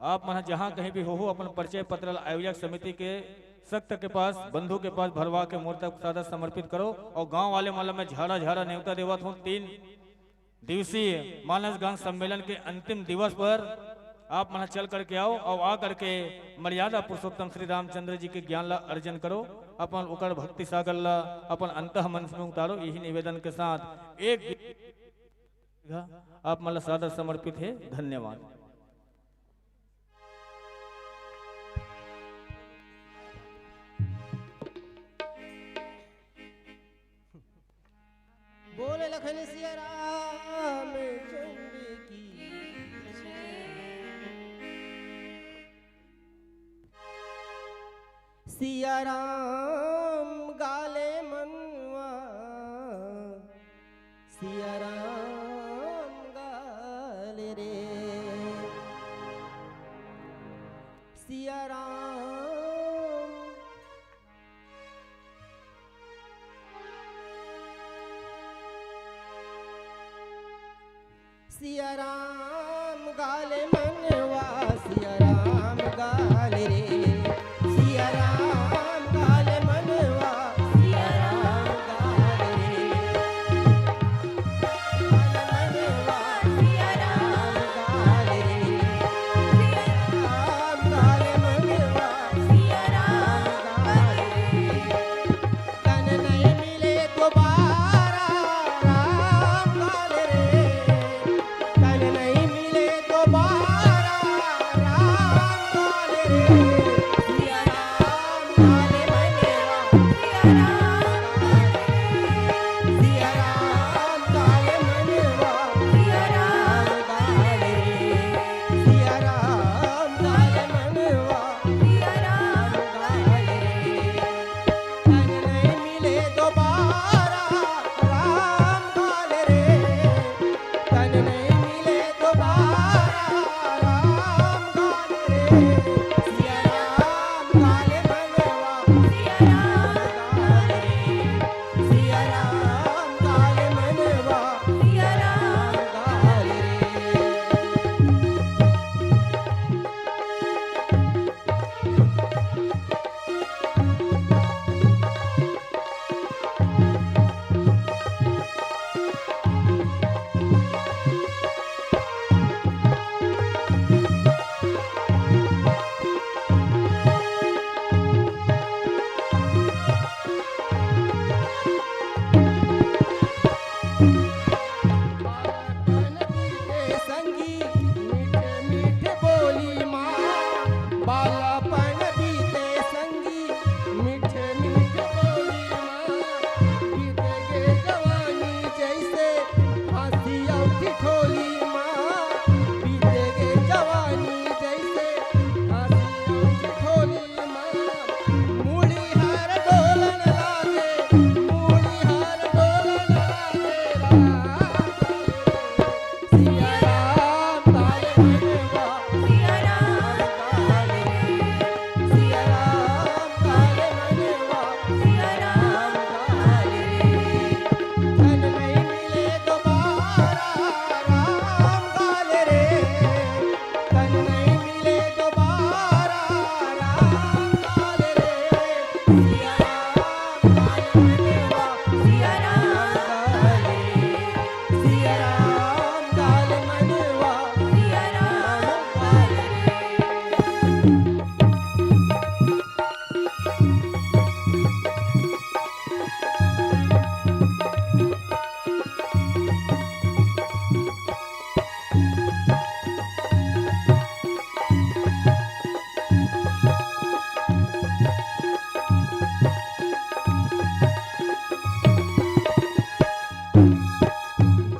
आप मन जहाँ कहीं भी हो, हो अपन परिचय पत्र ला आयोजक समिति के सख्त के पास, बंधु के पास भरवा के मोर तक सादर समर्पित करो। और गांव वाले मन ला मैं झाड़ा झाड़ा नेवता देवत हूँ, तीन दिवसीय मानस गान सम्मेलन के अंतिम दिवस पर आप मन चल करके आओ और आ करके मर्यादा पुरुषोत्तम श्री रामचंद्र जी के ज्ञान ला अर्जन करो, अपन ओकर भक्ति सागर ला अपन अंतः मन में उतारो। यही निवेदन के साथ एक आप मन ला सादर समर्पित है। धन्यवाद। बोले लखन सिया रामचंद्र की जय। सिया राम गाले मनवा, सिया राम गाले रे, सिया राम। सिया राम गाले मनवा, सिया राम गाले रे, सिया राम गाले मनवा, सिया राम गाले रे, गाले मनवा, सिया राम गाले रे, सिया राम गाले मनवा, सिया राम गाले रे। तन नहीं मिले दोबारा राम गाले रे, तन नहीं मिले दोबारा राम गाले रे। सिया राम गाले मनवा, सिया राम गाले रे, सिया राम गाले मनवा, सिया राम गाले रे, सिया राम गाले मनवा, सिया राम गाले रे। तन नहीं मिले दोबारा राम गाले रे, तन नहीं मिले दोबारा राम गाले रे। सिया राम गाले मनवा, सिया राम गाले रे, सिया राम गाले मनवा, सिया राम गाले रे। बालपन बीते संगी मीठे मीठे बोली माँ, बालपन बीते संगी मीठे मीठे बोली माँ, बीते गे जवानी जैसे हँसी अउ ठिठोली माँ, बीते गे जवानी जैसे हँसी अउ ठिठोली माँ। मुड़ी हर डोलन लागे, मुड़ी हर डोलन लागे, राम सिया राम गाले मनवा, सिया राम गाले रे, सिया राम गाले मनवा, सिया राम गाले रे। तन नहीं मिले दोबारा राम गाले रे, तन नहीं मिले दोबारा राम गाले रे। सिया राम गाले मनवा, सिया राम गाले रे। सिया राम गाले मनवा, सिया राम गाले रे।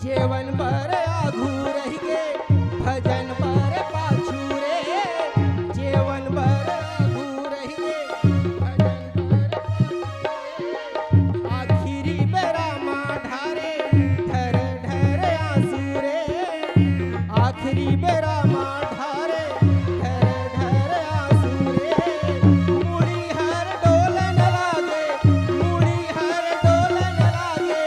जेवन बर आघू रहिगे, भजन बर पाछू रे। जेवन बर आघू रहिगे, भजन बर पाछू रे। आखिरी बेरा मा ढारे ढर ढर आंसू रे। आखिरी बेरा मा ढारे ढर ढर आंसू रे। मुड़ी हर डोलन लागे, मुड़ी हर डोलन लागे,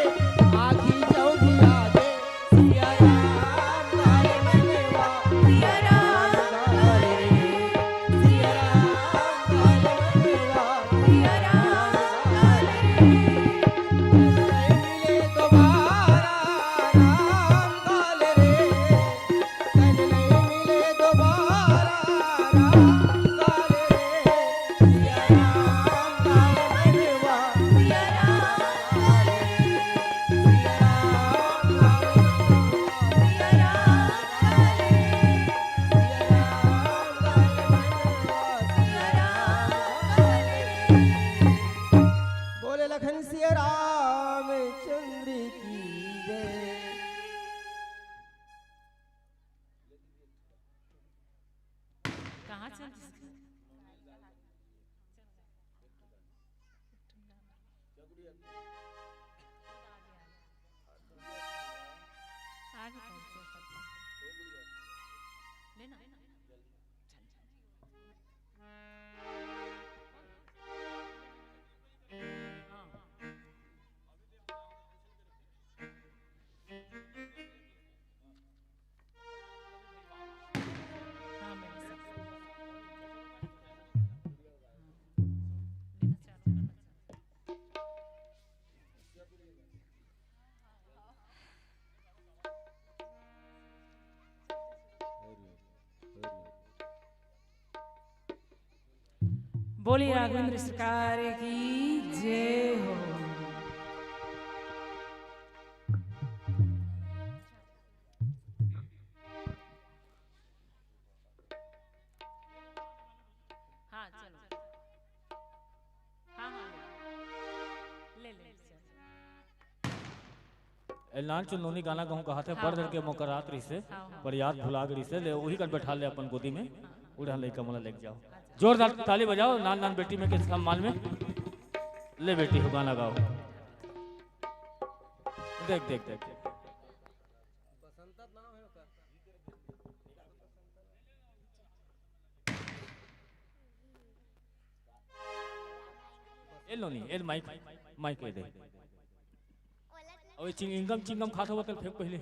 आँखी जऊँ भी लागे। सिया राम गाले मनवा, सिया राम गाले रे, सिया राम गाले मनवा, सिया राम गाले रे। मिले दोबारा राम गाले रे, तन नहीं मिले दोबारा राम गाले रे। सिया राम गाले मनवा, सिया राम गाले रे, सिया राम गाले मनवा, सिया राम गाले रे, सिया राम गाले मनवा, सिया राम गाले रे। बोले लखन सिया रामचंद्र की जय। कहाँ चल दिस? आगे कर, चल, चल, चल। लेना। चल, चल। हाँ। बोलिए राघवेंद्र सरकार की जय हो। हाँ, चलो। हाँ, हाँ, ले। ले, ले, चल। ए, नान चुन नोनी गाना कहूँ कहा थे, हाँ, बड़ डर हाँ। के मोकर रात रहिसे, हाँ, हाँ। पर याद भुला गे रहिसे, ले, वही कर बैठा ले अपन गोदी में, हाँ। उड़ान लइका मोला लेके जाओ। जोरदार ताली बजाओ, नान नान बेटी में के सम्मान में। ले बेटी हो, गाना गाओ। देख, देख, देख। ए लोनी, ए माइक, माइक ए दे। ओए चिंगम, चिंगम खात होबा, तेल फेंक पहले।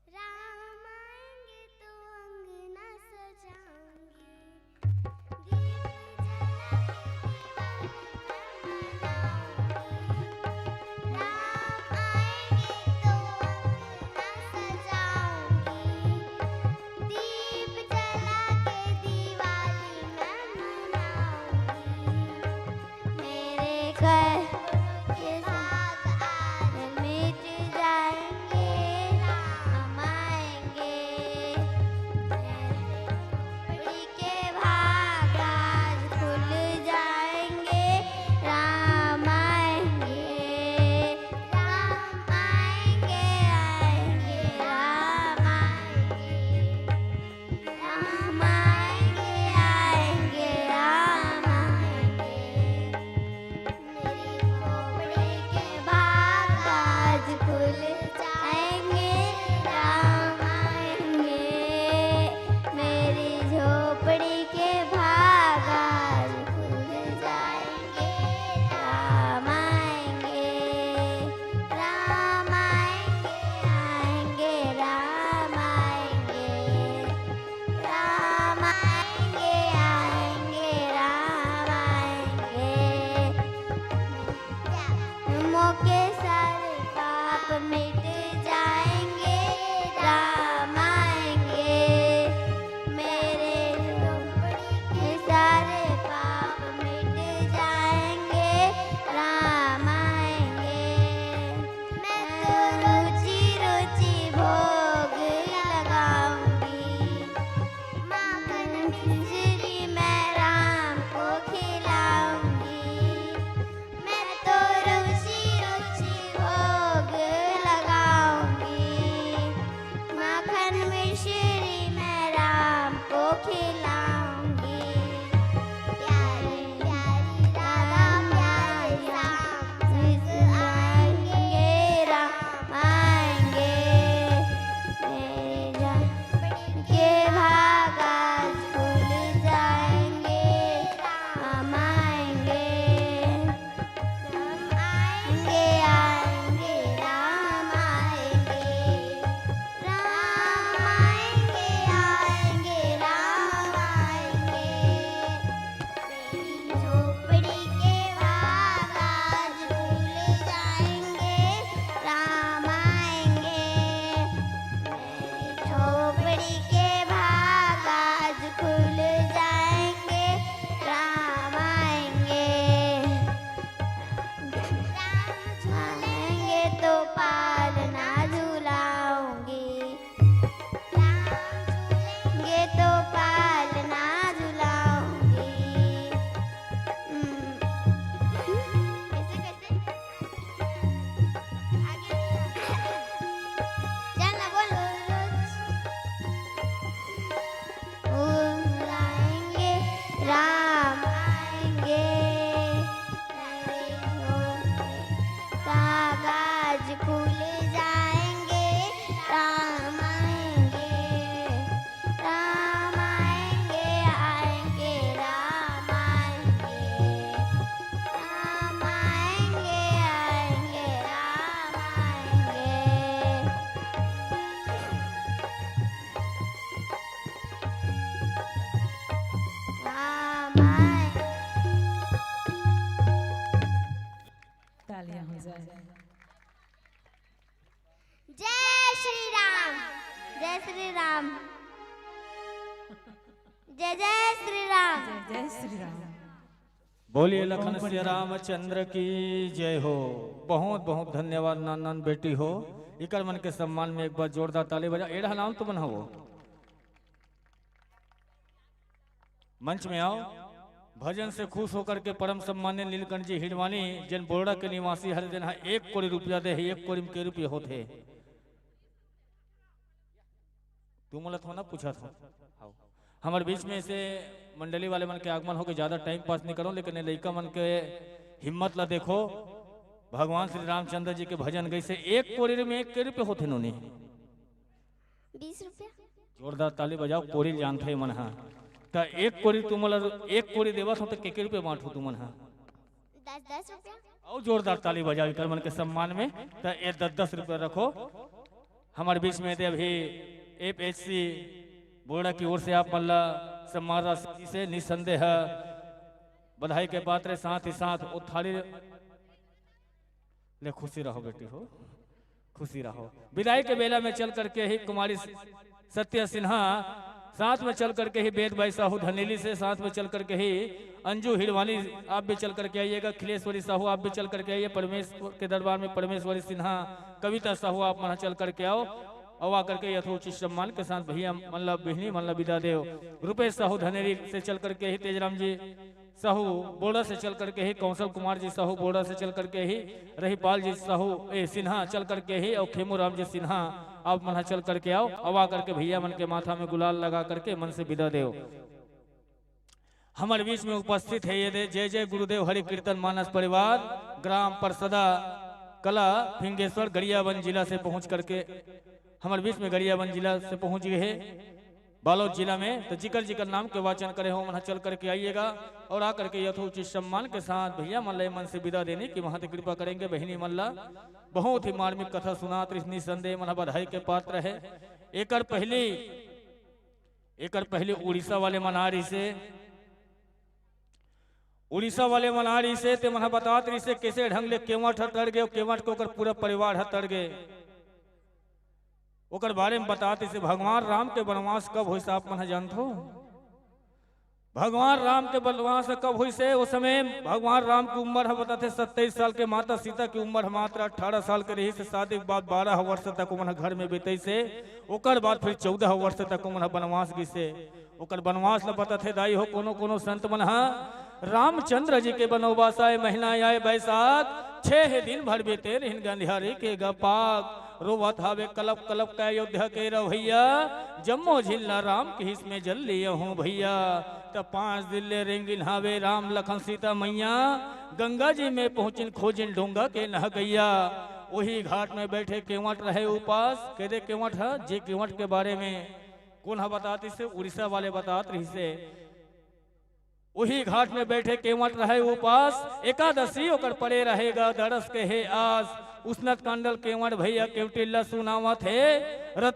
राम आएंगे तो अंगना सजाऊंगी, दीप जला के दीवानी मैं मनाऊंगी। राम आएंगे तो अंगना सजाऊंगी, दीप जला बोलिए लखन सिया रामचंद्र की जय हो। बहुत बहुत धन्यवाद नान नान बेटी हो। इकर मन के सम्मान में एक बार जोरदार ताली बजा। एड़ा नाम तुमन हवो, मंच में आओ। भजन से खुश होकर के परम सम्मान्य नीलकंठ जी हिड़वानी, जेन बोरड़ा के निवासी हरे, तेन हा एक कोड़ी रुपया दे हे। एक कोड़ी में के रुपया होत हे? तुम बोला था ना, पूछा था। आओ। हमारे बीच में ऐसे मंडली वाले मन के आगमन होके ज्यादा टाइम पास नहीं करो, लेकिन ये लइका मन के हिम्मत ला देखो। भगवान श्री रामचंद्र जी के भजन गइसे एक कोड़ी में एक के रुपये होते नोनी? बीस रुपया। जोरदार ताली बजाओ, कोड़ी जानते मन हा। त एक कोड़ी तुम बोला, एक कोड़ी देवा था तो के के रुपये बांटू तुमन हा? दस दस रुपया। आओ जोरदार ताली बजाओ इकर मन के सम्मान में। त ये दस दस रुपया रखो। हमारे बीच में थे अभी एफ एच सी बोर्ड की ओर से आप मन ला सम्मान राशि से निसंदेह बधाई के पात्र, साथ ही साथ वो थाली ले। खुशी रहो बेटी हो, खुशी रहो। विदाई के बेला में चल करके ही कुमारी सत्य सिन्हा, साथ में चल करके ही वेद भाई साहू धनेली से, साथ में चल करके ही अंजू हिड़वानी, आप भी चल करके आइएगा। खिलेश्वरी साहू, आप भी चल करके आइए। परमेश्वर के दरबार में परमेश्वरी सिन्हा, कविता साहू, आप मन चल करके आओ। अउ आकर के यथोचित सम्मान के साथ भैया मन ला, बहिनी मन ला विदा देव। रुपेश साहू धनेरी से चल करके ही तेजराम जी साहू बोड़ा से चल करके ही, कौशल कुमार जी साहू बोड़ा से चल करके ही, रहीपाल जी साहू ए सिन्हा चल करके ही, और खेमू राम जी सिन्हा, आप मन चल करके आओ। अउ आकर के भैया मन के माथा में गुलाल लगा करके मन से विदा देव। हमारे बीच में उपस्थित है ये दे जय जय गुरुदेव हरि कीर्तन मानस परिवार, ग्राम परसदा कला, फिंगेश्वर, गरियाबंद जिला से पहुंच करके हमारे बीच में गरियाबंद जिला से पहुंच गए हैं बालोद जिला में। तो जिकर जिकर नाम के वाचन करे हो, वहां चल करके आइएगा और आकर के यथोचित सम्मान के साथ भैया मन ला मन से विदा देने की वहां से कृपा करेंगे। बहिनी मन ला बहुत ही मार्मिक कथा सुनात रहिस, निसंदेह मन बधाई के पात्र है। एकर पहली एकर पहले उड़ीसा वाले मन आ रहिसे, उड़ीसा वाले मन आ रहिसे, ते मन ह बतात रहिसे, कैसे ढंग ले केवट ह तड़ गे, केवट के ओकर पूरा परिवार ह तड़ गे। ओकर बारे में बतात रहिसे, भगवान राम के वनवास कब होइस, आप मन ह जानथो? भगवान राम के वनवास कब होइसे? ओ समय भगवान राम की उम्र ह बताथे सत्ताईस साल के, माता सीता की उम्र ह मात्र अठारह साल के रहिसे। शादी के बाद बारह वर्ष तक ओमन ह घर में बितइसे, ओकर बाद फिर चौदह वर्ष तक ओमन ह वनवास गिसे। ओकर वनवास ल बताथे दाई हो कोनो कोनो संत मन ह, रामचंद्र जी के वनवास आए, महीना आए बैसाख, छह दिन भर बीते रहिन गंधियारी के गपाक। रोवत हावे कलप कलप के अयोध्या के रवैया, जम्मो झिल्ला राम के हिस में जल लिया हूँ भैया। त पांच दिन ले रेंगिन हावे राम लखन सीता मैया, गंगा जी में पहुंचिन खोजिन डोंगा के नहकैया। वही घाट में बैठे केवट रहे उपास। के दे केवट ह, जे केवट के बारे में कोन ह बतात रहिसे? उड़ीसा वाले बतात रहिसे। उही घाट में बैठे केवट रहे उपास, एकादशी ओकर पड़े रहेगा दरस के हे आस। उसनत कांडल केवट भैया केवटिल्ला सुनावत हे, रत